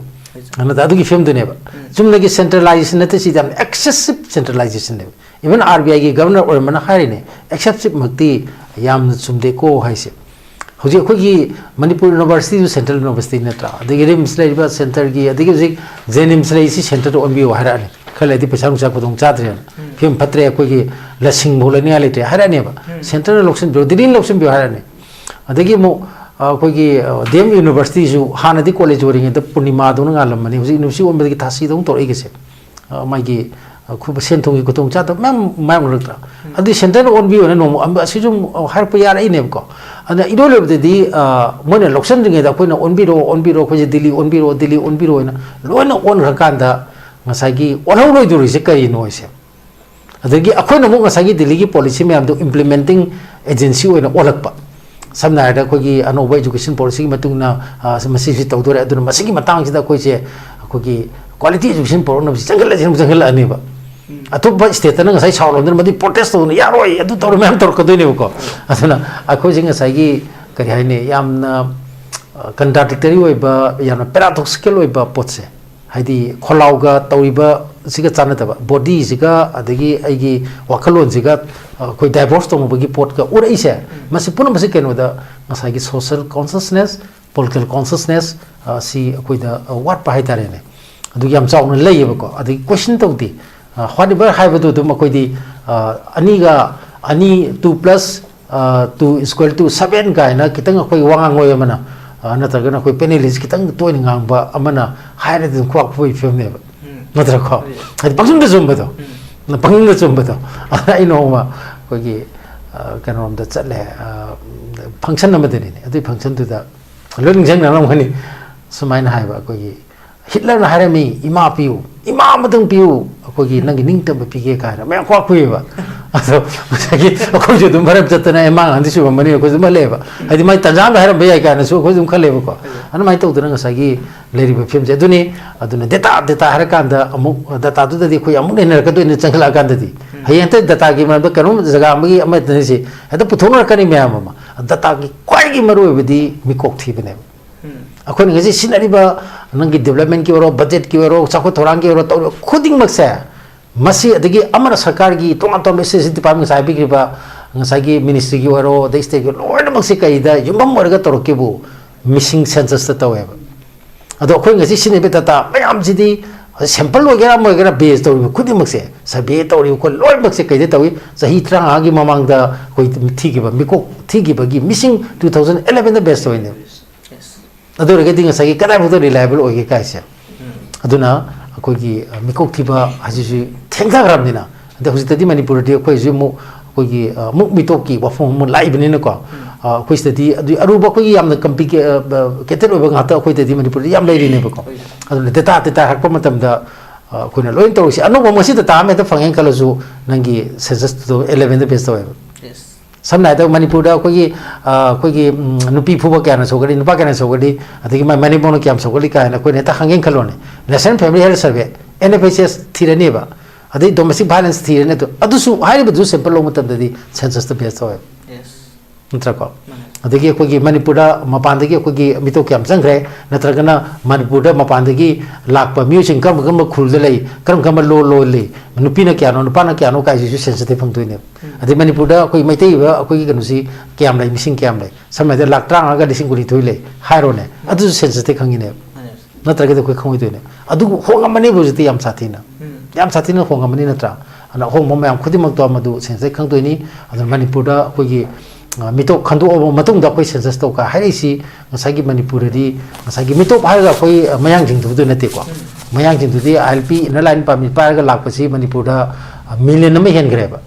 ꯑꯗꯨꯅ ꯑꯗꯨꯒꯤ ꯐꯤꯕꯝꯗꯨꯅꯦꯕ꯫ ꯆꯨꯝꯅꯒꯤ centralization ꯅꯠꯇꯦ, ꯁꯤꯗꯤ ꯌꯥꯝ excessive centralization ꯅꯦꯕ꯫ Even RBI ꯒꯤ governor ꯑꯣꯏꯔꯝꯕꯅ ꯍꯥꯏꯔꯤꯅꯦ, excessive ꯃꯛꯇꯤ ꯌꯥꯝꯅ ꯆꯨꯝꯗꯦꯀꯣ ꯍꯥꯏꯁꯦ꯫ ꯍꯧꯖꯤꯛ ꯑꯩꯈꯣꯏꯒꯤ ꯃꯅꯤꯄꯨꯔ university ꯁꯨ central university ꯅꯠꯇ꯭ꯔꯥ? ꯑꯗꯒꯤ RIMS ꯂꯩꯔꯤꯕ centre ꯒꯤ, ꯑꯗꯒꯤ ꯍꯧꯖꯤꯛ JNIMS ꯂꯩꯔꯤꯁꯤ centre ꯗ ꯑꯣꯟꯕꯤꯌꯨ ꯍꯥꯏꯔꯛꯑꯅꯤ꯫ ꯈꯔ ꯂꯩꯔꯗꯤ ꯄꯩꯁꯥ ꯅꯨꯡꯁꯥ ꯈꯨꯗꯣꯡ ꯆꯥꯗ꯭ꯔꯦꯅ, ꯐꯤꯕꯝ ꯐꯠꯇ꯭ꯔꯦ, ꯑꯩꯈꯣꯏꯒꯤ ꯂꯁꯤꯡꯐꯥꯎ ꯂꯩꯅꯤꯡꯉꯥꯏ ꯂꯩꯇ꯭ꯔꯦ ꯍꯥꯏꯔꯛꯑꯅꯦꯕ꯫ Centre ꯅ ꯂꯧꯁꯤꯟꯕꯤꯔꯣ, ꯗꯤꯜꯂꯤꯅ ꯂꯧꯁꯤꯟꯕꯤꯔꯣ ꯍꯥꯏꯔꯛꯑꯅꯤ꯫ ꯑꯗꯒꯤ ꯑꯃꯨꯛ, ꯑ, ꯑꯩꯈꯣꯏꯒꯤ, ꯑ, DM University ꯁꯨ ꯍꯥꯟꯅꯗꯤ college ꯑꯣꯏꯔꯤꯉꯩꯗ ꯄꯨꯔꯅꯤꯃꯥꯗꯧꯅ ꯉꯥꯜꯂꯝꯕꯅꯤ, ꯍꯧꯖꯤꯛ university ꯑꯣꯟꯕꯗꯒꯤ ꯊꯥꯁꯤꯗꯧꯅ ꯇꯧꯔꯛꯏꯒꯁꯦ꯫ ꯑ, ꯃꯥꯒꯤ, ꯑ, ꯈꯨ-, ꯁꯦꯟ ꯊꯨꯝꯒꯤ ꯈꯨꯗꯣꯡꯆꯥꯗꯕ ꯃꯌꯥꯝ ꯃꯥꯌꯣꯛꯅꯔꯛꯇ꯭ꯔꯥ? ꯑꯗꯨꯗꯤ centre ꯅ ꯑꯣꯟꯕꯤꯌꯣꯅ ꯅꯣꯡꯃ ꯑꯃ ꯑꯁꯤꯁꯨ ꯑꯃꯨꯛ ꯍꯥꯏꯔꯛꯄ ꯌꯥꯔꯛꯏꯅꯦꯕꯀꯣ꯫ ꯑꯗ ꯏꯔꯣꯏ ꯂꯣꯏꯕꯗꯗꯤ, ꯑ, ꯃꯣꯏꯅ ꯂꯧꯁꯤꯟꯗ꯭ꯔꯤꯉꯩꯗ ꯑꯩꯈꯣꯏꯅ "ꯑꯣꯟꯕꯤꯔꯣ, ꯑꯣꯟꯕꯤꯔꯣ, ꯑꯩꯈꯣꯏꯁꯦ ꯗꯤꯜꯂꯤ ꯑꯣꯟꯕꯤꯔꯣ, ꯗꯤꯜꯂꯤ ꯑꯣꯟꯕꯤꯔꯣ" ꯍꯥꯏꯅ ꯂꯣꯏꯅ ꯑꯣꯟꯈ꯭ꯔꯀꯥꯟꯗ ꯉꯁꯥꯏꯒꯤ ꯑꯣꯜꯍꯧꯔꯣꯏꯗꯧꯔꯤꯁꯦ ꯀꯔꯤꯅꯣ ꯍꯥꯏꯁꯦ꯫ ꯑꯗꯒꯤ ꯑꯩꯈꯣꯏꯅ ꯑꯃꯨꯛ ꯉꯁꯥꯏꯒꯤ ꯗꯤꯜꯂꯤꯒꯤ policy ꯃꯌꯥꯝꯗꯨ implementing agency ꯑꯣꯏꯅ ꯑꯣꯜꯂꯛꯄ꯫ ꯁꯝꯅ ꯍꯥꯏꯔꯕꯗ ꯑꯩꯈꯣꯏꯒꯤ ꯑꯅꯧꯕ education policy ꯒꯤ ꯃꯇꯨꯡ ꯏꯟꯅ, ꯑ, ꯃꯁꯤꯁꯤ ꯇꯧꯗꯣꯔꯦ, ꯑꯗꯨꯅ ꯃꯁꯤꯒꯤ ꯃꯇꯥꯡꯁꯤꯗ ꯑꯩꯈꯣꯏꯁꯦ, ꯑꯩꯈꯣꯏꯒꯤ quality education ꯄꯨꯔꯛꯅꯕꯁꯤ ꯆꯪꯁꯤꯜꯂꯁꯤ ꯑꯃꯨꯛ ꯆꯪꯁꯤꯜꯂꯛꯑꯅꯦꯕ꯫ ꯑꯇꯣꯞꯄ state ꯇꯅ ꯉꯁꯥꯏ ꯁꯥꯎꯔꯝꯗꯅ ꯃꯗꯨ protest ꯇꯧꯗꯅ "ꯌꯥꯔꯣꯏ, ꯑꯗꯨ ꯇꯧꯔꯣꯏ" ꯃꯌꯥꯝ ꯇꯧꯔꯛꯀꯗꯣꯏꯅꯦꯕꯀꯣ꯫ ꯑꯗꯨꯅ ꯑꯩꯈꯣꯏꯁꯦ ꯉꯁꯥꯏꯒꯤ ꯀꯔꯤ ꯍꯥꯏꯅꯤ, ꯌꯥꯝꯅ, ꯑ, contradictory ꯑꯣꯏꯕ, ꯌꯥꯝꯅ paradoxical ꯑꯣꯏꯕ ꯄꯣꯠꯁꯦ, ꯍꯥꯏꯗꯤ ꯈꯣꯜꯂꯥꯎꯒ ꯇꯧꯔꯤꯕꯁꯤꯒ ꯆꯥꯟꯅꯗꯕ, body ꯁꯤꯒ ꯑꯗꯒꯤ ꯑꯩꯒꯤ ꯋꯥꯈꯜꯂꯣꯟꯁꯤꯒ, ꯑ, ꯑꯩꯈꯣꯏ divorce ꯇꯧꯅꯕꯒꯤ ꯄꯣꯠꯀ ꯎꯔꯛꯏꯁꯦ, ꯃꯁꯤ ꯄꯨꯝꯅꯃꯛꯁꯤ ꯀꯩꯅꯣꯗ ꯉꯁꯥꯏꯒꯤ social consciousness, political consciousness, ꯑ, ꯁꯤ ꯑꯩꯈꯣꯏꯗ, ꯑ, ꯋꯥꯠꯄ ꯍꯥꯏꯇꯥꯔꯦꯅꯦ꯫ ꯑꯗꯨ ꯌꯥꯝ ꯆꯥꯎꯅ ꯂꯩꯌꯦꯕꯀꯣ꯫ ꯑꯗꯒꯤ question ꯇꯧꯗꯦ꯫ ꯑ, whatever ꯍꯥꯏꯕꯗꯨ ꯑꯗꯨꯝ ꯑꯩꯈꯣꯏꯗꯤ, ꯑ, ꯑꯅꯤꯒ ꯑꯅꯤ, two plus two equal to seven ꯀꯥꯏꯅ ꯈꯤꯇꯪ ꯑꯩꯈꯣꯏ ꯋꯥ ꯉꯥꯡꯂꯣꯏ ꯑꯃꯅ, ꯑ, ꯅꯠꯇ꯭ꯔꯒꯅ ꯑꯩꯈꯣꯏ ꯄꯦꯅꯦꯂꯤꯁ ꯈꯤꯇꯪ ꯇꯣꯏꯅ ꯉꯥꯡꯕ ꯑꯃꯅ ꯍꯥꯏꯔꯗꯤ ꯑꯗꯨꯝ ꯈꯨꯕꯥꯛ ꯈꯨꯕꯒꯤ ꯐꯤꯕꯝꯅꯦꯕ꯫ ꯎꯝ꯫ ꯅꯠꯇ꯭ꯔꯀꯣ? ꯍꯣꯏ꯫ ꯍꯥꯏꯗꯤ ꯄꯪꯆꯨꯝꯗ ꯆꯨꯝꯕꯗꯣ꯫ ꯎꯝ꯫ ꯄꯪꯆꯨꯝꯗ ꯆꯨꯝꯕꯗꯣ꯫ ꯑꯗ ꯑꯩ ꯅꯣꯡꯃ ꯑꯩꯈꯣꯏꯒꯤ, ꯑ, ꯀꯩꯅꯣꯔꯣꯝꯗ ꯆꯠꯂꯦ, ꯑ, ꯐꯪꯁꯟ ꯑꯃꯗꯅꯤꯅꯦ꯫ ꯑꯗꯨꯒꯤ ꯐꯪꯁꯟꯗꯨꯗ ꯂꯣꯏ ꯅꯤꯡꯁꯤꯡꯅꯔꯝꯒꯅꯤ꯫ ꯁꯨꯃꯥꯏꯅ ꯍꯥꯏꯕ ꯑꯩꯈꯣꯏꯒꯤ, "ꯍꯤꯠꯂꯔꯅ ꯍꯥꯏꯔꯝꯃꯤ, 'ꯏꯃꯥ ꯄꯤꯌꯨ, ꯏꯃꯥ ꯑꯃꯇꯪ ꯄꯤꯌꯨ, ꯑꯩꯈꯣꯏꯒꯤ ꯅꯪꯒꯤ ꯅꯤꯡꯇꯝꯕ ꯄꯤꯒꯦ' ꯀꯥꯏꯅ ꯃꯌꯥꯝ ꯈꯨꯕꯥꯛ ꯈꯨꯏꯌꯦꯕ"꯫ ꯑꯗꯣ ꯉꯁꯥꯏꯒꯤ ꯑꯩꯈꯣꯏꯁꯨ ꯑꯗꯨꯝ ꯃꯔꯝ ꯆꯠꯇꯅ, "ꯑꯦ, ꯃꯥ ꯉꯥꯡꯗꯤ ꯆꯨꯝꯃꯝꯃꯅꯤ, ꯑꯩꯈꯣꯏꯁꯨ ꯑꯃ ꯂꯩꯌꯦꯕ"꯫ ꯍꯥꯏꯗꯤ ꯃꯥꯏ ꯇꯟꯖꯥ ꯑꯃꯗ ꯍꯥꯏꯔꯝꯕ ꯌꯥꯏ ꯀꯥꯏꯅꯁꯨ ꯑꯩꯈꯣꯏꯁꯨ ꯑꯗꯨꯝ ꯈꯜꯂꯦꯕꯀꯣ꯫ ꯑꯗꯨꯃꯥꯏꯅ ꯇꯧꯗꯅ ꯉꯁꯥꯏꯒꯤ ꯂꯩꯔꯤꯕ ꯐꯤꯕꯝꯁꯦ ꯑꯗꯨꯅꯤ꯫ ꯑꯗꯨꯅ ꯗꯦꯇꯥ, ꯗꯦꯇꯥ ꯍꯥꯏꯔꯀꯥꯟꯗ ꯑꯃꯨꯛ ꯗꯦꯇꯥꯗꯨꯗꯗꯤ ꯑꯩꯈꯣꯏ ꯑꯃꯨꯛ ꯅꯩꯅꯔꯛꯀꯗꯣꯏꯅꯤ ꯆꯪꯈꯠꯂꯛꯑꯀꯥꯟꯗꯗꯤ꯫ ꯎꯝ꯫ ꯍꯌꯦꯡ ꯍꯦꯛꯇ ꯗꯦꯇꯥꯒꯤ ꯃꯔꯝꯗ ꯀꯩꯅꯣꯝ ꯖꯒꯥ ꯑꯃꯒꯤ ꯑꯃꯗꯅꯤꯁꯦ ꯍꯦꯛꯇ ꯄꯨꯊꯣꯛꯅꯔꯛꯀꯅꯤ ꯃꯌꯥꯝ ꯑꯃ꯫ ꯗꯦꯇꯥꯒꯤ ꯈ꯭ꯋꯥꯏꯗꯒꯤ ꯃꯔꯨꯑꯣꯏꯕꯗꯤ ꯃꯤꯀꯣꯛ ꯊꯤꯕꯅꯦꯕ꯫ ꯎꯝ꯫ ꯑꯩꯈꯣꯏꯅ ꯉꯁꯤ ꯁꯤꯖꯤꯟꯅꯔꯤꯕ ꯅꯪꯒꯤ ꯗꯤꯕ꯭ꯂꯞꯃꯦꯟꯒꯤ ꯑꯣꯏꯔꯣ, ꯕꯖꯦꯠꯀꯤ ꯑꯣꯏꯔꯣ, ꯆꯥꯎꯈꯠ ꯊꯧꯔꯥꯡꯒꯤ ꯑꯣꯏꯔꯣ, ꯇꯧꯔꯤꯕ ꯈꯨꯗꯤꯡꯃꯛꯁꯦ, ꯃꯁꯤ ꯑꯗꯒꯤ ꯑꯃꯅ ꯁꯔꯀꯥꯔꯒꯤ ꯇꯣꯉꯥꯟ ꯇꯣꯉꯥꯟꯕ ꯑꯦꯁꯣꯁꯤꯌꯦꯁꯟ ꯗꯤꯄꯥꯔꯠꯃꯦꯟ ꯉꯁꯥꯏ ꯍꯥꯏꯕꯤꯈ꯭ꯔꯤꯕ ꯉꯁꯥꯏꯒꯤ ꯃꯤꯅꯤꯁꯇ꯭ꯔꯤꯒꯤ ꯑꯣꯏꯔꯣ, ꯑꯗꯩ ꯁ꯭ꯇꯦꯠꯀꯤ ꯂꯣꯏꯅꯃꯛꯁꯦ ꯀꯩꯗ ꯌꯨꯝꯐꯝ ꯑꯣꯏꯔꯒ ꯇꯧꯔꯛꯀꯦꯕꯨ? ꯃꯤꯁꯤꯡ ꯁꯦꯟꯁꯁꯇ ꯇꯧꯋꯦꯕ꯫ ꯑꯗꯣ ꯑꯩꯈꯣꯏ ꯉꯁꯤ ꯁꯤꯖꯤꯟꯅꯔꯤꯕ ꯗꯦꯇꯥ ꯃꯌꯥꯝꯁꯤꯗꯤ ꯁꯦꯝꯄꯜ ꯑꯣꯏꯒꯦꯔꯥ ꯑꯃ ꯑꯣꯏꯒꯦꯔꯥ ꯕꯦꯖ ꯇꯧꯔꯤꯕ ꯈꯨꯗꯤꯡꯃꯛꯁꯦ, ꯁꯔꯚꯦ ꯇꯧꯔꯤꯕ ꯈꯣꯠ ꯂꯣꯏꯅꯃꯛꯁꯦ ꯀꯩꯗ ꯇꯧꯏ? ꯆꯍꯤ ꯇꯔꯥꯃꯉꯥꯒꯤ ꯃꯃꯥꯡꯗ ꯑꯩꯈꯣꯏ ꯊꯤꯈꯤꯕ, ꯃꯤꯀꯣꯛ ꯊꯤꯈꯤꯕꯒꯤ ꯃꯤꯁꯤꯡ two thousand elevenꯗ ꯕꯦꯖ ꯇꯧꯔꯤꯅꯦꯕ꯫ Yes꯫ ꯑꯗꯨ ꯑꯣꯏꯔꯒꯗꯤ ꯉꯁꯥꯏꯒꯤ ꯀꯗꯥꯏꯐꯥꯎꯗ ꯔꯤꯂꯥꯏꯕꯜ ꯑꯣꯏꯒꯦ ꯀꯥꯏꯁꯦ꯫ ꯎꯝ꯫ ꯑꯗꯨꯅ ꯑꯩꯈꯣꯏꯒꯤ, ꯑ, ꯃꯤꯀꯣꯛ ꯊꯤꯕ ꯍꯥꯏꯁꯤꯁꯨ ꯊꯦꯡꯊꯈ꯭ꯔꯕꯅꯤꯅ, ꯑꯗ ꯍꯧꯖꯤꯛꯇꯗꯤ ꯃꯅꯤꯄꯨꯔꯗꯗꯤ ꯑꯩꯈꯣꯏꯁꯨ ꯑꯃꯨꯛ ꯑꯩꯈꯣꯏꯒꯤ, ꯑ, ꯑꯃꯨꯛ ꯃꯤꯇꯣꯞꯀꯤ ꯋꯥꯐꯝ ꯑꯃ ꯂꯥꯛꯏꯕꯅꯤꯅꯀꯣ꯫ ꯎꯝ꯫ ꯑ, ꯑꯩꯈꯣꯏ ꯁꯤꯗꯗꯤ ꯑꯗꯨ ꯑꯔꯨꯕ ꯑꯩꯈꯣꯏꯒꯤ ꯌꯥꯝꯅ ꯀꯝꯄ꯭ꯂꯤꯀꯦ-, ꯑ, ꯕ-, ꯀꯦꯇꯦꯠ ꯑꯣꯏꯕ ꯉꯥꯛꯇ ꯑꯩꯈꯣꯏꯗꯗꯤ ꯃꯅꯤꯄꯨꯔꯗꯗꯤ ꯌꯥꯝ ꯂꯩꯔꯤꯅꯦꯕꯀꯣ꯫ ꯍꯣꯏ꯫ ꯑꯗꯨꯅ ꯗꯦꯇꯥ, ꯗꯦꯇꯥ ꯍꯥꯏꯔꯛꯄ ꯃꯇꯝꯗ, ꯑ, ꯑꯩꯈꯣꯏꯅ ꯂꯣꯏꯅ ꯇꯧꯔꯤꯁꯤ꯫ ꯑꯅꯧꯕ ꯉꯁꯤ ꯗꯦꯇꯥ ꯑꯃ ꯍꯦꯛꯇ ꯐꯪꯉꯦꯅ ꯈꯜꯂꯁꯨ, ꯅꯪꯒꯤ ꯁꯦꯟꯁꯁꯇꯨ elevenꯗ ꯕꯦꯖ ꯇꯧꯋꯦꯕ꯫ Yes꯫ ꯁꯝꯅ ꯍꯥꯏꯔꯕꯗ ꯃꯅꯤꯄꯨꯔꯗ ꯑꯩꯈꯣꯏꯒꯤ, ꯑ, ꯑꯩꯈꯣꯏꯒꯤ, ꯎꯝ, ꯅꯨꯄꯤ ꯐꯨꯕ ꯀꯌꯥꯅ ꯁꯣꯛꯀꯜꯂꯤ, ꯅꯨꯄꯥ ꯀꯌꯥꯅ ꯁꯣꯛꯀꯜꯂꯤ, ꯑꯗꯒꯤ ꯃꯥꯏ ꯃꯅꯦꯝꯄꯧꯅ ꯀꯌꯥꯝ ꯁꯣꯛꯀꯜꯂꯤ ꯀꯥꯏꯅ ꯑꯩꯈꯣꯏꯅ ꯍꯦꯛꯇ ꯍꯪꯒꯦꯅ ꯈꯜꯂꯣꯅꯦ꯫ National Family Health Survey, N F H S ꯊꯤꯔꯅꯦꯕ, ꯑꯗꯩ domestic violence ꯊꯤꯔꯅꯤ꯫ ꯑꯗꯨ, ꯑꯗꯨꯁꯨ, ꯍꯥꯏꯔꯤꯕꯗꯨꯁꯨ ꯁꯦꯝꯄꯜ ꯂꯧꯕ ꯃꯇꯝꯗꯗꯤ ꯁꯦꯟꯁꯁꯇ ꯕꯦꯖ ꯇꯧꯋꯦꯕ꯫ Yes꯫ ꯅꯠꯇ꯭ꯔꯀꯣ? ꯃꯥꯅꯦ꯫ ꯑꯗꯒꯤ ꯑꯩꯈꯣꯏꯒꯤ ꯃꯅꯤꯄꯨꯔꯗ ꯃꯄꯥꯟꯗꯒꯤ ꯑꯩꯈꯣꯏꯒꯤ ꯃꯤꯇꯣꯞ ꯀꯌꯥꯝ ꯆꯪꯈ꯭ꯔꯦ, ꯅꯠꯇ꯭ꯔꯒꯅ ꯃꯅꯤꯄꯨꯔꯗ ꯃꯄꯥꯟꯗꯒꯤ ꯂꯥꯛꯄ ꯃꯤꯑꯣꯏꯁꯤꯡ ꯀꯔꯝꯕ ꯀꯔꯝꯕ ꯈꯨꯜꯗ ꯂꯩ, ꯀꯔꯝ ꯀꯔꯝꯕ ꯂꯣꯟ ꯂꯣꯜꯂꯤ, ꯅꯨꯄꯤꯅ ꯀꯌꯥꯅꯣ, ꯅꯨꯄꯥꯅ ꯀꯌꯥꯅꯣ ꯀꯥꯏꯁꯤꯁꯨ ꯁꯦꯟꯁꯁꯇꯩ ꯐꯪꯗꯣꯏꯅꯦꯕ꯫ ꯎꯝ꯫ ꯑꯗꯩ ꯃꯅꯤꯄꯨꯔꯗ ꯑꯩꯈꯣꯏ ꯃꯩꯇꯩ ꯑꯣꯏꯕ ꯑꯩꯈꯣꯏꯒꯤ ꯀꯩꯅꯣꯁꯤ ꯀꯌꯥꯝ ꯂꯩ, ꯃꯤꯁꯤꯡ ꯀꯌꯥꯝ ꯂꯩ? ꯁꯝꯅ ꯍꯥꯏꯔꯕꯗ ꯂꯥꯈ ꯇꯔꯥꯃꯉꯥꯒ ꯂꯤꯁꯤꯡ ꯀꯨꯟꯅꯤꯊꯣꯏ ꯂꯩ ꯍꯥꯏꯔꯣꯅꯦ, ꯎꯝ꯫ ꯑꯗꯨꯁꯨ ꯁꯦꯟꯁꯁꯇꯩ ꯈꯪꯉꯤꯅꯦꯕ꯫ ꯃꯥꯅꯦ꯫ ꯅꯠꯇ꯭ꯔꯒꯗꯤ ꯑꯩꯈꯣꯏ ꯈꯪꯉꯣꯏꯗꯣꯏꯅꯦ꯫ ꯑꯗꯨꯕꯨ ꯍꯣꯡꯉꯝꯃꯅꯦꯕ ꯍꯧꯖꯤꯛꯇꯤ ꯌꯥꯝ ꯁꯥꯊꯤꯅ꯫ ꯎꯝ꯫ ꯌꯥꯝ ꯁꯥꯊꯤꯅ ꯍꯣꯡꯉꯝꯃꯅꯤ ꯅꯠꯇ꯭ꯔꯥ? ꯑꯗꯨꯅ ꯑꯍꯣꯡꯕ ꯃꯌꯥꯝ ꯈꯨꯗꯤꯡꯃꯛꯇꯣ ꯃꯗꯨ ꯁꯦꯟꯁꯁꯇ ꯈꯪꯗꯣꯏꯅꯤ꯫ ꯑꯗꯨꯅ ꯃꯅꯤꯄꯨꯔꯗ ꯑꯩꯈꯣꯏꯒꯤ, ꯑ, ꯃꯤꯇꯣꯞ ꯈꯟꯗꯣꯛꯑꯕ ꯃꯇꯨꯡꯗ ꯑꯩꯈꯣꯏ ꯁꯦꯟꯁꯁ ꯇꯧ ꯀꯥꯏ ꯍꯥꯏꯔꯛꯏꯁꯤ, ꯉꯁꯥꯏꯒꯤ ꯃꯅꯤꯄꯨꯔꯗꯗꯤ ꯉꯁꯥꯏꯒꯤ ꯃꯤꯇꯣꯞ ꯍꯥꯏꯔꯒ ꯑꯩꯈꯣꯏ, ꯑ, ꯃꯌꯥꯡꯁꯤꯡꯗꯨꯗ ꯅꯠꯇꯦꯀꯣ꯫ ꯃꯌꯥꯡꯁꯤꯡꯗꯨꯗꯤ ILP, Inner Line Permit ꯄꯥꯏꯔꯒ ꯂꯥꯛꯄꯁꯤ ꯃꯅꯤꯄꯨꯔꯗ, ꯑ, million ꯑꯃ ꯍꯦꯟꯈ꯭ꯔꯦꯕ꯫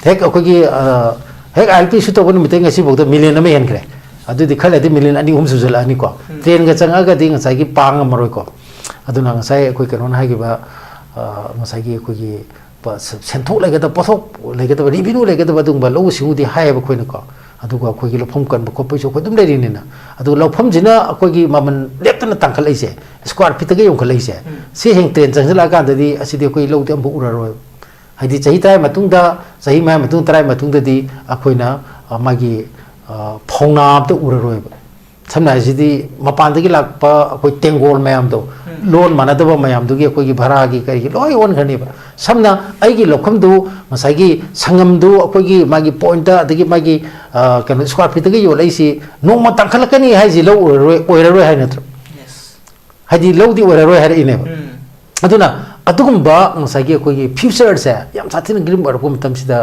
ꯍꯦꯛ ꯑꯩꯈꯣꯏꯒꯤ, ꯑ, ꯍꯦꯛ ILP issue ꯇꯧꯕ ꯅꯨꯃꯤꯠꯇꯩ ꯉꯁꯤꯐꯥꯎꯗ million ꯑꯃ ꯍꯦꯟꯈ꯭ꯔꯦ꯫ ꯑꯗꯨꯗꯤ ꯈꯔ ꯂꯩꯔꯗꯤ million ꯑꯅꯤ ꯑꯍꯨꯝ ꯁꯨꯖꯜꯂꯛꯑꯅꯤꯀꯣ꯫ ꯇ꯭ꯔꯦꯟꯒ ꯆꯪꯉꯛꯑꯒꯗꯤ ꯉꯁꯥꯏꯒꯤ ꯄꯥ ꯉꯝꯃꯔꯣꯏꯀꯣ꯫ ꯑꯗꯨꯅ ꯉꯁꯥꯏ ꯑꯩꯈꯣꯏ ꯀꯩꯅꯣꯅ ꯍꯥꯏꯈꯤꯕ, ꯑ, ꯉꯁꯥꯏꯒꯤ ꯑꯩꯈꯣꯏꯒꯤ ꯄ-, ꯁ-, ꯁꯦꯟꯊꯣꯛ ꯂꯩꯒꯗꯕ, ꯄꯣꯠꯊꯣꯛ ꯂꯩꯒꯗꯕ, revenue ꯂꯩꯒꯗꯕ ꯑꯗꯨꯒꯨꯝꯕ ꯂꯧꯎ ꯁꯤꯡꯎꯗꯤ ꯍꯥꯏꯌꯦꯕ ꯑꯩꯈꯣꯏꯅꯀꯣ꯫ ꯑꯗꯨꯒ ꯑꯩꯈꯣꯏꯒꯤ ꯂꯧꯐꯝ ꯀꯟꯕ ꯈꯣꯠꯄꯁꯨ ꯑꯩꯈꯣꯏ ꯑꯗꯨꯝ ꯂꯩꯔꯤꯅꯤꯅ꯫ ꯑꯗꯨꯒ ꯂꯧꯐꯝꯁꯤꯅ ꯑꯩꯈꯣꯏꯒꯤ ꯃꯃꯜ ꯂꯦꯞꯇꯅ ꯇꯥꯡꯈꯠꯂꯛꯏꯁꯦ, square feetꯇꯒ ꯌꯣꯟꯈꯠꯂꯛꯏꯁꯦ, ꯁꯤ ꯍꯌꯦꯡ ꯇ꯭ꯔꯦꯟ ꯆꯪꯁꯤꯜꯂꯛꯑꯀꯥꯟꯗꯗꯤ ꯑꯁꯤꯗꯤ ꯑꯩꯈꯣꯏ ꯂꯧꯗꯤ ꯑꯃꯐꯥꯎ ꯎꯔꯔꯣꯏ꯫ ꯍꯥꯏꯗꯤ ꯆꯍꯤ ꯇꯔꯥꯒꯤ ꯃꯇꯨꯡꯗ, ꯆꯍꯤ ꯃꯉꯥ ꯃꯇꯨꯡ, ꯇꯔꯥꯒꯤ ꯃꯇꯨꯡꯗꯗꯤ ꯑꯩꯈꯣꯏꯅ, ꯑ, ꯃꯥꯒꯤ, ꯑ, ꯐꯧꯅꯥ ꯑꯝꯇ ꯎꯔꯔꯣꯏꯕ꯫ ꯁꯝꯅ ꯍꯥꯏꯁꯤꯗꯤ ꯃꯄꯥꯟꯗꯒꯤ ꯂꯥꯛꯄ ꯑꯩꯈꯣꯏ ꯇꯦꯡꯒꯣꯜ ꯃꯌꯥꯝꯗꯣ, ꯂꯣꯟ ꯃꯥꯟꯅꯗꯕ ꯃꯌꯥꯝꯗꯨꯒꯤ ꯑꯩꯈꯣꯏꯒꯤ ꯚꯔꯥꯒꯤ ꯀꯔꯤꯒꯤ ꯂꯣꯏ ꯑꯣꯟꯈ꯭ꯔꯅꯦꯕ꯫ ꯁꯝꯅ ꯑꯩꯒꯤ ꯂꯧꯐꯝꯗꯨ, ꯉꯁꯥꯏꯒꯤ ꯁꯪꯉꯝꯗꯨ ꯑꯩꯈꯣꯏꯒꯤ ꯃꯥꯒꯤ ꯄꯣꯏꯟꯠꯇ, ꯑꯗꯒꯤ ꯃꯥꯒꯤ, ꯑ, ꯀꯩꯅꯣ, square feetꯇꯒ ꯌꯣꯜꯂꯛꯏꯁꯤ ꯅꯣꯡꯃ ꯇꯥꯡꯈꯠꯂꯛꯀꯅꯤ ꯍꯥꯏꯁꯤ ꯂꯧ ꯑꯣꯏꯔꯔꯣꯏ, ꯑꯣꯏꯔꯔꯣꯏ ꯍꯥꯏ ꯅꯠꯇ꯭ꯔꯣ? ꯍꯥꯏꯗꯤ ꯂꯧꯗꯤ ꯑꯣꯏꯔꯔꯣꯏ ꯍꯥꯏꯔꯛꯏꯅꯦꯕ꯫ ꯑꯗꯨꯅ ꯑꯗꯨꯒꯨꯝꯕ ꯉꯁꯥꯏꯒꯤ ꯑꯩꯈꯣꯏꯒꯤ futureꯁꯦ ꯌꯥꯝ ꯁꯥꯊꯤꯅ grim ꯑꯣꯏꯔꯛꯄ ꯃꯇꯝꯁꯤꯗ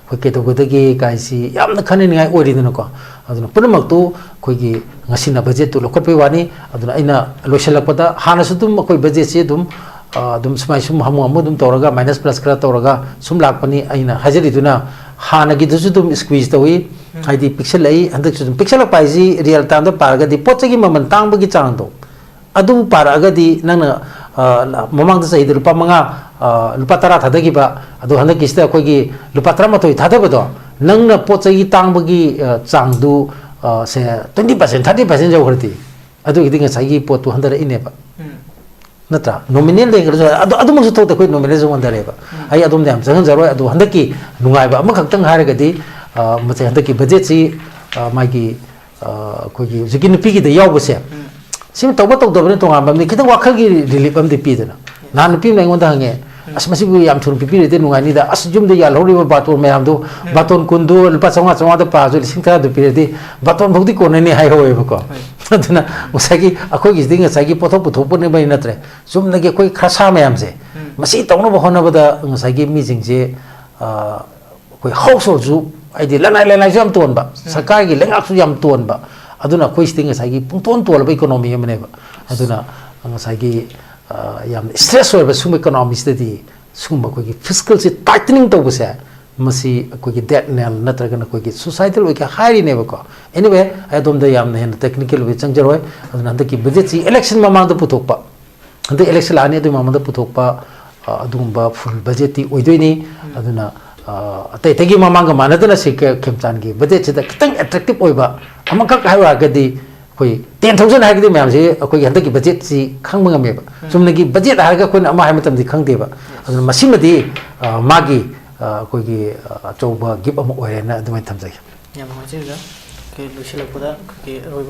ꯑꯩꯈꯣꯏ ꯀꯩꯗꯧꯒꯗꯒꯦ ꯀꯥꯏꯁꯤ ꯌꯥꯝꯅ ꯈꯟꯅꯅꯤꯡꯉꯥꯏ ꯑꯣꯏꯔꯤꯗꯅꯀꯣ꯫ ꯑꯗꯨꯅ ꯄꯨꯝꯅꯃꯛꯇꯨ ꯑꯩꯈꯣꯏꯒꯤ ꯉꯁꯤꯅ budgetꯇꯨ ꯂꯧꯈꯠꯄꯩ ꯋꯥꯅꯤ꯫ ꯑꯗꯨꯅ ꯑꯩꯅ ꯂꯣꯏꯁꯤꯜꯂꯛꯄꯗ ꯍꯥꯟꯅꯁꯨ ꯑꯗꯨꯝ ꯑꯩꯈꯣꯏ budgetꯁꯤ ꯑꯗꯨꯝ, ꯑ, ꯑꯗꯨꯝ ꯁꯨꯃꯥꯏ ꯁꯨꯝ ꯍꯥꯃꯨ ꯍꯥꯃꯨ ꯑꯗꯨꯝ ꯇꯧꯔꯒ, minus plus ꯈꯔ ꯇꯧꯔꯒ ꯁꯨꯝ ꯂꯥꯛꯄꯅꯤ꯫ ꯑꯩꯅ ꯍꯥꯏꯖꯔꯤꯗꯨꯅ ꯍꯥꯟꯅꯒꯤꯗꯨꯁꯨ ꯑꯗꯨꯝ squeeze ꯇꯧꯏ, ꯍꯥꯏꯗꯤ ꯄꯤꯛꯁꯜꯂꯛꯏ꯫ ꯍꯟꯗꯛꯁꯨ ꯑꯗꯨꯝ ꯄꯤꯛꯁꯜꯂꯛꯄ ꯍꯥꯏꯁꯤ real timeꯗ ꯄꯥꯔꯒꯗꯤ ꯄꯣꯠ ꯆꯩꯒꯤ ꯃꯃꯜ ꯇꯥꯡꯕꯒꯤ ꯆꯥꯡꯗꯣ ꯑꯗꯨ ꯄꯥꯔꯛꯑꯒꯗꯤ ꯅꯪꯅ, ꯑ, ꯃꯃꯥꯡꯗ ꯆꯍꯤꯗ ꯂꯨꯄꯥ ꯃꯉꯥ, ꯑ, ꯂꯨꯄꯥ ꯇꯔꯥ ꯊꯥꯗꯈꯤꯕ, ꯑꯗꯣ ꯍꯟꯗꯛꯀꯤꯁꯤꯗ ꯑꯩꯈꯣꯏꯒꯤ ꯂꯨꯄꯥ ꯇꯔꯥꯃꯥꯊꯣꯏ ꯊꯥꯗꯕꯗꯣ, ꯅꯪꯅ ꯄꯣꯠ ꯆꯩ ꯇꯥꯡꯕꯒꯤ, ꯑ, ꯆꯥꯡꯗꯨ, ꯑ, ꯁꯦ twenty percent, thirty percent ꯌꯧꯈ꯭ꯔꯗꯤ, ꯑꯗꯨꯒꯤꯗꯤ ꯉꯁꯥꯏꯒꯤ ꯄꯣꯠꯇꯨ ꯍꯟꯊꯔꯛꯏꯅꯦꯕ꯫ ꯅꯠꯇ꯭ꯔꯥ? Nominal ꯂꯩꯈ꯭ꯔꯁꯨ, ꯑꯗꯨ, ꯑꯗꯨꯃꯛꯁꯨ ꯊꯣꯛꯇꯦ, ꯑꯩꯈꯣꯏ nominal ꯁꯨ ꯍꯟꯊꯔꯛꯑꯦꯕ꯫ ꯑꯩ ꯑꯗꯣꯝꯗ ꯌꯥꯝ ꯆꯪꯍꯟꯖꯔꯣꯏ, ꯑꯗꯨ ꯍꯟꯗꯛꯀꯤ ꯅꯨꯡꯉꯥꯏꯕ ꯑꯃꯈꯛꯇꯪ ꯍꯥꯏꯔꯒꯗꯤ, ꯑ, ꯃꯁꯤ ꯍꯟꯗꯛꯀꯤ budgetꯁꯤ, ꯑ, ꯃꯥꯒꯤ, ꯑ, ꯑꯩꯈꯣꯏꯒꯤ ꯍꯧꯖꯤꯛꯀꯤ ꯅꯨꯄꯤꯒꯤꯗ ꯌꯥꯎꯕꯁꯦ, ꯁꯤꯃ ꯇꯧꯕ ꯇꯧꯗꯕꯅ ꯇꯣꯉꯥꯟꯕ ꯑꯃꯅꯤ, ꯈꯤꯇꯪ ꯋꯥꯈꯜꯒꯤ relief ꯑꯃꯗꯤ ꯄꯤꯗꯅ꯫ ꯅꯍꯥꯟ ꯅꯨꯄꯤ ꯑꯃꯅ ꯑꯩꯉꯣꯟꯗ ꯍꯪꯉꯦ, "ꯑꯁ, ꯃꯁꯤꯕꯨ ꯌꯥꯝ ꯊꯨꯅ ꯄꯤꯕꯤꯔꯗꯤ ꯅꯨꯡꯉꯥꯏꯅꯤꯗ, ꯑꯁ, ꯌꯨꯝꯗ ꯌꯥꯜꯍꯧꯔꯤꯕ ꯕꯥꯇꯣꯟ ꯃꯌꯥꯝꯗꯣ, ꯕꯥꯇꯣꯟ ꯀꯨꯟꯗꯣ ꯂꯨꯄꯥ ꯆꯥꯝꯃꯉꯥ, ꯆꯥꯝꯃꯉꯥꯗ ꯄꯥꯔꯁꯨ ꯂꯤꯁꯤꯡ ꯇꯔꯥꯗꯨ ꯄꯤꯔꯗꯤ ꯕꯥꯇꯣꯟ ꯐꯥꯎꯗꯤ ꯀꯣꯟꯅꯅꯤ" ꯍꯥꯏꯍꯧꯋꯦꯕꯀꯣ꯫ ꯑꯗꯨꯅ ꯉꯁꯥꯏꯒꯤ ꯑꯩꯈꯣꯏꯒꯤꯁꯤꯗꯤ ꯉꯁꯥꯏꯒꯤ ꯄꯣꯠꯊꯣꯛ ꯄꯨꯊꯣꯛꯄꯅꯦꯕ ꯅꯠꯇ꯭ꯔꯦ, ꯆꯨꯝꯅꯒꯤ ꯑꯩꯈꯣꯏ ꯈꯔꯁꯥ ꯃꯌꯥꯝꯁꯦ, ꯃꯁꯤ ꯇꯧꯅꯕ ꯍꯣꯠꯅꯕꯗ ꯉꯁꯥꯏꯒꯤ ꯃꯤꯁꯤꯡꯁꯦ, ꯑ, ꯑꯩꯈꯣꯏ ꯍꯥꯎꯁ ꯍꯣꯜꯁꯨ, ꯍꯥꯏꯗꯤ ꯂꯅꯥꯏ ꯂꯅꯥꯏꯁꯨ ꯌꯥꯝ ꯇꯣꯟꯕ, ꯁꯔꯀꯥꯔꯒꯤ ꯂꯩꯉꯥꯛꯁꯨ ꯌꯥꯝ ꯇꯣꯟꯕ, ꯑꯗꯨꯅ ꯑꯩꯈꯣꯏ ꯁꯤꯗꯤ ꯉꯁꯥꯏꯒꯤ ꯄꯨꯡꯇꯣꯟ ꯇꯣꯜꯂꯕ ꯏꯀꯣꯅꯣꯃꯤ ꯑꯃꯅꯦꯕ꯫ ꯑꯗꯨꯅ ꯉꯁꯥꯏꯒꯤ, ꯑ, ꯌꯥꯝꯅ ꯏꯁꯇ꯭ꯔꯦꯁ ꯑꯣꯏꯔꯕ ꯁꯨꯝꯕ ꯏꯀꯣꯅꯣꯃꯤꯁꯤꯗꯗꯤ ꯁꯤꯒꯨꯝꯕ ꯑꯩꯈꯣꯏꯒꯤ ꯐꯤꯁꯀꯜꯁꯤ ꯇꯥꯏꯇꯅꯤꯡ ꯇꯧꯕꯁꯦ, ꯃꯁꯤ ꯑꯩꯈꯣꯏꯒꯤ ꯗꯦꯠ ꯅꯦꯜ ꯅꯠꯇ꯭ꯔꯒꯅ ꯑꯩꯈꯣꯏꯒꯤ ꯁꯨꯁꯥꯏꯗꯦꯜ ꯑꯣꯏꯒꯦ ꯍꯥꯏꯔꯤꯅꯦꯕꯀꯣ꯫ ꯑꯦꯅꯤꯋꯦ, ꯑꯩ ꯑꯗꯣꯝꯗ ꯌꯥꯝꯅ ꯍꯦꯟꯅ ꯇꯦꯛꯅꯤꯀꯦꯜ ꯑꯣꯏꯕ ꯆꯪꯖꯔꯣꯏ꯫ ꯑꯗꯨꯅ ꯍꯟꯗꯛꯀꯤ ꯕꯖꯦꯠꯁꯤ ꯏꯂꯦꯛꯁꯟ ꯃꯃꯥꯡꯗ ꯄꯨꯊꯣꯛꯄ, ꯍꯟꯗꯛ ꯏꯂꯦꯛꯁꯟ ꯂꯥꯛꯑꯅꯤ, ꯑꯗꯨꯒꯤ ꯃꯃꯥꯡꯗ ꯄꯨꯊꯣꯛꯄ, ꯑ, ꯑꯗꯨꯒꯨꯝꯕ ꯐꯨꯜ ꯕꯖꯦꯠꯇꯤ ꯑꯣꯏꯗꯣꯏꯅꯤ꯫ ꯑꯗꯨꯅ, ꯑ, ꯑꯇꯩ ꯑꯇꯩꯒꯤ ꯃꯃꯥꯡꯒ ꯃꯥꯟꯅꯗꯅ ꯁꯤ ꯀꯦ-, ꯈꯦꯝꯆꯥꯟꯒꯤ ꯕꯖꯦꯠꯁꯤꯗ ꯈꯤꯇꯪ ꯑꯦꯇ꯭ꯔꯦꯛꯇꯤꯞ ꯑꯣꯏꯕ ꯑꯃꯈꯛ ꯍꯥꯏꯌꯨ ꯍꯥꯏꯔꯒꯗꯤ, ꯑꯩꯈꯣꯏ ꯇꯦꯟ ꯊꯥꯎꯖꯟ ꯍꯥꯏꯔꯒꯗꯤ ꯃꯌꯥꯝꯁꯤ ꯑꯩꯈꯣꯏꯒꯤ ꯍꯟꯗꯛꯀꯤ ꯕꯖꯦꯠꯁꯤ ꯈꯪꯕ ꯉꯝꯃꯦꯕ꯫ ꯆꯨꯝꯅꯒꯤ ꯕꯖꯦꯠ ꯍꯥꯏꯔꯒ ꯑꯩꯈꯣꯏꯅ ꯑꯃ ꯍꯥꯏ ꯃꯇꯝꯗꯤ ꯈꯪꯗꯦꯕ꯫ ꯑꯗꯨꯅ ꯃꯁꯤꯃꯗꯤ, ꯑ, ꯃꯥꯒꯤ, ꯑ, ꯑꯩꯈꯣꯏꯒꯤ, ꯑ, ꯑꯆꯧꯕ ꯒꯤꯞ ꯑꯃ ꯑꯣꯏꯔꯦꯅ ꯑꯗꯨꯃꯥꯏꯅ ꯊꯝꯖꯒꯦ꯫ ꯌꯥꯝ ꯅꯨꯡꯉꯥꯏꯖꯩ ꯑꯣꯖꯥ꯫ ꯑꯩꯈꯣꯏ ꯂꯣꯏꯁꯤꯜꯂꯛꯄꯗ ꯑꯩꯈꯣꯏꯒꯤ ꯑꯔꯣꯏꯕ